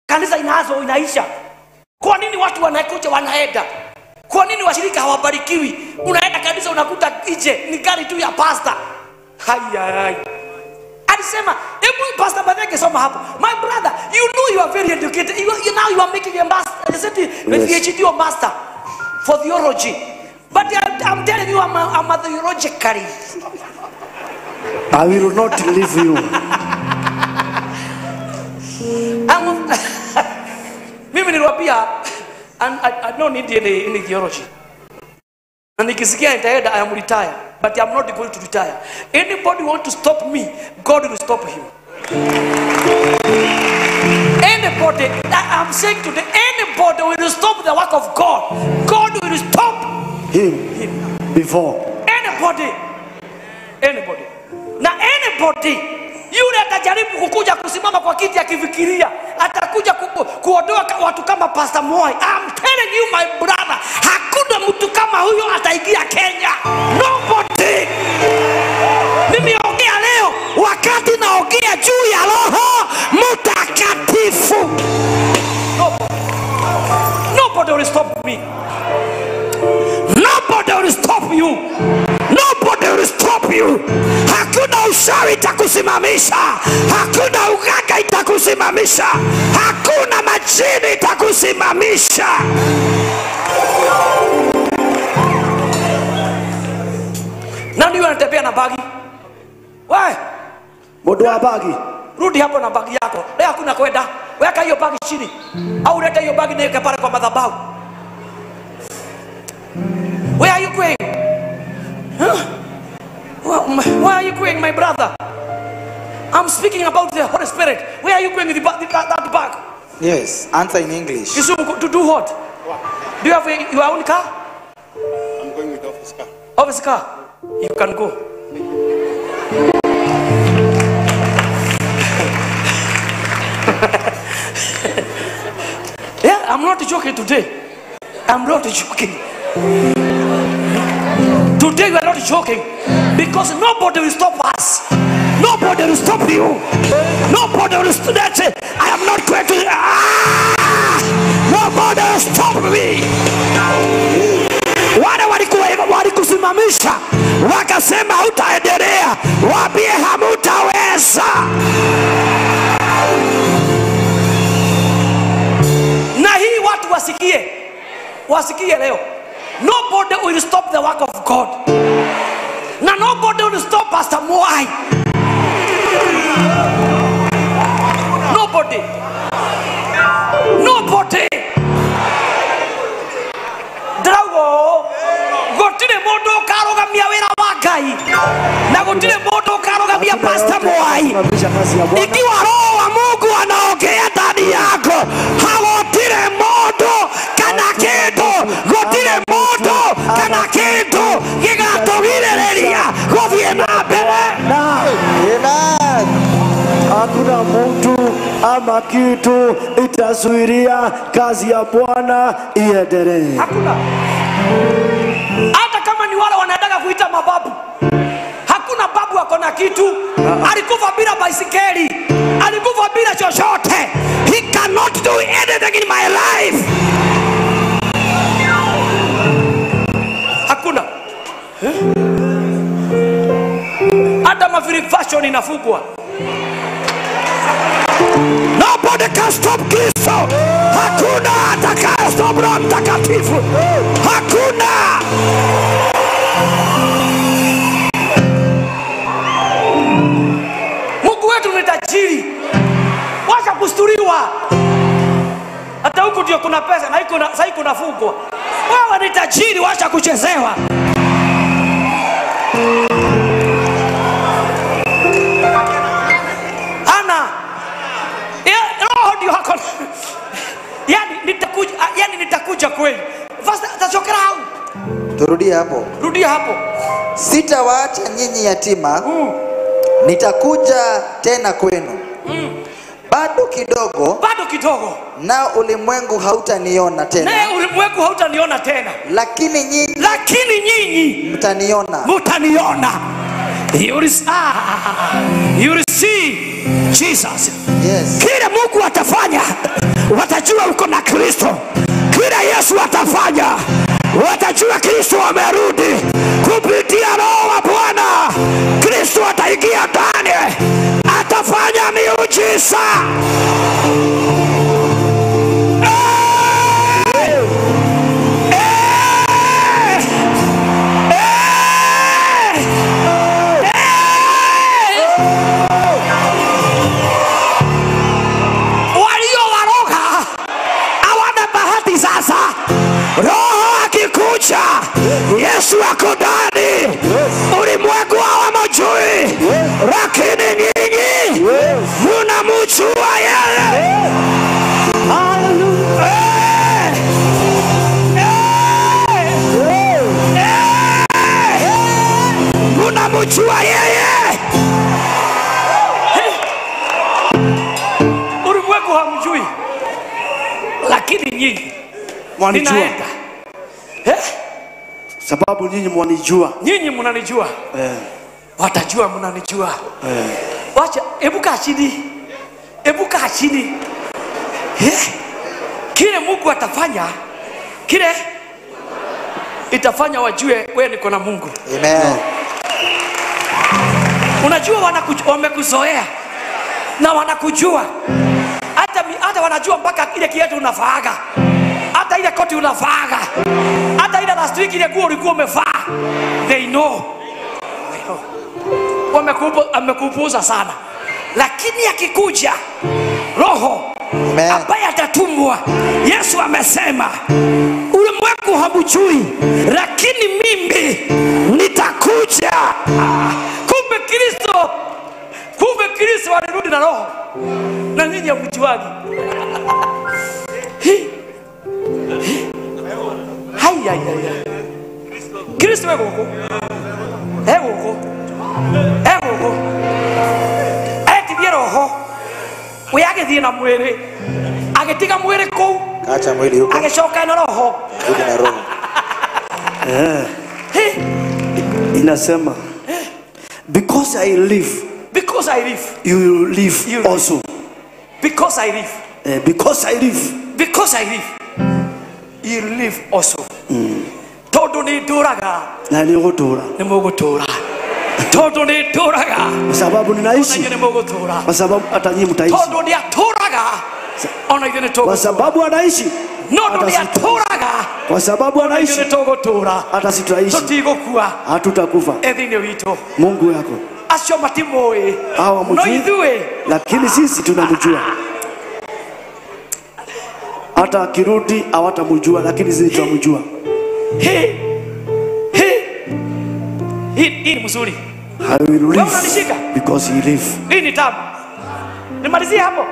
Kanisa inaanza inaisha. Kwa nini watu wanakuja wanaenda? Kwa nini washirika hawabarikiwi? Unaenda kanisa unakuta nje ni gari tu ya pastor. Haya haya. Alisema, hebu Pastor Matheke soma hapo. My brother, you know you are very educated. You now you are making a master, a PhD or master for theology. But I'm telling you, I'm a theologically.
I will not leave you.
Mimi niliwaambia and I don't need any theology. Na nikisikia nitaenda, I am retire, but I am not going to retire. Anybody want to stop me, God will stop him. Anybody, I am saying today, anybody will stop the work of God, God will stop
him before.
Anybody, anybody. Na anybody yule atajaribu kukuja kusimama kwa kiti akifikiria atakuja kuondoa watu kama Pastor Moi. I'm telling you my brother, hakuna mtu kama huyo ataingia Kenya. Nobody. Mimi ongea leo wakati naongea juu ya Roho Mtakatifu. Nobody will stop me. Nobody will stop you. Nobody will stop you. Hakuna uchawi itakusimamisha. Hakuna uganga itakusimamisha. Hakuna majini itakusimamisha. Nani yule anatembea na bagi? Wewe,
Mundu wa bagi.
Rudi hapo na bagi yako. Leo hakuna kwenda. Weka hiyo bagi chini. Au leta hiyo bagi niweke pale kwa madhabahu. Where are you going? Huh? Where are you going, my brother? I'm speaking about the Holy Spirit. Where are you going with that bag?
Yes, answer in English.
Kisumu, to do what? Do you have your own car?
I'm going with the office car.
Office car? You can go. Yeah, I'm not joking today. I'm not joking. Today we are not joking, because nobody will stop us. Nobody will stop you. Nobody will stop. That's it. I am not going to. Nobody will stop me. Wale walikusimamisha wakasema hutaendelea, waambie hamutaweza. Na hii watu wasikie, wasikie leo. Nobody will stop the work of God. Na nobody will stop Pastor Moi. Nobody. Nobody. Drago. Gutire mundu ukarugamia wira wa Ngai. Na gutire mundu ukarugamia Pastor Moi. Ikiwa Roho wa Mungu anaongea ndani yako, hagutire mundu kana kindu, gutire mundu kana kindu gigatugirĩrĩria gũthiĩ na mbere.
Amen.
Hakuna mtu ama kitu itazuilia kazi ya Bwana iendelee.
Hakuna. Hata kama ni wale wanataka kuita mababu, hakuna babu ako na kitu. Alikufa bila baisikeli, alikufa bila chochote. He cannot do anything in my life. Hakuna. Hata Maverick Fashion inafungwa.
Nobody can stop Kristo. Hakuna atakaye stop Roho Mtakatifu. Hakuna.
Mungu wetu ni tajiri. Wacha kusturiwa. Hata huku ndio kuna pesa na iko sasa iko nafungwa. Wewe ni tajiri, wacha kuchezewa. Ana. Roho ndio hako. Yani nitakuja kweli. First tachokera hau.
Turudie hapo.
Rudia hapo.
Sitawaacha nyinyi yatima. Nitakuja tena kwenu. Bado kidogo.
Bado kidogo.
Na ulimwengu hautaniona tena.
Na ulimwengu hautaniona tena.
Lakini nyinyi mtaniona.
Mtaniona. You will see Jesus.
Yes.
Kile Mungu atafanya, watajua uko na Kristo. Kile Yesu atafanya, watajua Kristo amerudi. Kupitia Roho wa Bwana, Kristo ataingia ndani, atafanya miujiza. Yesu ako ndani. Ulimwengu hawamjui, lakini nyinyi mnamjua yeye. Mnamjua yeye.
Ulimwengu hamjui, lakini nyinyi
mwanijua. Sababu nyinyi mwanijua.
Nyinyi mnanijua. Watajua mnanijua. Wacha, hebu kaa chini. Hebu kaa chini. Kile Mungu atafanya, kile itafanya wajue wewe niko na Mungu.
Amen.
Unajua wamekuzoea na wanakujua. Hata wanajua mpaka ile kiatu unavaaga, hata ile koti unavaaga, hata ile last week ile nguo ulikuwa umevaa. They know. They know. Wamekupuuza sana. Lakini akikuja Roho ambaye atatumwa, Yesu amesema ulimwengu hamjui, lakini mimi nitakuja. Kumbe Kristo alirudi na Roho, na nyinyi hamjuagi. Hai hai hai. Kristo yuko. Yuko. Yuko. Eti Roho. Uyagithie na mwiri. Agitiga mwiri kuu.
Acha mwili huko.
Agicoka na Roho.
Rudi na Roho.
Inasema because I live.
Because I live.
You will live, you also.
Because I live.
Because I live.
Because I live. You live also. Tondu ni nduraga.
Na ni gutura.
Ni mugutura. Tondu ni nduraga.
Kwa sababu ninaishi.
Ni mugutura.
Kwa sababu hata nyinyi mtaishi.
Tondu ni aturaga. Ona ithuĩ ni tũgũtũra.
Kwa sababu anaishi.
No ni aturaga.
Kwa sababu anaishi.
Ni tũgũtũra.
Hata sisi tutaishi.
Tũtigũkua.
Hatutakufa.
Thĩinĩ witũ.
Mungu yako.
Acio matimũĩ.
Hawamjui.
No ithuĩ.
Lakini sisi tunamjua. Hata akirudi hawatamjua, lakini sisi tunamjua.
Hii ni mzuri.
I will live because he live.
Hii ni tamu. Nimalizie hapo.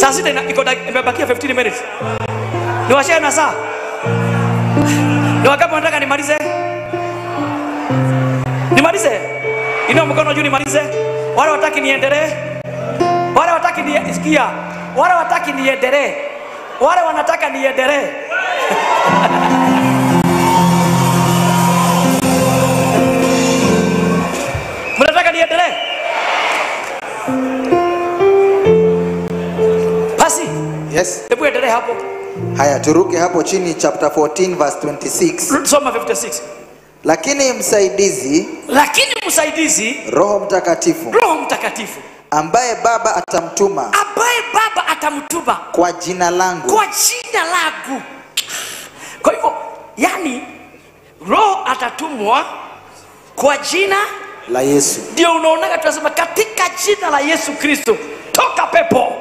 Saa sita iko imebakia 15 minutes. Niwashare na saa. Ni wangapi wanataka nimalize? Nimalize? Inua mkono juu nimalize. Wale wataki niendelee. Wale wataki nisikia. Wale wataki niendelee. Wale wanataka niendelee. Mnataka niendelee? Basi.
Yes.
Hebu endelee hapo.
Haya, turuke hapo chini chapter 14 verse 26.
Soma 56.
Lakini msaidizi, Roho Mtakatifu.
Roho Mtakatifu
ambaye Baba atamtuma.
Ambaye Baba atamtuma
kwa jina langu.
Kwa jina langu. Kwa hivyo, yani Roho atatumwa kwa jina
la Yesu.
Ndio unaona tunasema katika jina la Yesu Kristo toka pepo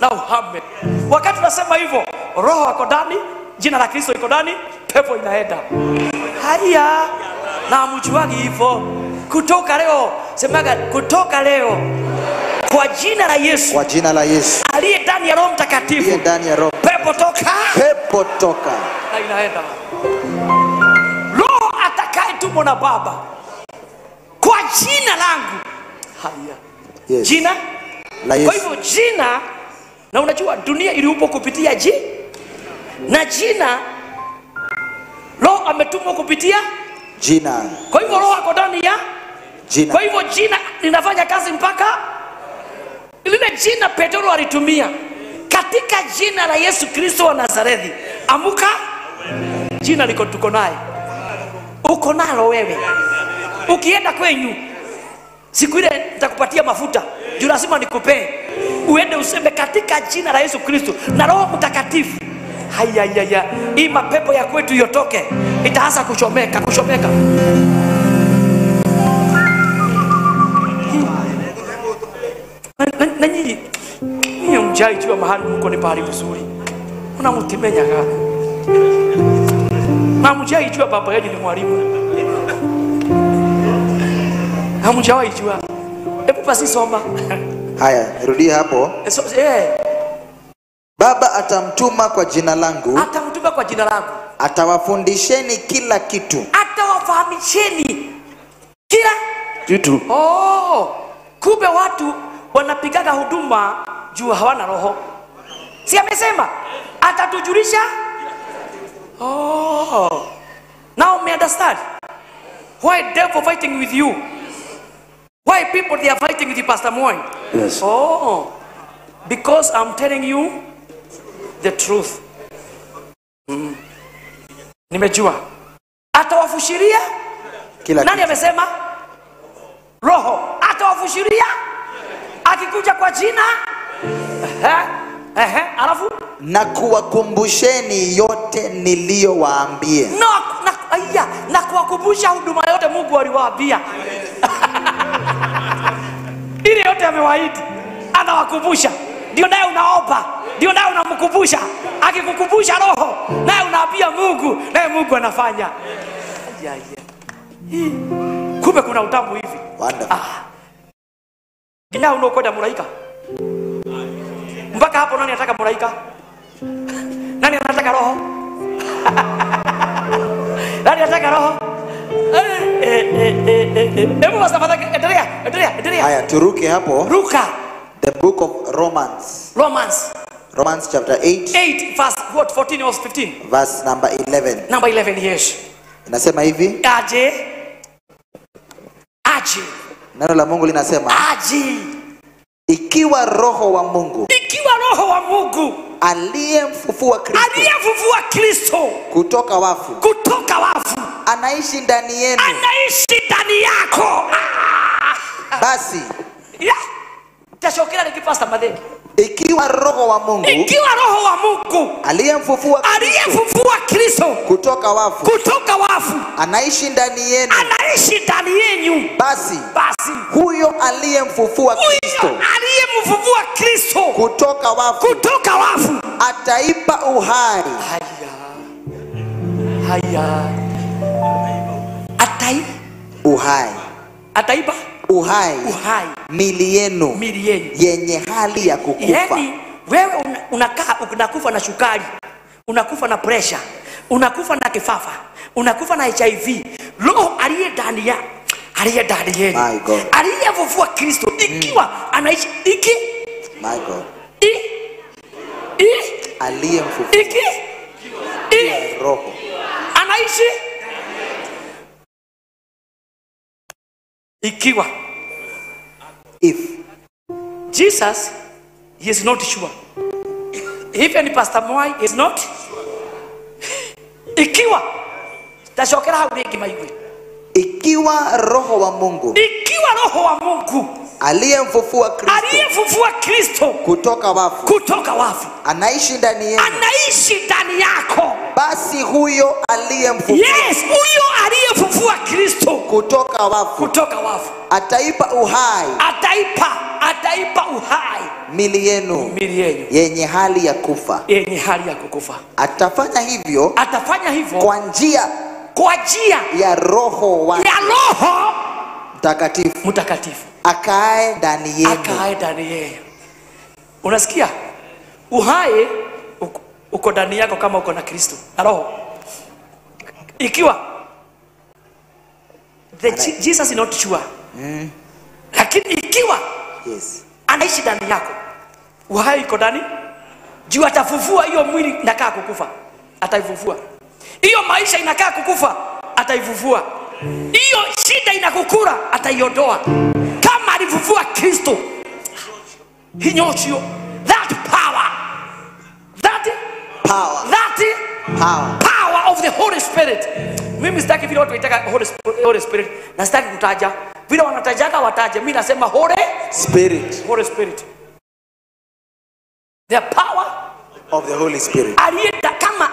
na uhame. Wakati tunasema hivyo, Roho ako ndani, jina la Kristo iko ndani, pepo inaenda. Haya, na mjuagi hivyo. Kutoka leo, semaga kutoka leo kwa jina la Yesu.
Kwa jina la Yesu.
Aliye ndani ya Roho Mtakatifu.
Aliye ndani ya Roho.
Pepo toka.
Pepo toka.
Na inaenda. Roho atakayetumwa na Baba kwa jina langu. Haya.
Yes.
Jina
la Yesu.
Kwa hivyo jina, na unajua dunia iliupo kupitia jina. Na jina Roho ametumwa kupitia
jina.
Kwa hivyo Roho ako ndani ya
jina.
Kwa hivyo jina linafanya kazi mpaka lile jina Petro alitumia katika jina la Yesu Kristo wa Nazareti. Amuka. Jina liko tuko naye. Uko nalo wewe. Ukienda kwenyu siku ile nitakupatia mafuta. Juu lazima nikupee. Uende useme katika jina la Yesu Kristo na Roho Mtakatifu. Haya haya. Hii mapepo ya kwetu yotoke. Itaanza kuchomeka, kuchomeka. Na nyinyi mjai jua mahali mko ni pahali vizuri. Mna mtimenyaga. Hamjawahi jua baba yenu ni mwalimu. Hamjawahi jua. Hebu basi soma.
Haya, rudia hapo. Baba atamtuma kwa jina langu.
Atamtuma kwa jina langu.
Atawafundisheni kila kitu.
Atawafahamisheni kila
kitu.
Oh, kumbe watu wanapigaga huduma juu hawana roho. Si amesema atatujulisha? Oh. Now me understand why devil fighting with you. Why people they are fighting with you, Pastor Moi?
Yes.
Oh, because I'm telling you the truth. Nimejua. Atawafushiria
kila
nani amesema? Roho. Atawafushiria akikuja kwa jina. Alafu
na kuwakumbusheni yote niliyowaambia.
No, na kuwakumbusha huduma yote Mungu aliwaambia. Ile yote amewaahidi, anawakumbusha. Ndio naye unaomba, ndio naye unamkumbusha. Akikukumbusha roho, naye unaambia Mungu, naye Mungu anafanya. Kumbe kuna utamu hivi.
Wonderful.
Gina unaokwenda mulaika. Mpaka hapo nani anataka mulaika? Nani anataka roho? Nani anataka roho? Hebu basi tafadhali endelea.
Haya, turuke hapo.
Ruka.
The book of Romans. Romans chapter 8.
8 verse what, 14 or 15?
Verse number 11.
Number 11, yes.
Inasema hivi.
Aje. Aje.
Neno la Mungu linasema
aje.
Ikiwa roho wa Mungu,
ikiwa roho wa Mungu
aliyemfufua Kristo,
aliyemfufua Kristo
kutoka wafu,
kutoka wafu,
anaishi ndani yenu,
anaishi ndani yako.
Basi
yeah. Tashokera ni Pastor Madeke.
Ikiwa roho wa Mungu,
ikiwa roho wa Mungu
aliyemfufua Kristo,
aliyemfufua Kristo
kutoka wafu,
kutoka wafu,
anaishi ndani yenu,
anaishi ndani yenu,
basi
basi
huyo aliyemfufua Kristo,
aliyemfufua Kristo
kutoka wafu,
kutoka wafu,
ataipa uhai.
Haya. Atai
uhai.
Ataipa
uhai.
Uhai.
Mili yenu,
mili yenu
yenye hali ya kukufa.
Yani wewe unakaa unakufa na sukari, unakufa na pressure, unakufa na kifafa, unakufa na HIV. Roho aliye ndani ya, aliye ndani yenu, aliyefufua Kristo, ikiwa anaishi iki,
my God,
i
aliyemfufua
iki, i
roho
anaishi ikiwa.
If
Jesus, he is not sure. Even Pastor Moi is not. Ikiwa tashokera hau ringi maigwe.
Ikiwa roho wa Mungu,
ikiwa roho wa Mungu
aliyemfufua Kristo,
aliyemfufua Kristo
kutoka wafu,
kutoka wafu,
anaishi ndani yenu,
anaishi ndani yako,
basi huyo aliyemfufua,
yes, huyo aliyemfufua Kristo
kutoka wafu,
kutoka wafu,
ataipa uhai,
ataipa uhai
mili yenu,
mili yenu
yenye hali ya kufa,
yenye hali ya kukufa.
Atafanya hivyo,
atafanya hivyo
kwa njia,
kwa njia
ya roho wake,
ya Roho
Mtakatifu,
Mtakatifu
akae ndani yenu,
akae ndani yenu. Unasikia? Uhai uko ndani yako kama uko na Kristo na Roho. Ikiwa the Jesus is not sure. Lakini ikiwa
yes,
anaishi ndani yako, uhai uko ndani, juu atafufua hiyo mwili inakaa kukufa, ataifufua. Hiyo maisha inakaa kukufa, ataifufua. Hiyo shida inakukura, ataiondoa. Kama alifufua Kristo, hinyochio, that power, that
power,
that
power,
power of the Holy Spirit. Mimi sitaki vile watu waitaka Holy Spirit, na sitaki kutaja vile wanatajaga wataje. Mimi nasema Holy
Spirit,
Holy Spirit, the power
of the Holy Spirit.
Aliyeta kama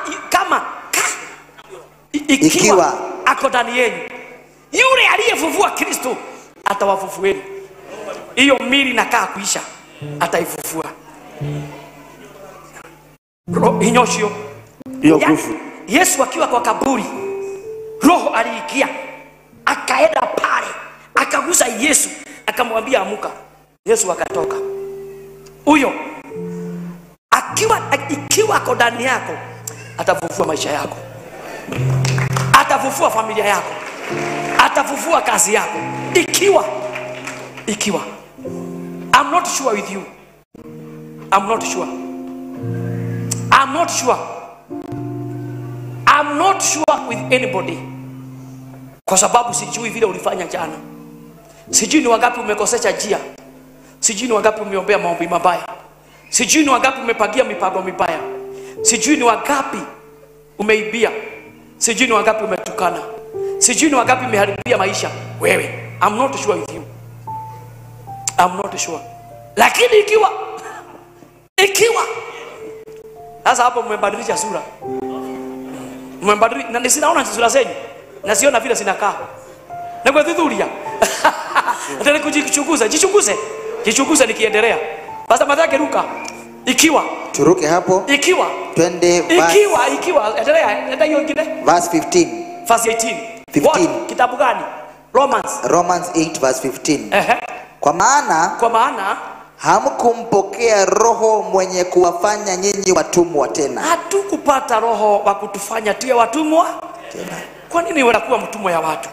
ikiwa ako ndani yenu, yule aliyefufua Kristo atawafufueni. Hiyo mili inakaa kuisha, ataifufua. Inyoshio
Hiyo nguvu.
Yesu akiwa kwa kaburi, roho aliingia, akaenda pale, akagusa Yesu, akamwambia amuka. Yesu akatoka. Huyo ikiwa ako ndani yako, atafufua maisha yako, atafufua familia yako, atafufua kazi yako. Ikiwa I'm not sure with you. I'm not sure. I'm not sure. I'm not sure with anybody. Kwa sababu sijui vile ulifanya jana. Sijui ni wangapi umekosesha njia. Sijui ni wangapi umeombea maombi mabaya. Sijui ni wangapi umepangia mipango mibaya. Sijui ni wangapi umeibia. Sijui ni wangapi umetukana. Sijui ni wangapi umeharibia maisha. Wewe, I'm not sure with you. I'm not sure. Lakini ikiwa sasa hapo mmebadilisha sura. Mmebadilisha, na sinaona sura zenyu. Na siona vile sinakaa. Na kwa dhudhuria. Nataka kujichunguza, jichunguze. Jichunguze nikiendelea. Pastor Mathake ruka. Ikiwa
turuke hapo.
Ikiwa
twende
ikiwa endelea, enda hiyo nyingine.
Verse 15.
Verse 18.
15.
What? Kitabu gani? Romans.
Romans 8 verse 15. Kwa maana hamkumpokea roho mwenye kuwafanya nyinyi watumwa tena.
Hatukupata roho wa kutufanya tuwe watumwa tena. Kwa nini wanakuwa mtumwa ya watu?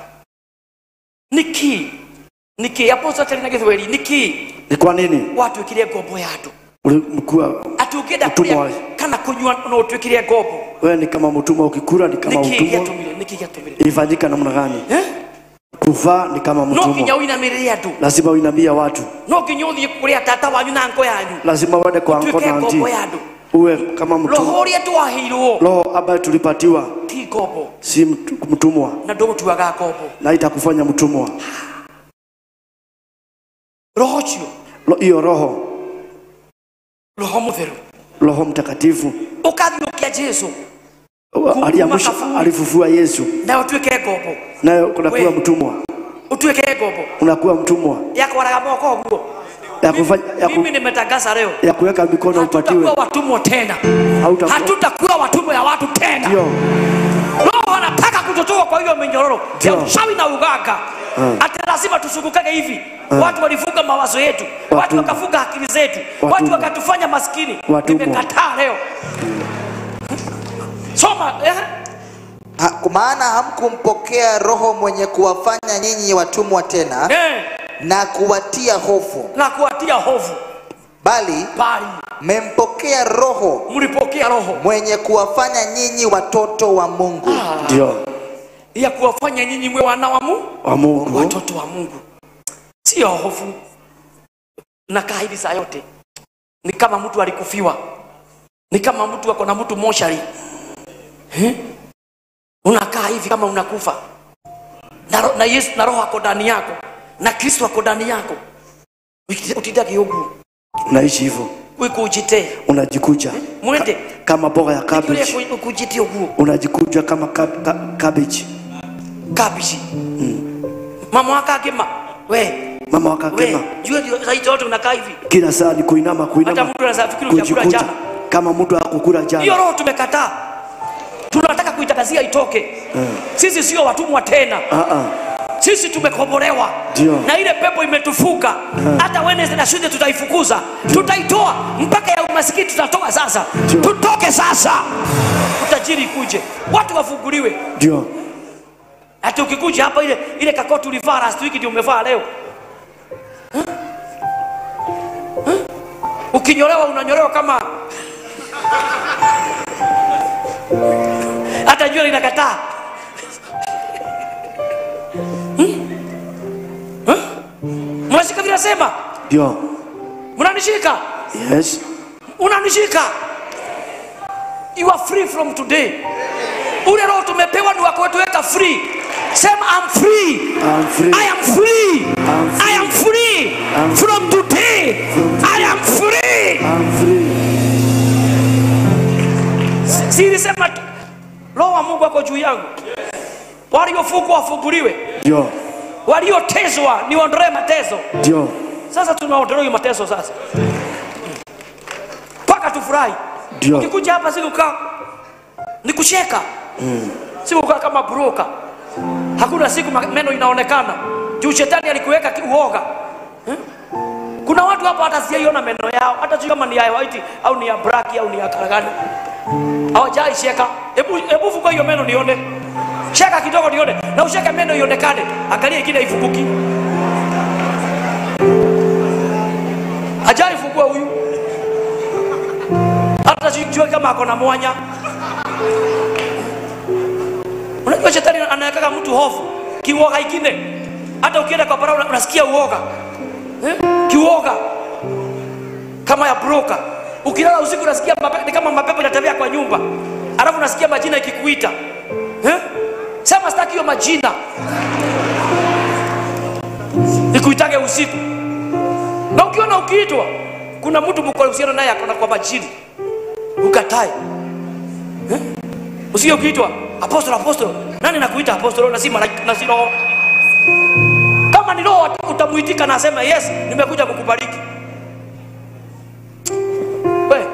Niki apostle tena Githweri, niki.
Ni kwa nini?
Watu ikirie ngombo ya andu.
Ulikuwa
ati kuria kana kunywa no utuikirie ngombo.
Wewe ni kama mtumwa, ukikula ni kama mtumwa.
Niki gĩatũmire.
Ilifanyika namna gani? Kuvaa ni kama mtumwa.
No nginya uinamĩrĩre andũ.
Lazima uinamie watu.
No nginya ũthiĩ kũrĩa tata wanyu na anko yanyu.
Lazima uende kwa anko na auntie. Uwe kama mtumwa.
Roho ũrĩa twaheirwo.
Roho ambayo tulipatiwa
ti ngombo.
Si mtumwa.
Na ndũgũtuaga ngombo.
Na itakufanya mtumwa.
Roho ũcio.
Hiyo roho.
Roho Mũtheru.
Roho Mtakatifu.
Ũkathiũkia Jesu.
Aliamsha, alifufua Yesu.
Na utuike ngombo.
Na unakuwa mtumwa.
Utuike ngombo.
Unakuwa mtumwa.
Yakwaraga moko guo.
Ya kufanya
mimi nimetangaza leo.
Ya kuweka mikono upatiwe.
Hatutakuwa watumwa tena. Hatutakuwa watumwa ya watu tena.
Ndio.
Roho anataka kututoa kwa hiyo minyororo ya uchawi na uganga. Ati lazima tusungukage hivi. Watu walifunga mawazo yetu. Watu wakafunga akili zetu. Watu wakatufanya maskini. Nimekataa leo. Soma.
Kwa maana hamkumpokea roho mwenye kuwafanya nyinyi watumwa tena na kuwatia hofu.
Na kuwatia hofu.
Bali mmempokea roho.
Mlipokea roho
mwenye kuwafanya nyinyi watoto wa Mungu.
Ndio.
Ya kuwafanya nyinyi mwe wana wa Mungu.
Wa Mungu.
Watoto wa Mungu. Sio hofu. Nakaa hivi saa yote. Ni kama mtu alikufiwa. Ni kama mtu ako na mtu moshari. Unakaa hivi kama unakufa. Na Yesu na roho ako ndani yako. Na Kristo ako ndani yako. Utindage uguo.
Unaishi hivyo.
Ukujite.
Unajikuja.
Mwende.
Kama boga ya cabbage.
Ukujite uguo.
Unajikuja kama cabbage.
Cabbage. Mama wakakema. We.
Mama wakakema.
Jua ndio sasa wote unakaa hivi.
Kila saa ni kuinama.
Hata mtu anaweza fikiri utakula jana.
Kama mtu hakukula jana.
Hiyo roho tumekataa. Tunataka kuitangazia itoke. Sisi sio watumwa tena. Sisi tumekombolewa. Na ile pepo imetufuka. Hata Wednesday na Tuesday tutaifukuza. Tutaitoa mpaka ya umasikini tutatoa sasa. Tutoke sasa. Utajiri ikuje. Watu wafunguliwe.
Ndio.
Hata ukikuja hapa ile kakoti ulivaa last week ndio umevaa leo. Ukinyolewa unanyolewa kama hata jua linakataa. Mnashika vile nasema?
Ndio.
Mnanishika?
Yes.
Unanishika? You are free from today. Ule roho tumepewa ni wako wetu, free. Sema I'm free.
I'm free.
I am free.
I'm free.
I am free.
I'm
from today. I am free.
I'm free.
Siri sema roho wa Mungu ako juu yangu. Waliofungwa wafunguliwe.
Ndio.
Walioteswa niondolee mateso.
Ndio.
Sasa tunaondolewa mateso sasa. Paka tufurahi.
Ndio.
Ukikuja hapa siku kaa Ni kucheka. Si kukaa kama broker. Hakuna siku meno inaonekana. Juu shetani alikuweka uoga. Kuna watu hapa hata sijaiona meno yao, hata sijui kama ni ya white au ni ya black au ni ya karagani. Hawajai sheka. Hebu fungua hiyo meno nione. Sheka kidogo nione. Na usheke meno ionekane. Angalia ingine haifunguki. Hajai fungua huyu. Hata sijui kama ako na mwanya. Unajua shetani anaweka mtu hofu, kiuoga ingine. Hata ukienda kwa barabara unasikia uoga. Kiuoga kama ya broker. Ukilala usiku unasikia ni kama mapepo yanatembea kwa nyumba. Alafu unasikia majina ikikuita. Sema sitaki hiyo majina ikuitage usiku. Na ukiona ukiitwa kuna mtu mko uhusiano naye akona kwa majini, ukatae. Usije ukiitwa apostle, apostle. Nani nakuita apostle? Na si malaika, na si roho. Kama ni roho utamuitika na asema yes, nimekuja kukubariki. Wewe,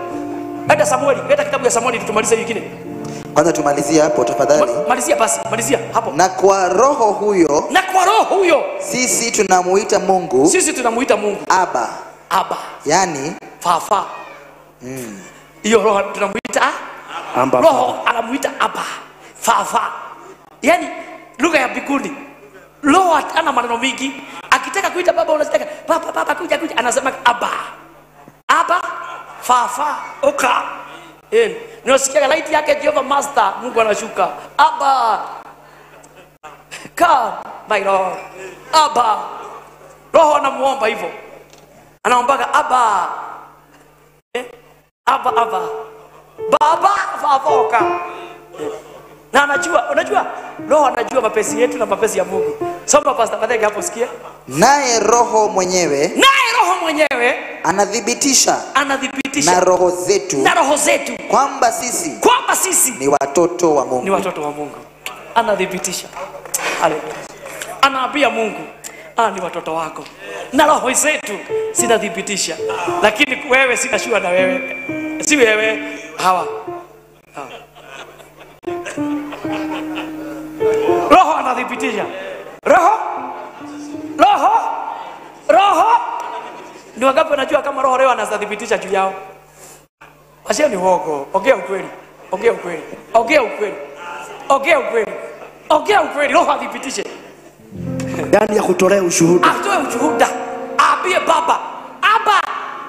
enda Samueli, enda kitabu ya Samueli tumalize nyingine.
Kwanza tumalizie hapo tafadhali.
Malizia basi, malizia hapo.
Na kwa roho huyo,
na kwa roho huyo
sisi tunamuita Mungu.
Sisi tunamuita Mungu
Aba.
Aba.
Yani
Fafa. Hiyo roho tunamuita
Aba.
Roho anamuita Aba. Fafa. Yani lugha ya mbinguni. Roho ana maneno mingi. Akitaka kuita baba unasitaka baba baba kuja kuja, anasema Aba. Aba Fafa oka. Ninasikia light yake Jehovah Master, Mungu anashuka. Aba. Come my Lord. Aba. Roho anamuomba hivyo. Anaombaga Aba. Aba Aba. Baba Fafa oka. Na anajua, unajua Roho anajua mapesi yetu na mapesi ya Mungu. Soma Pastor Patheke hapo sikia.
Naye Roho mwenyewe,
naye Roho mwenyewe
anathibitisha,
anathibitisha
na roho zetu,
na roho zetu
kwamba sisi ni watoto wa Mungu.
Ni watoto wa Mungu. Anathibitisha. Haleluya. Anaambia Mungu, ni watoto wako. Na roho zetu zinathibitisha. Lakini wewe sina shua na wewe. Si wewe hawa. Hawa. Roho anathibitisha. Roho? Roho? Roho? Ni wangapi wanajua kama roho leo anathibitisha juu yao? Wasio ni uongo. Ongea ukweli. Ongea ukweli. Ongea ukweli. Ongea ukweli. Ongea ukweli. Roho athibitishe.
Ndani ya kutolea ushuhuda.
Atoe ushuhuda. Aambie baba, Aba,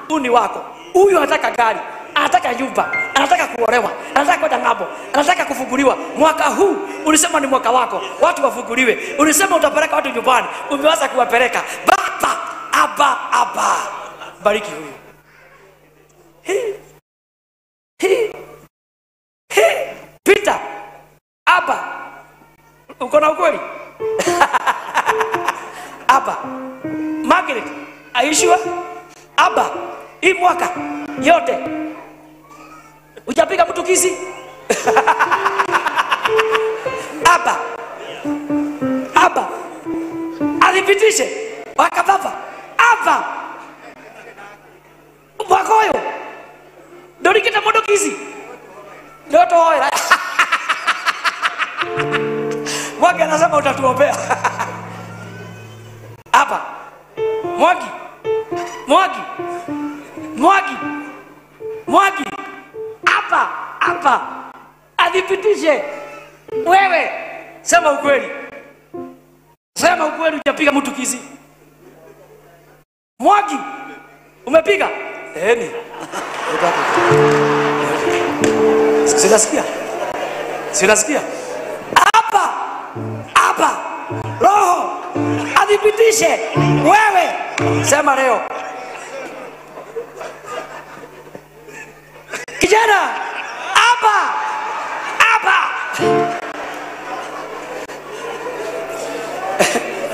huyu ni wako. Huyu anataka gari, anataka nyumba, anataka kuolewa, anataka kwenda ng'ambo, anataka kufunguliwa. Mwaka huu ulisema ni mwaka wako, watu wafunguliwe. Ulisema utapeleka watu nyumbani, umeanza kuwapeleka. Baba, Aba, Aba, bariki huyu. He, he, he. Peter, Aba, uko na ukweli? Aba, Margaret, Aishua, Aba, hii mwaka yote hujapiga mtu kisi? Aba, Aba, athibitishe waka baba. Aba, mwaka uyu ndurikite mundu kisi ndotohoera. Mwangi anasema utatuombea. Aba, Mwangi, Mwangi, Mwangi, Mwangi, Aba, Aba, athibitishe. Wewe sema ukweli. Sema ukweli, hujapiga mtu kisi. Mwangi, umepiga? Eni. Sinasikia? Sinasikia? Aba, Aba, Roho athibitishe. Wewe sema leo. Kijana, Aba, Aba.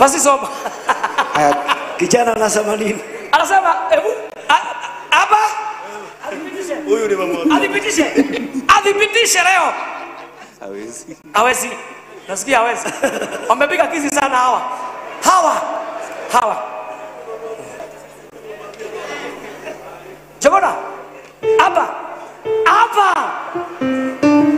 Basi soma.
Kijana anasema nini?
Anasema hebu Aba athibitishe.
Huyu ni mama.
Athibitishe. Athibitishe leo.
Hawezi.
Hawezi. Nasikia hawezi. Wamepiga kisi sana hawa. Hawa. Hawa. Jogona. Aba. Aba.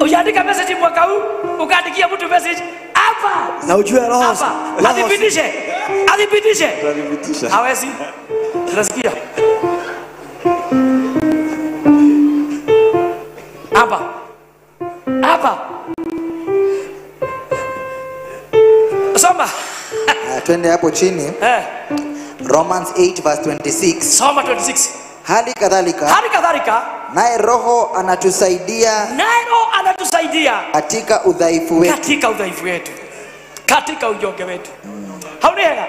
Ujaandika message mwaka huu, ukaandikia mtu message hapa.
Na ujue roho
Hapa. Athibitishe. Athibitishe.
Athibitisha.
Hawezi. Tunasikia. Hapa. Hapa. Soma.
Twende hapo chini. Romans 8 verse 26.
Soma 26.
Hali kadhalika.
Hali kadhalika.
Naye Roho anatusaidia.
Naye Roho anatusaidia
katika udhaifu wetu.
Katika udhaifu wetu. Katika unyonge wetu. Hauni hela.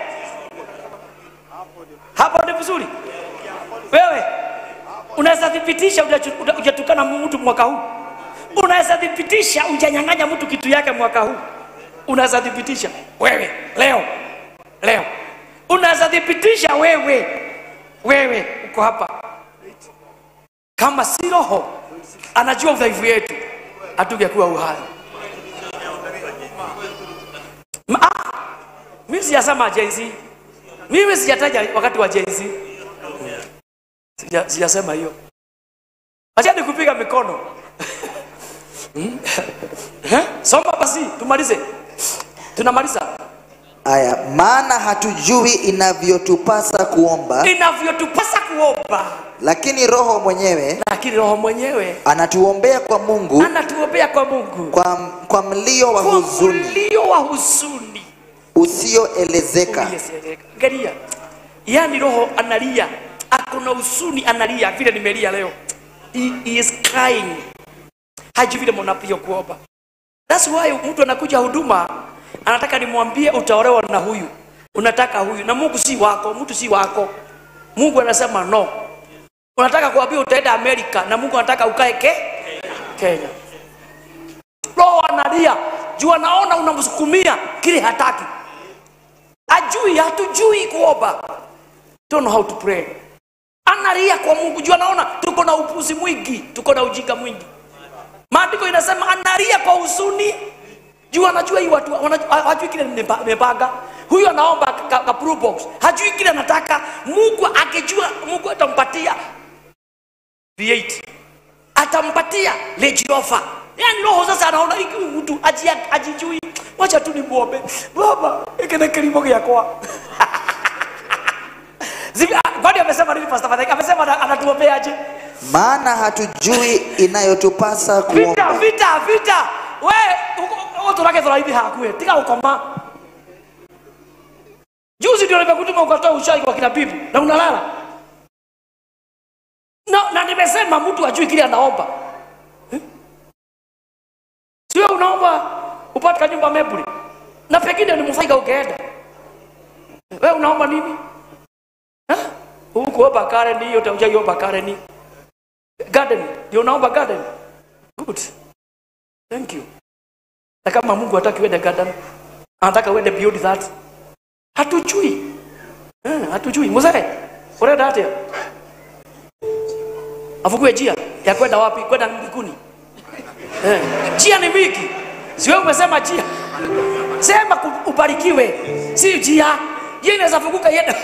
Hapo ni vizuri. Wewe unaweza thibitisha hujatukana mtu mwaka huu. Unaweza thibitisha hujanyang'anya mtu kitu yake mwaka huu. Unaweza thibitisha wewe leo. Leo. Unaweza thibitisha wewe. Wewe uko hapa. Kama si Roho anajua udhaifu wetu, hatungekuwa uhai. Mimi sijasema Gen Z. Mimi sijataja wakati wa Gen Z. Sijasema hiyo. Acha nikupiga mikono. Soma basi tumalize. Tunamaliza.
Aya, maana hatujui inavyotupasa kuomba.
Inavyotupasa kuomba.
Lakini Roho mwenyewe,
lakini Roho mwenyewe
anatuombea kwa Mungu.
Anatuombea kwa Mungu.
Kwa mlio wa huzuni.
Kwa mlio wa huzuni
usioelezeka.
Angalia. Yaani Roho analia. Akona huzuni analia vile nimelia leo. He is crying. Hajui vile mnapiga kuomba. That's why mtu anakuja huduma anataka nimwambie utaolewa na huyu. Unataka huyu na Mungu si wako, mtu si wako. Mungu anasema no. Unataka kuambia utaenda Amerika na Mungu anataka ukae Kenya. Roho analia, juu anaona unamsukumia kile hataki. Ajui, hatujui kuomba. Don't know how to pray. Analia kwa Mungu juu anaona tuko na upuzi mwingi, tuko na ujinga mwingi. Maandiko inasema analia kwa huzuni. Juu anajua hii watu hajui kile nimepanga. Huyu anaomba ka blue box. Hajui kile anataka. Mungu akijua Mungu atampatia V8. Atampatia Range Rover. Yaani Roho sasa anaona hiki mtu ajijui. Wacha tu nimuombe. Baba, hiki ni kilimo gyakwa. Kwani amesema nini Pastor Patrick? Amesema anatuombea aje?
Maana hatujui inayotupasa kuomba.
Vita, vita, vita. We, uturake thoraithi hakue. Tiga ukoma. Juzi ndio nimekutuma ukatoa ushai kwa kina bibi na unalala. Na nimesema mtu ajui kile anaomba. Sio unaomba upate nyumba mebuli. Na pengine ni mfaiga ukaenda. Wewe unaomba nini? Huko Karen hiyo utaujaiomba Karen. Garden, ndio unaomba garden. Good. Thank you. Na kama Mungu hataki uende garden, anataka uende beyond that. Hatujui. Hatujui. Mzee, unaenda atia? Afungue njia ya kwenda wapi? Kwenda mbinguni. Njia ni mingi. Si wewe umesema njia. Sema ubarikiwe. Si njia. Yeye inaweza funguka yeye.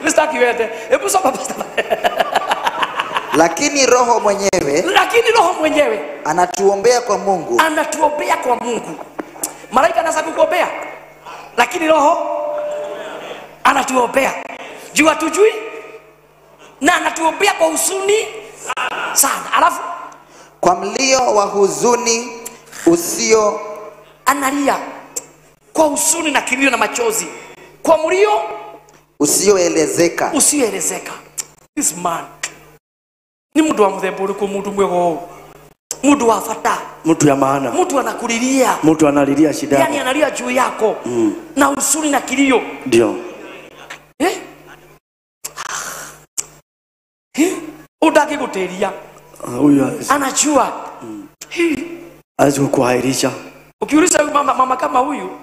Mr. Kiwete. Hebu soma pastor.
Lakini Roho mwenyewe,
lakini Roho mwenyewe
anatuombea kwa Mungu.
Anatuombea kwa Mungu. Malaika anaweza kukuombea, lakini Roho anatuombea. Juu hatujui na anatuombea kwa huzuni sana. Alafu
kwa mlio wa huzuni usio,
analia kwa huzuni na kilio na machozi. Kwa mlio
usioelezeka.
Usioelezeka. This man ni mtu wa muthemba uriku? Mtu mwega, mtu wa fata,
mtu ya maana,
mtu anakulilia,
mtu analilia shida,
yani analia juu yako na huzuni na kilio.
Ndio
utaki gutiria
huyu
anajua
hawezi kukuahirisha.
Ukiuliza huyu mama kama huyu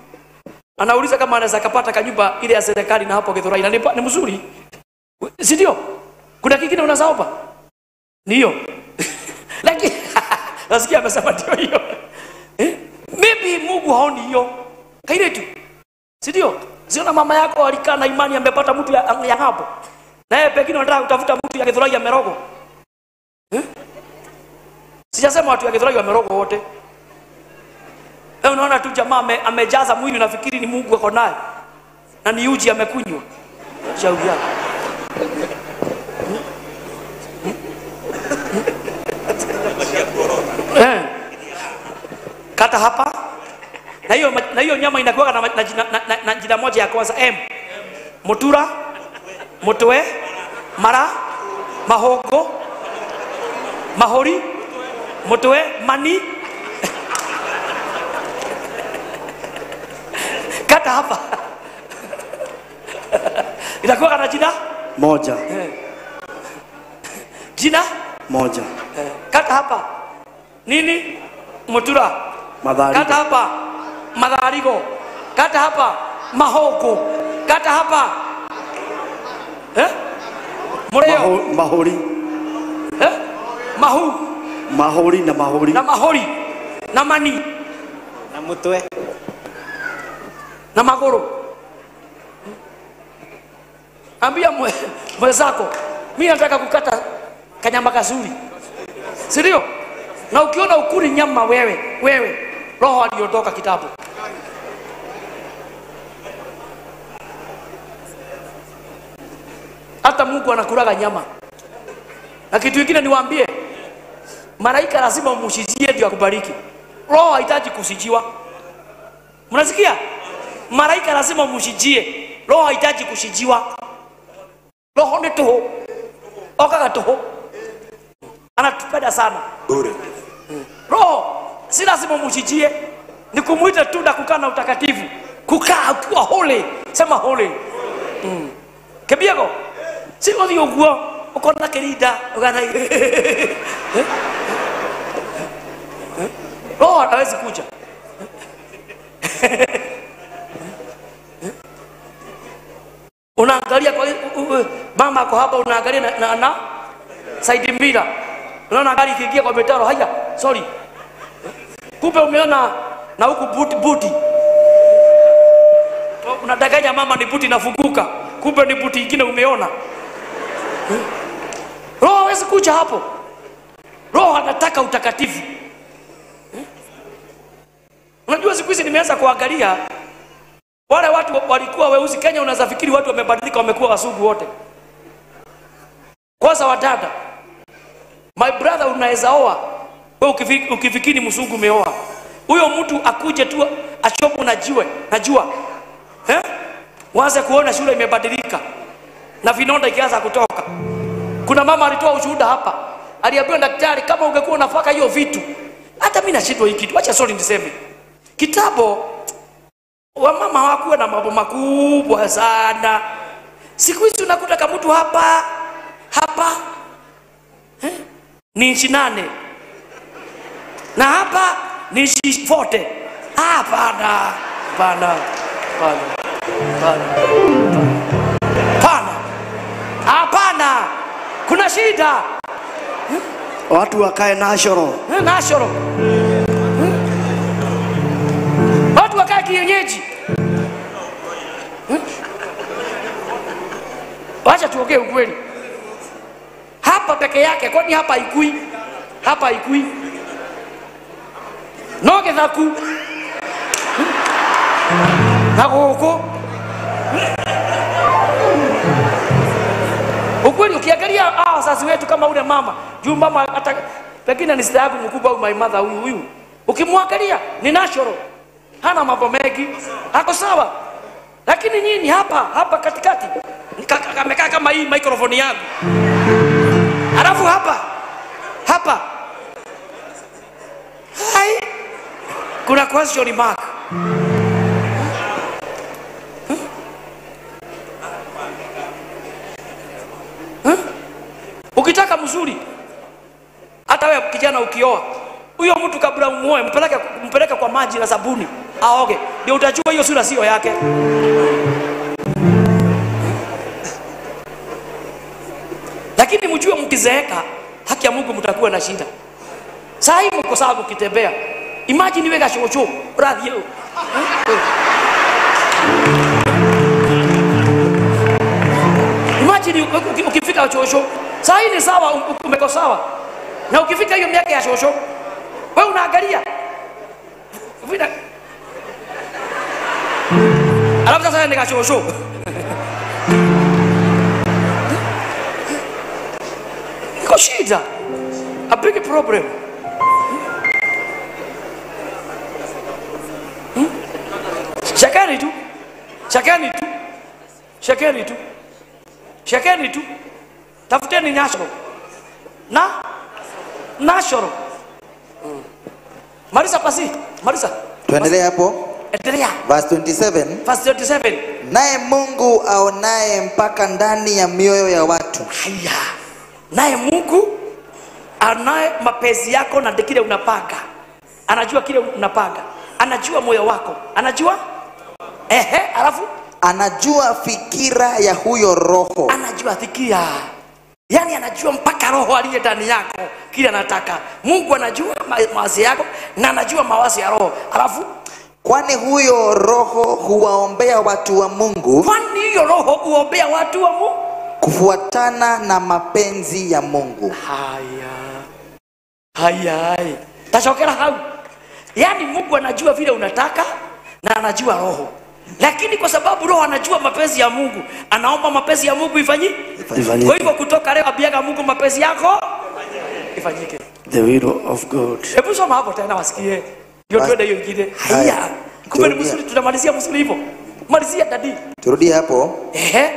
anauliza kama anaweza kapata kanyumba ile ya serikali na hapo Githurai, na ni mzuri, si ndio? Kuna kingine unazaomba Niyo. Lakini nasikia amesema ndio hiyo. Maybe Mungu haoni hiyo. Kaile tu. Si ndio? Siona mama yako alikaa na imani amepata mtu ya hapo. Na yeye pengine anataka kutafuta mtu ya Githurai ya Merogo. Sijasema watu wa Githurai wamerogwa wote. Wewe unaona tu jamaa amejaza mwili unafikiri ni Mungu ako naye. Na ni uji amekunywa. Shauri yako. Kata hapa. Na hiyo nyama inakuwa na jina moja ya kwanza M. Mutura, mutwe, mara, mahogo, mahori, mutwe, mani. Kata hapa. Inakuwa na jina
moja.
Jina
moja.
Kata hapa. Nini? Mutura.
Madharigo.
Kata hapa. Madharigo. Kata hapa. Mahogo. Kata hapa. Mureo.
Mahori.
Mahu.
Mahori na mahori.
Na mahori. Na mani.
Na mutwe.
Na magoro. Ambia mwenzako, mimi nataka kukata kanyama kazuri. Si ndio? Na ukiona ukuli nyama wewe roho aliondoka kitabu. Hata Mungu anakulaga nyama. Na kitu kingine niwaambie, malaika lazima umshijie ndio akubariki. Roho hahitaji kusijiwa. Mnasikia? Malaika lazima umshijie. Roho hahitaji kushijiwa. Roho ni tuhu. Okaga tuhu. Anatupenda sana.
Bure.
Roho si lazima umshijie. Ni kumuita tu na kukaa na utakatifu. Kukaa ukiwa holy. Sema holy. Kebiego. Si uthi uguo ukona kirinda ugana. Roho hawezi kuja. Unaangalia kwa mama ako hapa, unaangalia na side mbila. Unaona gari ikiingia kwa mitaro, haya, sorry. Kumbe umeona na huku buti. Unadanganya mama ni buti inafunguka. Kumbe ni buti nyingine umeona. Roho hawezi kuja hapo. Roho anataka utakatifu. Unajua siku hizi nimeanza kuangalia wale watu walikuwa weusi Kenya, unaweza fikiri watu wamebadilika, wamekuwa wazungu wote. Kwanza wadada. My brother, unaweza oa wewe ukifikiri mzungu umeoa. Huyo mtu akuje tu achopo na jiwe, najua. Waanze kuona shule imebadilika na vinonda ikianza kutoka. Kuna mama alitoa ushuhuda hapa. Aliambiwa daktari, kama ungekuwa unafaka hiyo vitu. Hata mimi nashindwa hiki kitu. Acha sorry niseme. Kitabo wamama hawakuwa na mambo makubwa sana. Siku hizi unakuta kama mtu hapa hapa ni inchi 8. Na hapa ni inchi 40. Hapana. Hapana. Hapana. Hapana. Hapana. Kuna shida.
Watu wakae natural.
Natural. Watu wakae kienyeji. Wacha tuongee ukweli. Hapa peke yake, kwani hapa ikui? Hapa ikui. No gethaku. Na goko. Ukweli ukiangalia wazazi wetu kama ule mama, juu mama hata pengine ni sister yangu mkubwa au my mother huyu. Ukimwangalia ni natural. Hana mambo mengi. Ako sawa. Lakini nyinyi hapa katikati amekaa kama hii microphone yangu. Alafu hapa. Hai. Kuna question mark. Ukitaka mzuri, hata wewe kijana ukioa, huyo mtu kabla umuoe, mpeleke kwa maji na sabuni aoge, ndio utajua hiyo sura sio yake. Lakini mjue mkizeeka, haki ya Mungu mtakuwa na shida. Saa hii mko sawa mkitembea. Imagine wewe gashocho, radhi yao. Imagine ukifika shosho, saa hii ni sawa, umeko sawa. Na ukifika hiyo miaka ya shosho, Wewe unaangalia vile. Alafu sasa nikashosho. Iko shida. A big problem. Shakeni tu. Shakeni tu. Shakeni tu. Shakeni tu. Tafuteni nyashoro. Na nashoro. Marisa pasi. Marisa.
Tuendelee hapo.
Endelea.
Verse 27.
Verse 27.
Naye Mungu aonaye mpaka ndani ya mioyo ya watu.
Haya. Naye Mungu anaye mapenzi yako na kile unapanga. Anajua kile unapanga. Anajua moyo wako. Anajua? Ehe, alafu
anajua fikira ya huyo roho.
Anajua fikira. Yaani anajua mpaka roho aliye ndani yako kile anataka. Mungu anajua mawazo yako na anajua mawazo ya roho. Alafu
kwani huyo roho huwaombea watu wa Mungu.
Kwani hiyo roho huombea watu wa Mungu
kufuatana na mapenzi ya Mungu.
Haya. Haya. Tashokera hau. Yaani Mungu anajua vile unataka na anajua roho. Lakini kwa sababu roho anajua mapenzi ya Mungu, anaomba mapenzi ya Mungu ifanyike. Kwa hivyo kutoka leo abiaga Mungu mapenzi yako ifanyike.
The will of God.
Hebu soma hapo tena wasikie. Ndio twende hiyo nyingine. Haya. Kumbe ni mzuri, tunamalizia mzuri hivyo. Malizia dadi.
Turudie hapo.
Ehe.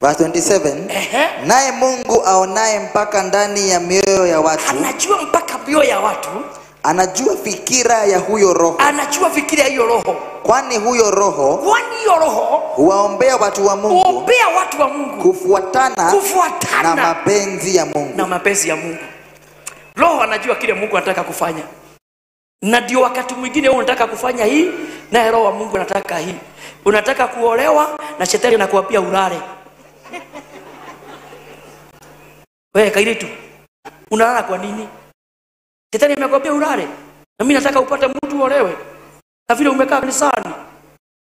Verse 27.
Ehe.
Naye Mungu aonaye mpaka ndani ya mioyo ya watu.
Anajua mpaka mioyo ya watu.
Anajua fikira ya huyo roho.
Anajua fikira ya hiyo roho.
Kwani huyo roho,
kwani hiyo roho
huwaombea watu wa Mungu,
huombea watu wa Mungu
kufuatana na mapenzi ya Mungu.
Na mapenzi ya Mungu. Roho anajua kile Mungu anataka kufanya. Na ndio wakati mwingine wewe unataka kufanya hii na roho wa Mungu anataka hii. Unataka kuolewa na shetani anakuambia ulale. Wewe kairitu, unalala kwa nini? Shetani amekwambia ulale. Na mimi nataka upate mtu uolewe. Na vile umekaa kanisani.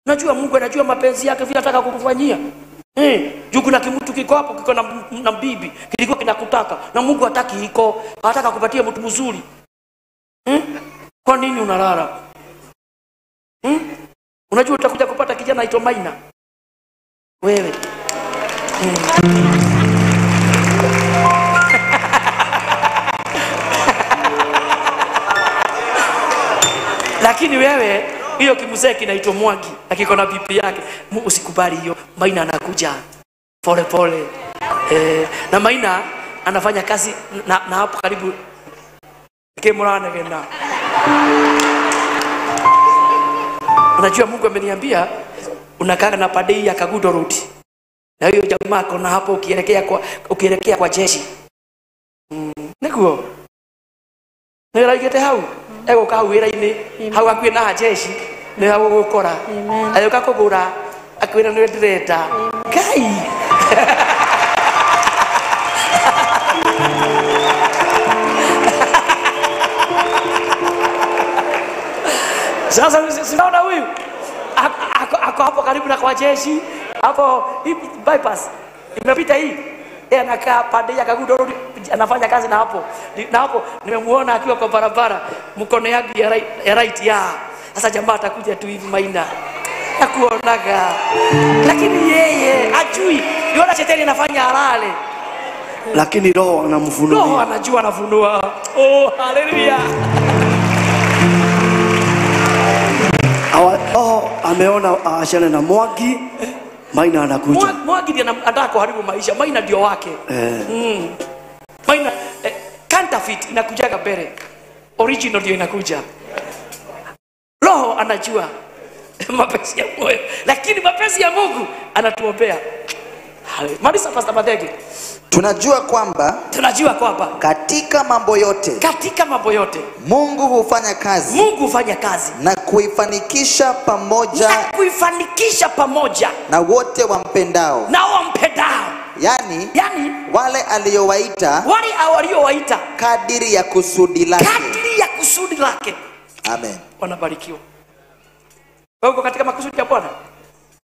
Unajua Mungu anajua mapenzi yake vile anataka kukufanyia. Juu kuna kimtu kiko hapo kiko na bibi, kilikuwa kinakutaka na Mungu hataki iko, anataka kupatia mtu mzuri. Kwa nini unalala? Unajua utakuja kupata kijana aitwa Maina. Wewe. Lakini wewe hiyo kimzee kinaitwa Mwangi na kiko na bibi yake. Usikubali hiyo. Maina anakuja pole pole. Na Maina anafanya kazi na hapo karibu kemurana. Unajua Mungu ameniambia unakaa na padei ya Kagudo Road. Na hiyo jamaa kona hapo ukielekea kwa jeshi. Nikuo. Niraigete hau. Ego ka wira-ini hau hakuhi na jeshi ni hau gukora agĩũka kũgũra akwĩra nĩwe ndĩrenda Ngai. Sasa sinaona huyu ako hapo karibu na kwa jeshi hapo, hii bypass imepita hii. Yeye anakaa pande ya Kagudo Road anafanya kazi na hapo. Na hapo nimemuona akiwa kwa barabara mkono yangu ya right ya. Sasa jamaa atakuja tu hivi Maina. Nakuonaga. Lakini yeye ajui. Yona shetani anafanya halale.
Lakini roho anamfunulia.
Roho anajua anafunua. Oh, haleluya.
Roho ameona aachane na Mwangi. Maina anakuja.
Mwangi ndiye anataka kuharibu maisha. Maina ndio wake. Maina counterfeit inakujaga mbele. Original ndio inakuja. Roho anajua mapenzi ya moyo, lakini mapenzi ya Mungu anatuombea. Marisa Pastor Madege.
Tunajua kwamba katika mambo yote, Mungu hufanya kazi.
Mungu hufanya kazi
na kuifanikisha pamoja, na wote wampendao. Yani wale aliowaita, kadiri ya kusudi lake. Amen.
Wanabarikiwa. Wewe uko katika makusudi ya Bwana.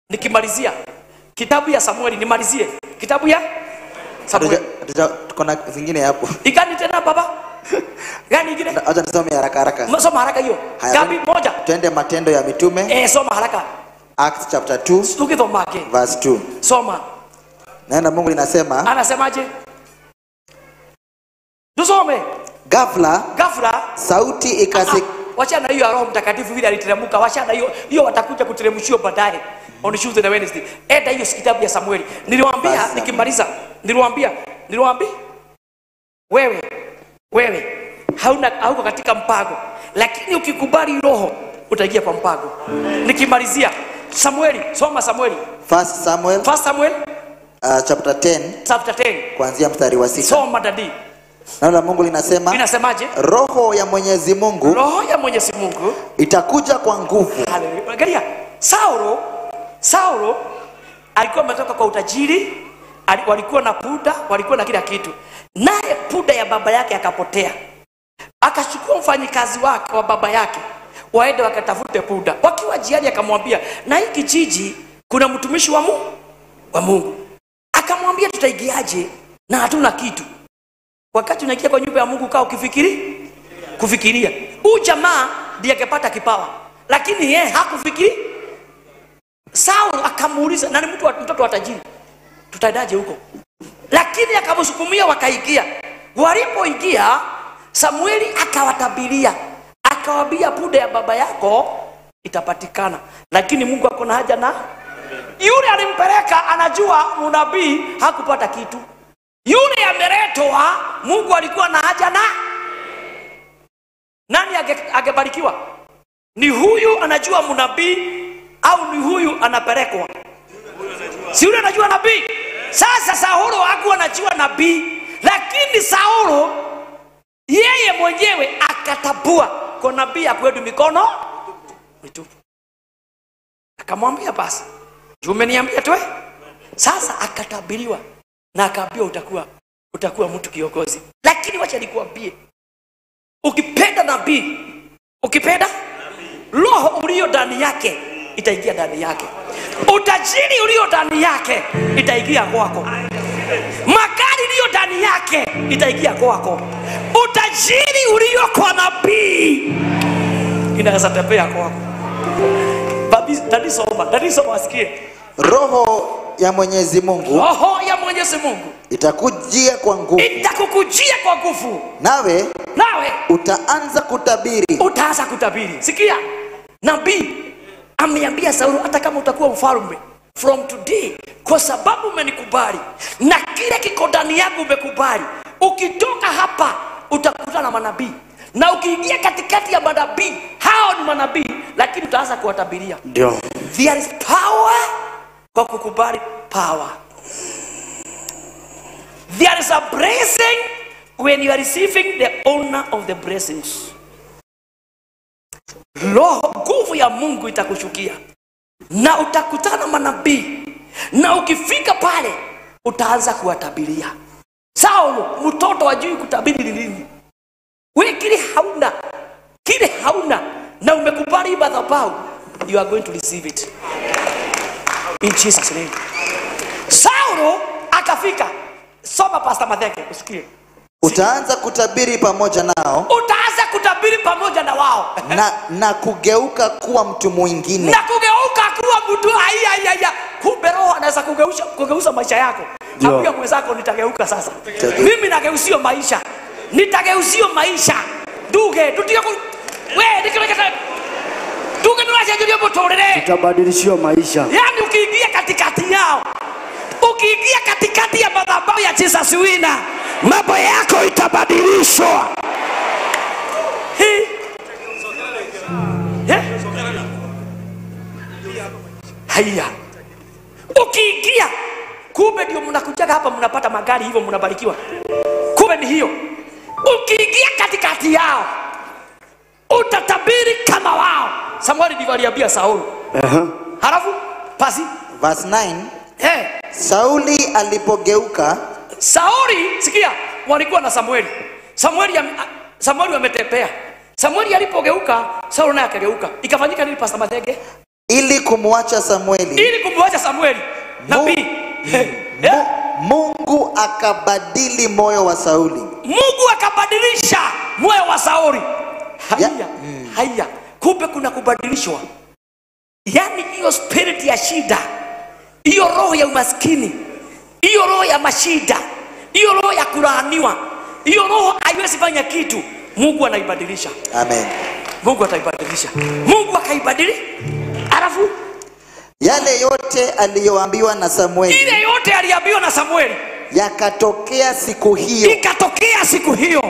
Nikimalizia kitabu ya Samueli, nimalizie kitabu ya Samueli.
Tuko na zingine hapo.
Igani tena baba? Gani ingine?
Acha nisome haraka haraka.
Soma haraka hiyo. Gapi moja?
Twende Matendo ya Mitume.
Soma haraka.
Acts chapter 2.
Tukisoma
verse 2.
Soma.
Neno la Mungu linasema.
Anasemaje? Tusome.
Ghafla sauti ikasi.
Wachana hiyo Roho Mtakatifu vile aliteremka, wachana hiyo hiyo, watakuja kuteremshiwa baadaye on Tuesday na Wednesday. Enda hiyo kitabu ya Samueli. Niliwaambia nikimaliza, niliwaambia wewe hauko katika mpango, lakini ukikubali roho utaingia kwa mpango. Nikimalizia Samueli, soma Samueli.
First Samuel chapter 10.
Chapter 10.
Kuanzia mstari wa 6.
Soma dadi.
Neno la Mungu linasema.
Inasemaje?
Roho ya Mwenyezi Mungu.
Roho ya Mwenyezi Mungu
itakuja kwa nguvu.
Haleluya. Angalia, Saulo alikuwa ametoka kwa utajiri, walikuwa na puda, walikuwa na kila kitu. Naye puda ya baba yake akapotea. Akachukua mfanyikazi wake wa baba yake waende wakatafute puda. Wakiwa jiani akamwambia, na hiki kijiji kuna mtumishi wa Mungu. Akamwambia tutaingiaje na hatuna kitu? Wakati unaingia kwa nyumba ya Mungu kaa ukifikiri kufikiria. Huyu jamaa ndiye akapata kipawa, lakini yeye hakufikiri. Saulo akamuuliza, na ni mtoto wa tajiri, tutaendaje huko? Lakini akamsukumia wakaingia. Walipoingia Samueli akawatabiria, akawaambia puda ya baba yako itapatikana. Lakini Mungu ako na haja na yule alimpeleka, anajua unabii hakupata kitu. Yule ameletwa, Mungu alikuwa na haja na nani angebarikiwa? Ni huyu anajua mnabii au ni huyu anapelekwa? Si yule anajua nabii. Sasa Saulo hakuwa anajua nabii, lakini Saulo yeye mwenyewe akatabua kwa nabii akwedu mikono mitupu. Akamwambia basi, umeniambia tu. Sasa akatabiriwa na akaambiwa utakuwa mtu kiongozi. Lakini wacha nikuambie, ukipenda nabii, ukipenda roho ulio ndani yake itaingia ndani yake. Utajiri ulio ndani yake itaingia kwako. Magari ulio ndani yake itaingia kwako. Utajiri ulio kwa nabii inaweza tembea kwako. Babi, dadi soma wasikie.
Roho ya Mwenyezi Mungu.
Roho ya Mwenyezi Mungu
itakujia kwa nguvu.
Itakukujia kwa nguvu.
Nawe utaanza kutabiri.
Utaanza kutabiri. Sikia. Nabii ameambia Saulo, hata kama utakuwa mfalme from today, kwa sababu umenikubali na kile kiko ndani yangu umekubali, ukitoka hapa utakutana na manabii, na ukiingia katikati ya manabii, hao ni manabii, lakini utaanza kuwatabiria.
Ndio.
There is power kwa kukubali power. There is a blessing when you are receiving the owner of the blessings. Roho, nguvu ya Mungu itakushukia na utakutana manabii, na ukifika pale utaanza kuwatabiria. Saulo mtoto hajui kutabiri ni nini. Wewe kile hauna na umekubali madhabahu, you are going to receive it in Jesus name. Saulo akafika. Soma Pastor Matheke usikie.
Utaanza kutabiri pamoja nao.
Utaanza kutabiri pamoja na wao.
Na kugeuka kuwa mtu mwingine.
Na kugeuka kuwa mtu aiya. Kumbe roho anaweza kugeuza maisha yako. Ambia mwenzako nitageuka sasa. Mimi nageuzio maisha. Nitageuzio maisha. Duge, tutie ku wewe nikileketa. Duge nulaje mutorere.
Tutabadilishiwa maisha.
Yaani ukiingia katikati yao, ukiingia katikati ya madhabahu ya Jesus Winner,
mambo yako itabadilishwa.
Haya. Ukiingia, kumbe ndio mnakujaga hapa mnapata magari hivyo mnabarikiwa. Kumbe ni hiyo. Ukiingia katikati yao utatabiri kama wao. Samueli ndivyo aliambia Saulo. Halafu pasi
verse 9. Sauli alipogeuka.
Sauli, sikia, walikuwa na Samueli. Samueli ametembea. Samueli alipogeuka, Sauli naye akageuka. Ikafanyika nini Pastor Mathenge?
Ili kumwacha Samueli.
Ili kumwacha Samueli. Nabii.
Mungu Mungu akabadili moyo wa Sauli.
Mungu akabadilisha moyo wa Sauli. Haya, haya. Kumbe kuna kubadilishwa. Yaani hiyo spirit ya shida, hiyo roho ya umaskini, hiyo roho ya mashida, hiyo roho ya kulaaniwa, hiyo roho haiwezi fanya kitu. Mungu anaibadilisha.
Amen.
Mungu ataibadilisha. Mungu akaibadili. Alafu
yale yote aliyoambiwa na Samueli,
ile yote aliambiwa na Samueli
yakatokea siku hiyo.
Ikatokea siku hiyo.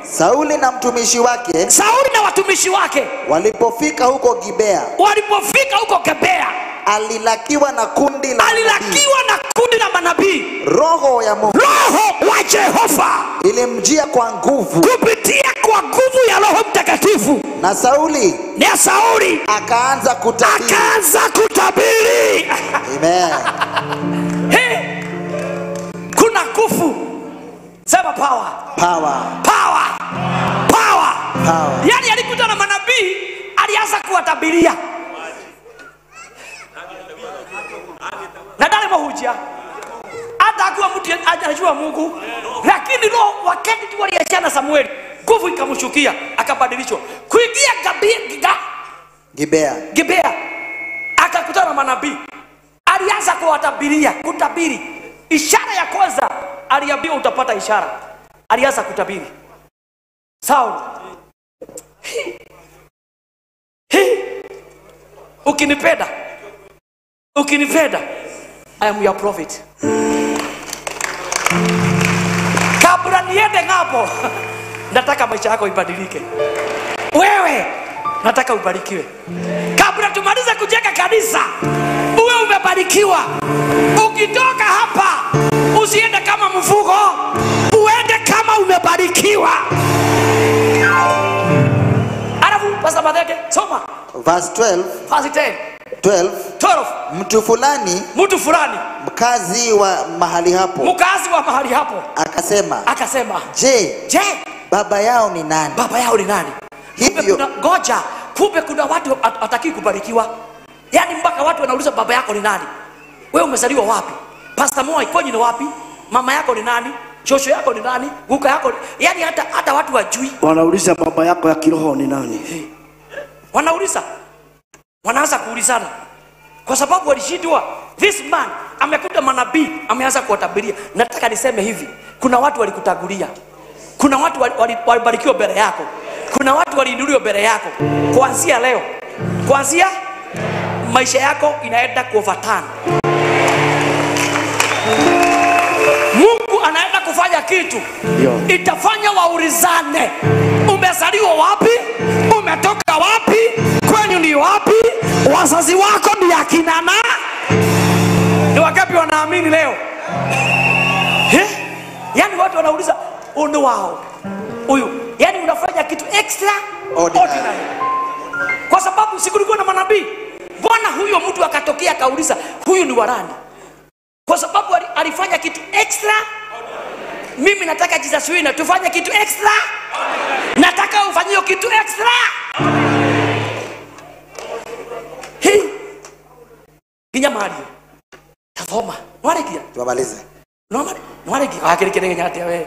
Sauli na mtumishi wake,
Sauli na watumishi wake
walipofika huko Gibea,
walipofika huko Gibea,
alilakiwa na kundi la
alilakiwa na kundi la manabii.
Roho ya Mungu,
Roho wa Jehova
ilimjia kwa nguvu,
kupitia kwa nguvu ya Roho Mtakatifu,
na Sauli,
na Sauli
akaanza kutabiri,
akaanza kutabiri.
Amen.
Hey, kuna nguvu. Sema power.
Power.
Power. Power.
Power.
Yaani alikuta na manabii, alianza kuwatabiria. Na dale mahujia. Hata hakuwa mtu anajua Mungu, lakini roho wakati tu waliachana Samueli, nguvu ikamshukia, akabadilishwa. Kuingia
Gibea.
Gibea. Akakutana na manabii. Alianza kuwatabiria, kutabiri. Ishara ya kwanza aliambiwa utapata ishara. Alianza kutabiri. Saul. Ukinipenda. Ukinipenda, I am your prophet. Kabla niende ng'ambo, nataka maisha yako ibadilike. Wewe nataka ubarikiwe. Kabla tumalize kujenga kanisa, uwe umebarikiwa. Ukitoka hapa usiende kama mfugo, uende kama umebarikiwa. Alafu Pastor Mathenge, soma
verse 12.
Verse 10.
12.
12.
Mtu fulani,
mtu fulani,
mkazi wa mahali hapo,
mkazi wa mahali hapo,
akasema,
akasema,
je,
je,
baba yao ni nani?
Baba yao ni nani?
Hivyo
kuna, ngoja, kumbe kuna watu hataki kubarikiwa. Yaani mpaka watu wanauliza baba yako ni nani? Wewe umezaliwa wapi? Pastor Moi kwenye ni wapi? Mama yako ni nani? Shosho yako ni nani? Guka yako? Yaani hata watu wajui.
Wanauliza baba yako ya kiroho ni nani?
Hey. Wanauliza. Wanaanza kuulizana. Kwa sababu walishindwa. This man amekuta manabii, ameanza kuwatabiria. Nataka niseme hivi, kuna watu walikutangulia. Kuna watu walibarikiwa mbele yako. Kuna watu waliinuliwa mbele yako. Kuanzia leo, kuanzia maisha yako inaenda kuoverturn. Mungu anaenda kufanya kitu. Itafanya waulizane. Umezaliwa wapi? Umetoka wapi? Kwenu ni wapi? Wazazi wako ni akina na? Ni wangapi wanaamini leo? Eh? Yaani watu wanauliza undo wao. Huyu, yaani unafanya kitu extra ordinary. Kwa sababu sikulikuwa na manabii. Bwana huyo mtu akatokea akauliza huyu ni warani? Kwa sababu alifanya kitu extra. Mimi nataka Jesus Winner tufanye kitu extra. Nataka ufanyie kitu extra. Hii kinyamali. Tafoma. Mwarikia.
Tumalize.
Nomali. Mwarikia. Akili nyati wewe.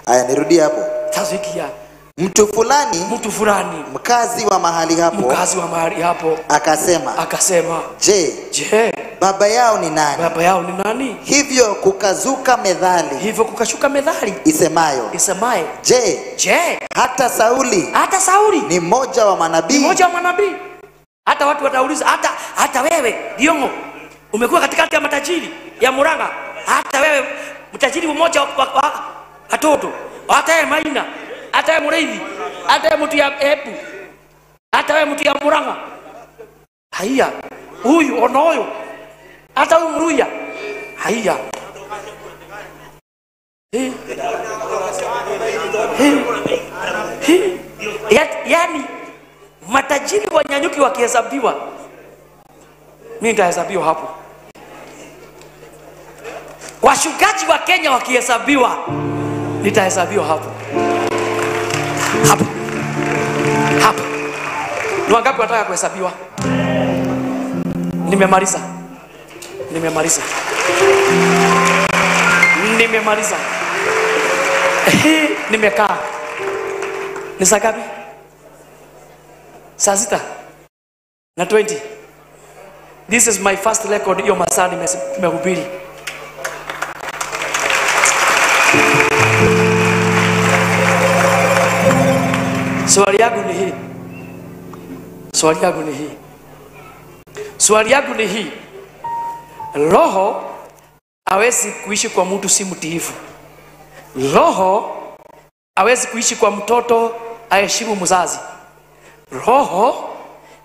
Aya, nirudie hapo.
Tazikia.
Mtu fulani,
mtu fulani,
mkazi wa mahali hapo,
mkazi wa mahali hapo,
akasema,
akasema,
je,
je,
baba yao ni nani?
Baba yao ni nani?
Hivyo kukazuka methali,
hivyo kukashuka methali
isemayo,
isemaye,
je,
je,
hata Sauli,
hata Sauli
ni mmoja wa manabii,
mmoja wa manabii. Hata watu watauliza, hata wewe Diongo umekuwa katikati ya matajiri ya Murang'a, hata wewe mtajiri mmoja wa watoto, hata wewe Maina, hata wewe Mureithi, hata wewe mtu ya Epu, hata wewe mtu ya Murang'a. Haya, huyu onoyo, hata huyu Mruya. Haya. Yaani matajiri wanyanyuki wakihesabiwa, mimi nitahesabiwa hapo. Washukaji wa Kenya wakihesabiwa, nitahesabiwa hapo. Hapo. Hapo. Ni wangapi wanataka kuhesabiwa? Nimemaliza. Nimemaliza. Nimemaliza. Nimekaa. Ni saa ngapi? Saa 6:20. This is my first record hiyo masaa nimehubiri. Swali yangu ni hii. Swali yangu ni hii. Swali yangu ni hii. Roho hawezi kuishi kwa mtu si mtiifu. Roho hawezi kuishi kwa mtoto aheshimu mzazi. Roho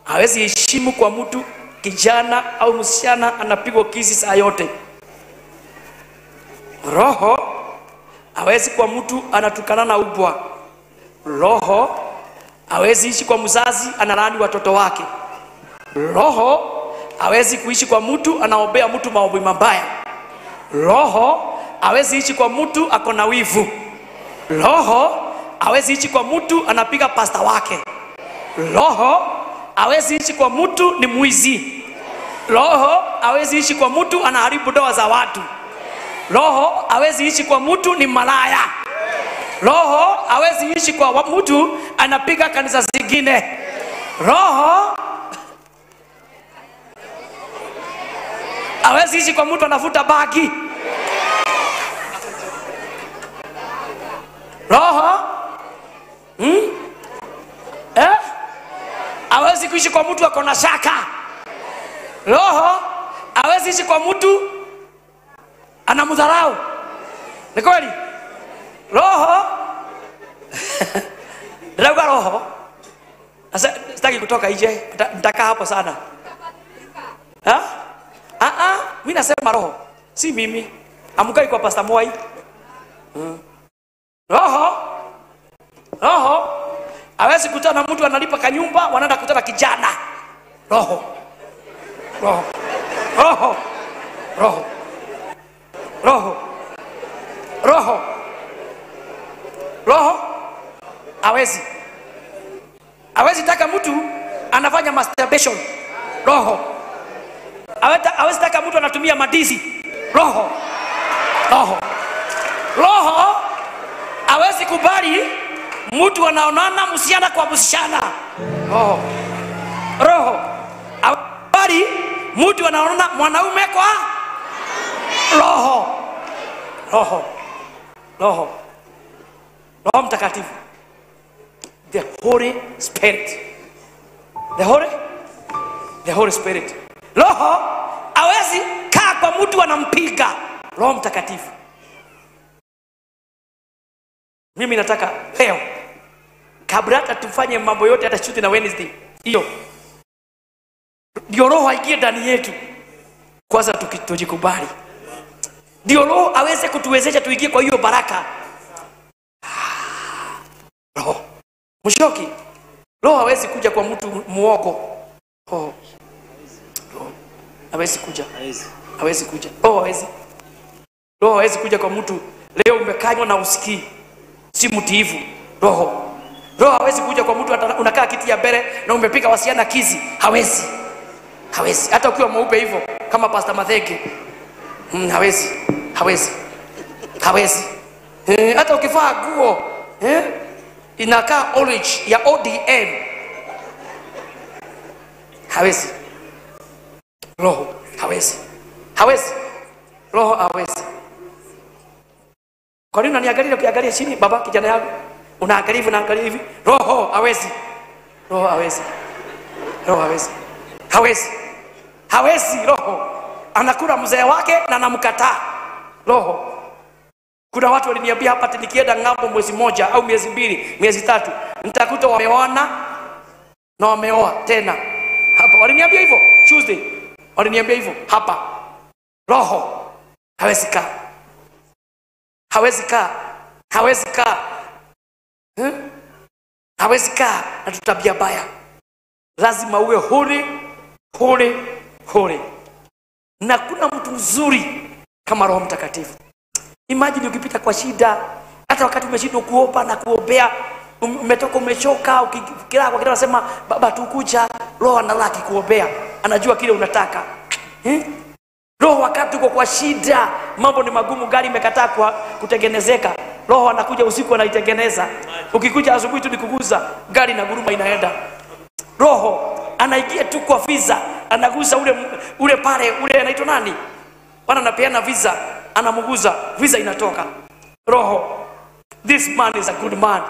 hawezi heshimu kwa mtu kijana au msichana anapigwa kisi saa yote. Roho hawezi kwa mtu anatukana na ubwa. Roho hawezi ishi kwa mzazi analaani watoto wake. Roho hawezi kuishi kwa mtu anaombea mtu maombi mabaya. Roho hawezi ishi kwa mtu akona wivu. Roho hawezi ishi kwa mtu anapiga pasta wake. Roho hawezi ishi kwa mtu ni mwizi. Roho hawezi ishi kwa mtu anaharibu ndoa za watu. Roho hawezi ishi kwa mtu ni malaya. Roho hawezi ishi kwa mtu anapiga kanisa zingine. Roho hawezi ishi kwa mtu anavuta bagi. Roho hawezi kuishi kwa mtu akona shaka. Roho hawezi ishi kwa mtu anamdharau. Ni kweli? Roho Ndauga roho. Sasa sitaki kutoka nje, nitakaa hapo sana. Ha? Mimi nasema roho, si mimi. Amukai kwa Pastor Mwai. Roho Roho hawezi kutana na mtu analipa kanyumba, wanaenda kutana kijana. Roho Roho Roho Roho Roho Roho Roho hawezi. Hawezi taka mtu anafanya masturbation. Roho hawezi taka mtu anatumia madizi. Roho Roho Roho hawezi kubali mtu anaonana msichana kwa msichana. Roho Roho hawezi mtu anaonana mwanaume kwa Roho Roho Roho Roho Mtakatifu. The Holy Spirit. The Holy Spirit. Roho hawezi kaa kwa mtu anampiga. Roho Mtakatifu. Mimi nataka leo kabla hata tufanye mambo yote, hata Tuesday na Wednesday hiyo, ndio Roho aingie ndani yetu. Kwanza tujikubali, ndio Roho aweze kutuwezesha tuingie kwa hiyo baraka. Roho mshoki. Roho hawezi kuja kwa mtu muogo. Roho hawezi kuja. Hawezi kuja. Roho hawezi. Roho hawezi kuja kwa mtu leo umekanywa na usikii, si mtiifu. Roho Roho hawezi kuja kwa mtu unakaa kiti ya mbele na umepiga wasiana kizi. Hawezi. Hawezi. Hata ukiwa mweupe hivyo kama Pastor Matheke. Hawezi. Hawezi. Hawezi. Hata ukivaa nguo inakaa orange ya ODM. Hawezi. Roho hawezi. Hawezi. Roho hawezi. Kwa nini unaniangalia ukiangalia chini baba kijana yangu? Unaangalia hivi, unaangalia hivi. Roho hawezi. Roho hawezi. Roho hawezi. Hawezi. Hawezi roho. Anakula mzee wake na anamkataa. Roho. Kuna watu waliniambia hapa ati nikienda ng'ambo mwezi moja au miezi 2, miezi 3, nitakuta wameoana na wameoa tena. Hapa waliniambia hivyo Tuesday. Waliniambia hivyo hapa. Roho hawezi kaa. Hawezi kaa. Hawezi kaa. Hawezi kaa na tabia baya. Lazima uwe huri, huri, huri. Na kuna mtu mzuri kama Roho Mtakatifu. Imagine ukipita kwa shida, hata wakati umeshindwa kuomba na kuombea, umetoka umechoka, ukikila kwa kile unasema baba tukuja, Roho analaki kuombea, anajua kile unataka. Roho wakati uko kwa shida, mambo ni magumu, gari imekataa kutengenezeka, Roho anakuja usiku anaitengeneza. Ukikuja asubuhi tu nikuguza, gari na guruma inaenda. Roho anaingia tu kwa visa, anagusa ule pale, ule anaitwa nani? Bwana anapeana visa, anamguza, visa inatoka. Roho, this man is a good man.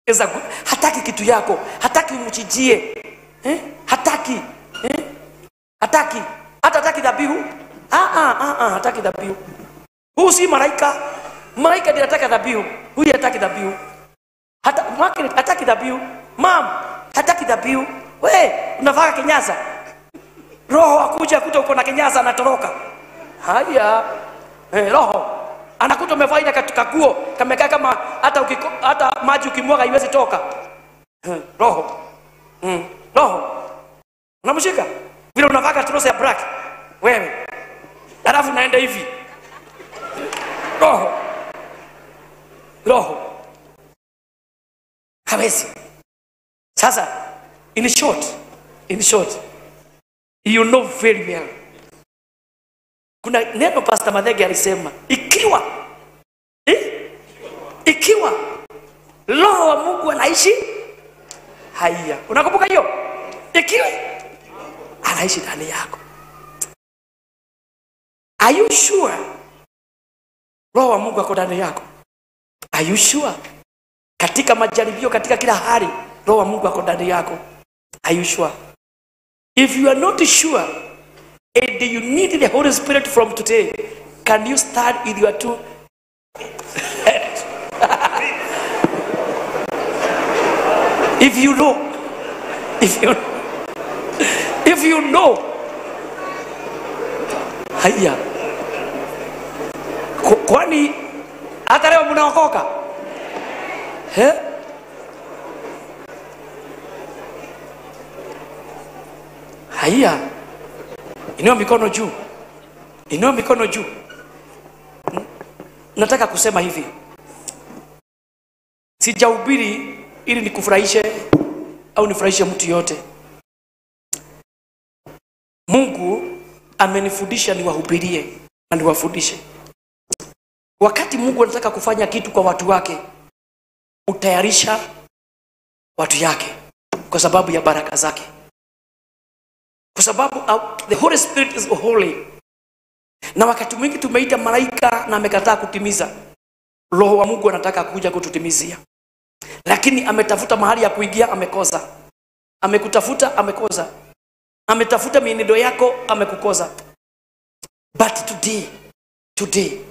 Is a good, hataki kitu yako, hataki umchinjie. Hataki. Hataki. Hata hataki dhabihu. Hataki dhabihu. Huyu si malaika. Malaika ndiye anataka dhabihu. Huyu hataki dhabihu. Hata hataki dhabihu. Mam, hataki dhabihu. We, unavaa kinyasa. Roho akuja akuta uko na kinyasa anatoroka. Haya. Roho anakuta umevaa ile kaguo kamekaa kama hata hata maji ukimwaga haiwezi toka. Roho. Roho. Unamshika vile unavaa trouser ya black wewe. Alafu naenda hivi. Roho. Roho. Hawezi. Sasa in short, you know very well. Kuna neno Pastor Madhege alisema, ikiwa Roho wa Mungu anaishi haya. Unakumbuka hiyo? Ikiwa anaishi ndani yako. Are you sure Roho wa Mungu ako ndani yako? Are you sure? Katika majaribio, katika kila hali, Roho wa Mungu ako ndani yako. Are you sure? If you are not sure, and you need the Holy Spirit from today, can you start with your two hands? If you know, if you know, haya. Kwani hata leo mnaokoka? Haya. Inua mikono juu. Inua mikono juu. Nataka kusema hivi. Sijahubiri ili nikufurahishe au nifurahishe mtu yote. Mungu amenifundisha niwahubirie na niwafundishe. Wakati Mungu anataka kufanya kitu kwa watu wake, utayarisha watu yake kwa sababu ya baraka zake. Kwa sababu the Holy Spirit is holy. Na wakati mwingi tumeita malaika na amekataa kutimiza. Roho wa Mungu anataka kuja kututimizia. Lakini ametafuta mahali ya kuingia, amekosa. Amekutafuta, amekosa. Ametafuta mienendo yako, amekukosa. But today,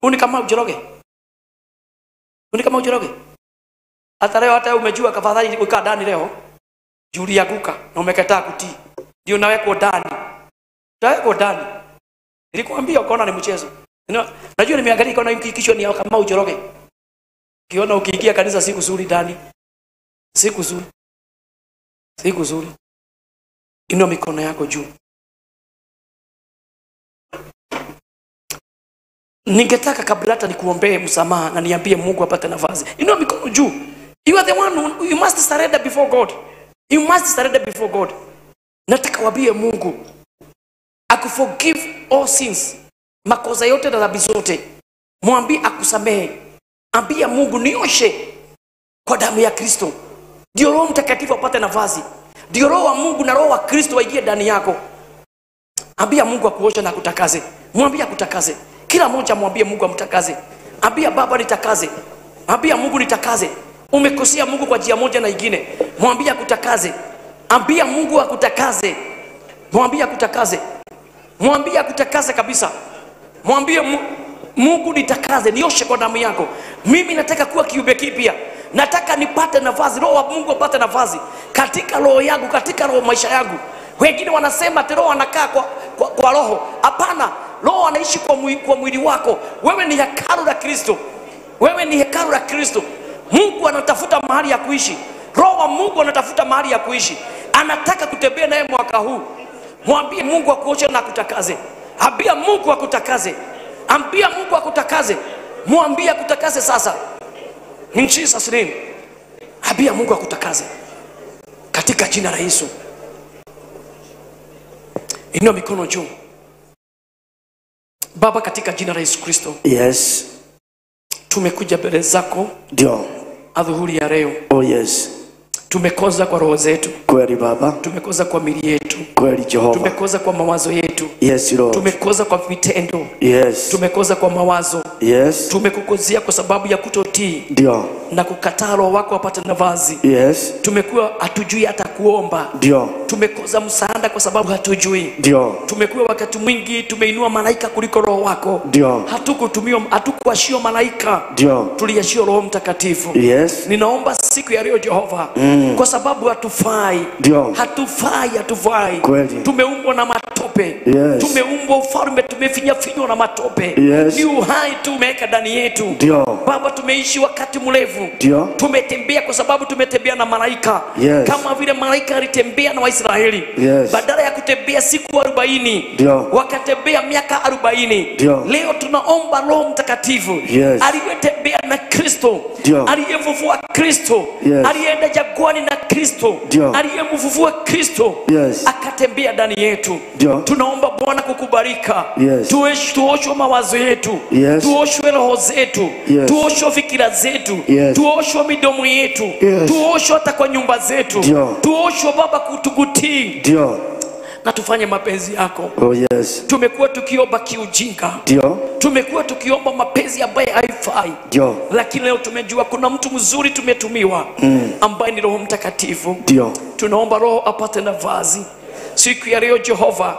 uni kama Njoroge. Uni kama Njoroge. Hata leo hata umejua kafadhali ukaa ndani leo. Juu kuka na umekataa kutii. Ndio nawekwa ndani. Utawekwa ndani. Nilikwambia ukaona ni mchezo. Najua nimeangalia ikaona kichwa ni kama Njoroge. Ukiona ukiingia kanisa siku nzuri ndani. Siku nzuri. Siku nzuri. Inua mikono yako juu. Ningetaka kabla hata nikuombee msamaha na niambie Mungu apate nafasi. Inua mikono juu. You are the one who, you must surrender before God. You must surrender before God. Nataka wabie Mungu akuforgive all sins. Makosa yote na dhambi zote. Mwambie akusamehe. Ambia Mungu nioshe kwa damu ya Kristo. Ndio Roho Mtakatifu apate nafasi. Ndio Roho wa Mungu na Roho wa Kristo waingie ndani yako. Ambia Mungu akuoshe na akutakaze. Mwambie akutakaze. Kila mmoja mwambie Mungu amtakaze. Ambia Baba nitakaze. Ambia Mungu nitakaze. Umekosea Mungu kwa njia moja na nyingine. Mwambie akutakaze. Ambia Mungu akutakaze. Mwambie akutakaze. Mwambie akutakaze kabisa. Mwambie Mungu nitakaze, nioshe kwa damu yako. Mimi nataka kuwa kiumbe kipya. Nataka nipate nafasi, Roho wa Mungu apate nafasi katika roho yangu, katika roho maisha yangu. Wengine wanasema ati roho anakaa kwa roho. Hapana, roho anaishi kwa mwili wako. Wewe ni hekalu la Kristo. Wewe ni hekalu la Kristo. Mungu anatafuta mahali ya kuishi. Roho wa Mungu anatafuta mahali ya kuishi. Anataka kutembea naye mwaka huu. Mwambie Mungu akuoshe na akutakaze. Ambia Mungu akutakaze. Ambia Mungu akutakaze. Mwambie akutakaze sasa. In Jesus name. Ambia Mungu akutakaze. Katika jina la Yesu. Inua mikono juu. Baba, katika jina la Yesu Kristo.
Yes.
Tumekuja mbele zako.
Ndio.
Adhuhuri ya leo.
Oh yes.
Tumekosa kwa roho zetu.
Kweli Baba.
Tumekosa kwa miili yetu.
Kweli Jehova.
Tumekosa kwa mawazo yetu.
Yes Lord.
Tumekosa kwa vitendo.
Yes.
Tumekosa kwa mawazo.
Yes.
Tumekukosea kwa sababu ya kutotii.
Ndio.
Na kukataa roho wako apate nafasi.
Yes.
Tumekuwa hatujui hata kuomba.
Ndio.
Tumekosa msaada kwa sababu hatujui.
Ndio.
Tumekuwa wakati mwingi tumeinua malaika kuliko roho wako.
Ndio.
Hatukutumia, hatukuashio malaika.
Ndio.
Tuliashio Roho Mtakatifu.
Yes.
Ninaomba siku ya leo Jehova, kwa sababu hatufai.
Ndio.
Hatufai, hatufai.
Kweli.
Tumeumbwa na matope.
Yes.
Tumeumbwa ufalme, tumefinya finywa na matope.
Yes.
Ni uhai tu umeweka ndani yetu.
Ndio.
Baba, tumeishi wakati mrefu.
Ndio.
Tumetembea kwa sababu tumetembea na malaika.
Yes.
Kama vile malaika alitembea na Waisraeli.
Yes.
Badala ya kutembea siku 40,
Ndio.
wakatembea miaka 40.
Ndio.
Leo tunaomba Roho Mtakatifu.
Yes.
Aliyetembea na Kristo.
Ndio.
Aliyemfufua Kristo.
Yes.
Aliyeenda jangwani na Kristo.
Ndio.
Aliyemfufua Kristo.
Yes.
Akatembea ndani yetu.
Ndio.
Tunaomba Bwana kukubalika.
Yes.
Tuoshwe mawazo yetu.
Yes.
Tuoshwe roho zetu.
Yes.
Tuoshwe fikira zetu.
Yes.
Tuoshwe midomo yetu.
Yes.
Tuoshwe hata kwa nyumba zetu.
Ndio.
Tuoshwe Baba kutukutii.
Ndio.
Na tufanye mapenzi yako.
Oh yes.
Tumekuwa tukiomba kiujinga.
Ndio.
Tumekuwa tukiomba mapenzi ambaye haifai.
Ndio.
Lakini leo tumejua kuna mtu mzuri tumetumiwa, ambaye ni Roho Mtakatifu.
Ndio.
Tunaomba Roho apate nafasi siku ya leo Jehova,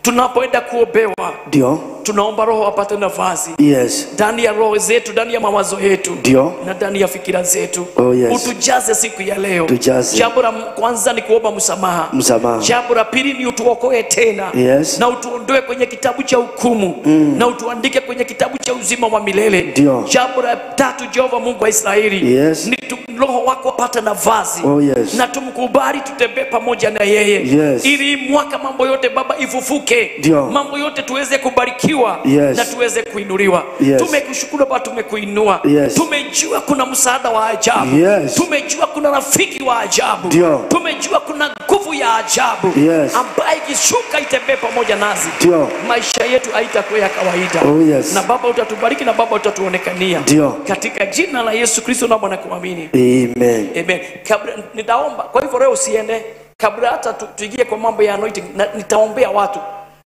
tunapoenda kuombewa.
Ndio.
Tunaomba Roho apate nafasi.
Yes.
Ndani ya roho zetu, ndani ya mawazo yetu.
Ndio.
Na ndani ya fikira zetu.
Oh yes.
Utujaze siku ya leo.
Tujaze.
Jambo la kwanza ni kuomba msamaha.
Msamaha.
Jambo la pili ni utuokoe tena.
Yes.
Na utuondoe kwenye kitabu cha hukumu. Na utuandike kwenye kitabu cha uzima wa milele.
Ndio.
Jambo la tatu, Jehova Mungu wa Israeli.
Yes.
Ni Roho wako apate nafasi.
Oh yes.
Na tumkubali tutembee pamoja na yeye.
Yes.
Ili mwaka mambo yote Baba ifufuke.
Ndio.
Mambo yote tuweze kubarikiwa.
Yes.
Na tuweze kuinuliwa.
Yes.
Tumekushukuru Baba, tumekuinua.
Yes.
Tumejua kuna msaada wa ajabu.
Yes.
Tumejua kuna rafiki wa ajabu.
Ndio.
Tumejua kuna nguvu ya ajabu.
Yes.
Ambaye ikishuka itembee pamoja nasi.
Ndio.
Maisha yetu haitakuwa ya kawaida.
Oh yes.
Na Baba utatubariki na Baba utatuonekania.
Ndio.
Katika jina la Yesu Kristo naomba na kuamini.
Amen.
Amen. Kabla nitaomba. Kwa hivyo leo usiende kabla hata tuingie kwa mambo ya anointing, na nitaombea watu.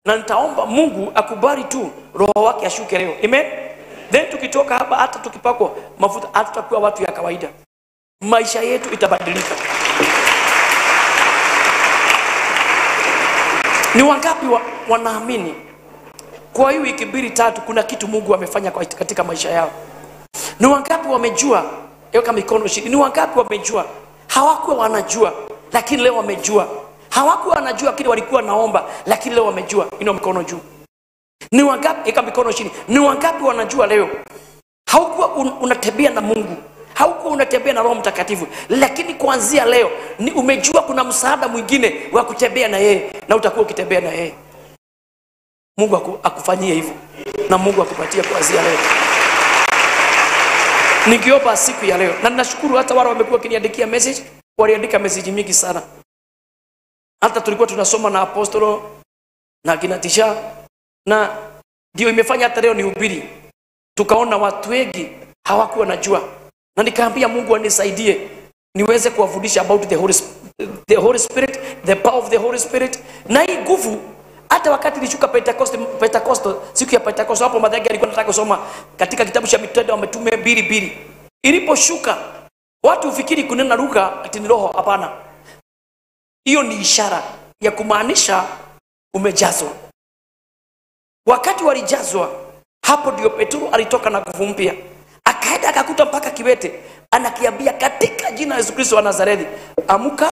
Na nitaomba Mungu akubali tu roho wake ashuke leo. Amen. Then tukitoka hapa hata tukipakwa mafuta hatutakuwa watu ya kawaida. Maisha yetu itabadilika. Ni wangapi wanaamini kwa hii wiki 2 3 kuna kitu Mungu amefanya katika maisha yao? Ni wangapi wamejua? Weka mikono chini. Ni wangapi wamejua? Hawakuwa wanajua, lakini leo wamejua. Hawakuwa wanajua kile walikuwa naomba, lakini leo wamejua. Inua mikono juu. Ni wangapi? Weka mikono chini. Ni wangapi wanajua leo? Haukuwa unatembea na Mungu. Haukuwa unatembea na Roho Mtakatifu, lakini kuanzia leo ni umejua kuna msaada mwingine wa kutembea na yeye, na utakuwa ukitembea na yeye. Mungu akufanyie hivyo, na Mungu akupatie kuanzia leo. Nikiomba siku ya leo, na ninashukuru hata wale wamekuwa wakiniandikia message, waliandika message mingi sana. Hata tulikuwa tunasoma na apostolo na kinatisha, na ndio imefanya hata leo nihubiri. Tukaona watu wengi hawakuwa najua, na nikaambia Mungu anisaidie niweze kuwafundisha about the Holy Spirit, the power of the Holy Spirit. Na hii nguvu hata wakati ilishuka Pentecost, siku ya Pentecost hapo Mathayo alikuwa anataka kusoma katika kitabu cha Matendo ya Mitume 2:2. Iliposhuka watu ufikiri kunena lugha ati ni roho. Hapana. Hiyo ni ishara ya kumaanisha umejazwa. Wakati walijazwa, hapo ndio Petro alitoka na nguvu mpya. Akaenda akakuta mpaka kiwete, anakiambia katika jina la Yesu Kristo wa Nazareti, amuka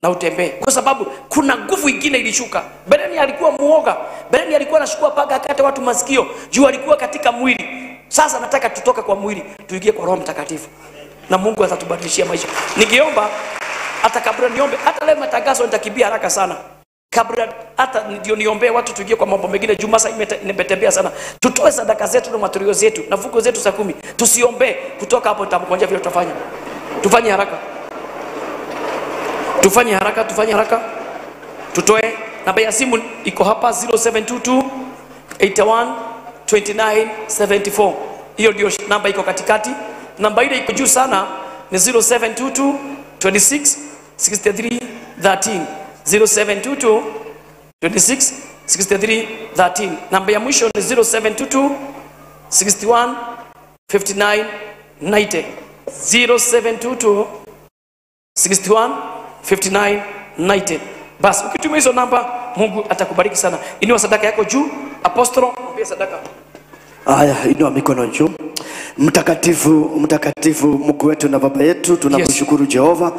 na utembee. Kwa sababu kuna nguvu ingine ilishuka. Bereni alikuwa muoga. Bereni alikuwa anashukua paka akate watu masikio, juu alikuwa katika mwili. Sasa nataka tutoke kwa mwili, tuingie kwa Roho Mtakatifu. Na Mungu atatubadilishia maisha. Nikiomba hata kabla niombe, hata leo matangazo nitakimbia haraka sana. Kabla hata ndio niombee watu tuingie kwa mambo mengine. Juma sasa imetembea sana. Tutoe sadaka zetu na matorio zetu na fungu zetu za 10. Tusiombe kutoka hapo, nitakuonyesha vile tutafanya. Tufanye haraka. Tufanye haraka, tufanye haraka. Tutoe Namba ya simu iko hapa 0722 81 29 74. Hiyo ndio namba iko katikati. Namba ile iko juu sana ni 0722 26 63 13. 0722 26 63 13. Namba ya mwisho ni 0722 61 59 90. 0722 61 59 90. Basi ukitumia hizo namba Mungu atakubariki sana. Inua sadaka yako juu, apostolo, mpie sadaka.
Aya, inua mikono juu. Mtakatifu, mtakatifu Mungu wetu na Baba yetu, tunakushukuru Jehova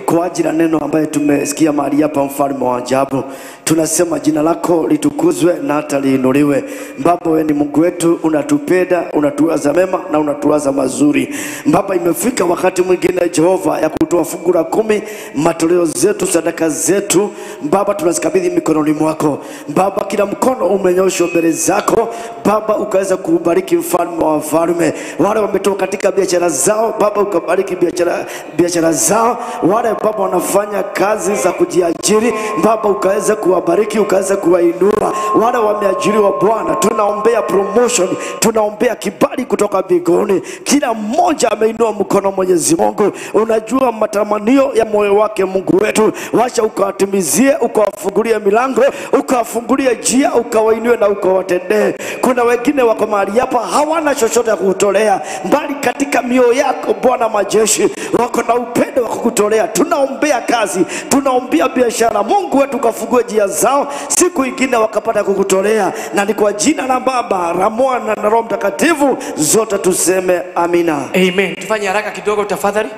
kwa ajili ya neno ambaye tumesikia mahali hapa, mfalme wa ajabu. Tunasema jina lako litukuzwe na hata liinuliwe. Baba, wewe ni Mungu wetu, unatupenda, unatuwaza mema na unatuwaza mazuri. Baba, imefika wakati mwingine Jehova ya kutoa fungu la 10, matoleo zetu, sadaka zetu. Baba, tunazikabidhi mikononi mwako. Baba, kila mkono umenyoshwa mbele zako. Baba, ukaweza kubariki mfalme wa wafalme. Wale wametoka katika biashara zao, Baba ukabariki biashara zao. Wale Baba wanafanya kazi za kujiajiri, Baba ukaweza kuwabariki, ukaweza kuwainua. Wale wameajiriwa Bwana, tunaombea promotion, tunaombea kibali kutoka mbinguni. Kila mmoja ameinua mkono, Mwenyezi Mungu unajua matamanio ya moyo wake. Mungu wetu, wacha ukawatimizie, ukawafungulie milango, ukawafungulie njia, ukawainue na ukawatendee. Kuna wengine wako mahali hapa hawana chochote ya kutolea, mbali katika mioyo yako Bwana majeshi wako na upendo wa kukutolea. Tunaombea kazi, tunaombea biashara, Mungu wetu kafungue njia zao, siku ingine wakapata kukutolea. Na ni kwa jina la Baba, la Mwana na Roho Mtakatifu zote tuseme amina.
Amen. Tufanye haraka kidogo tafadhali.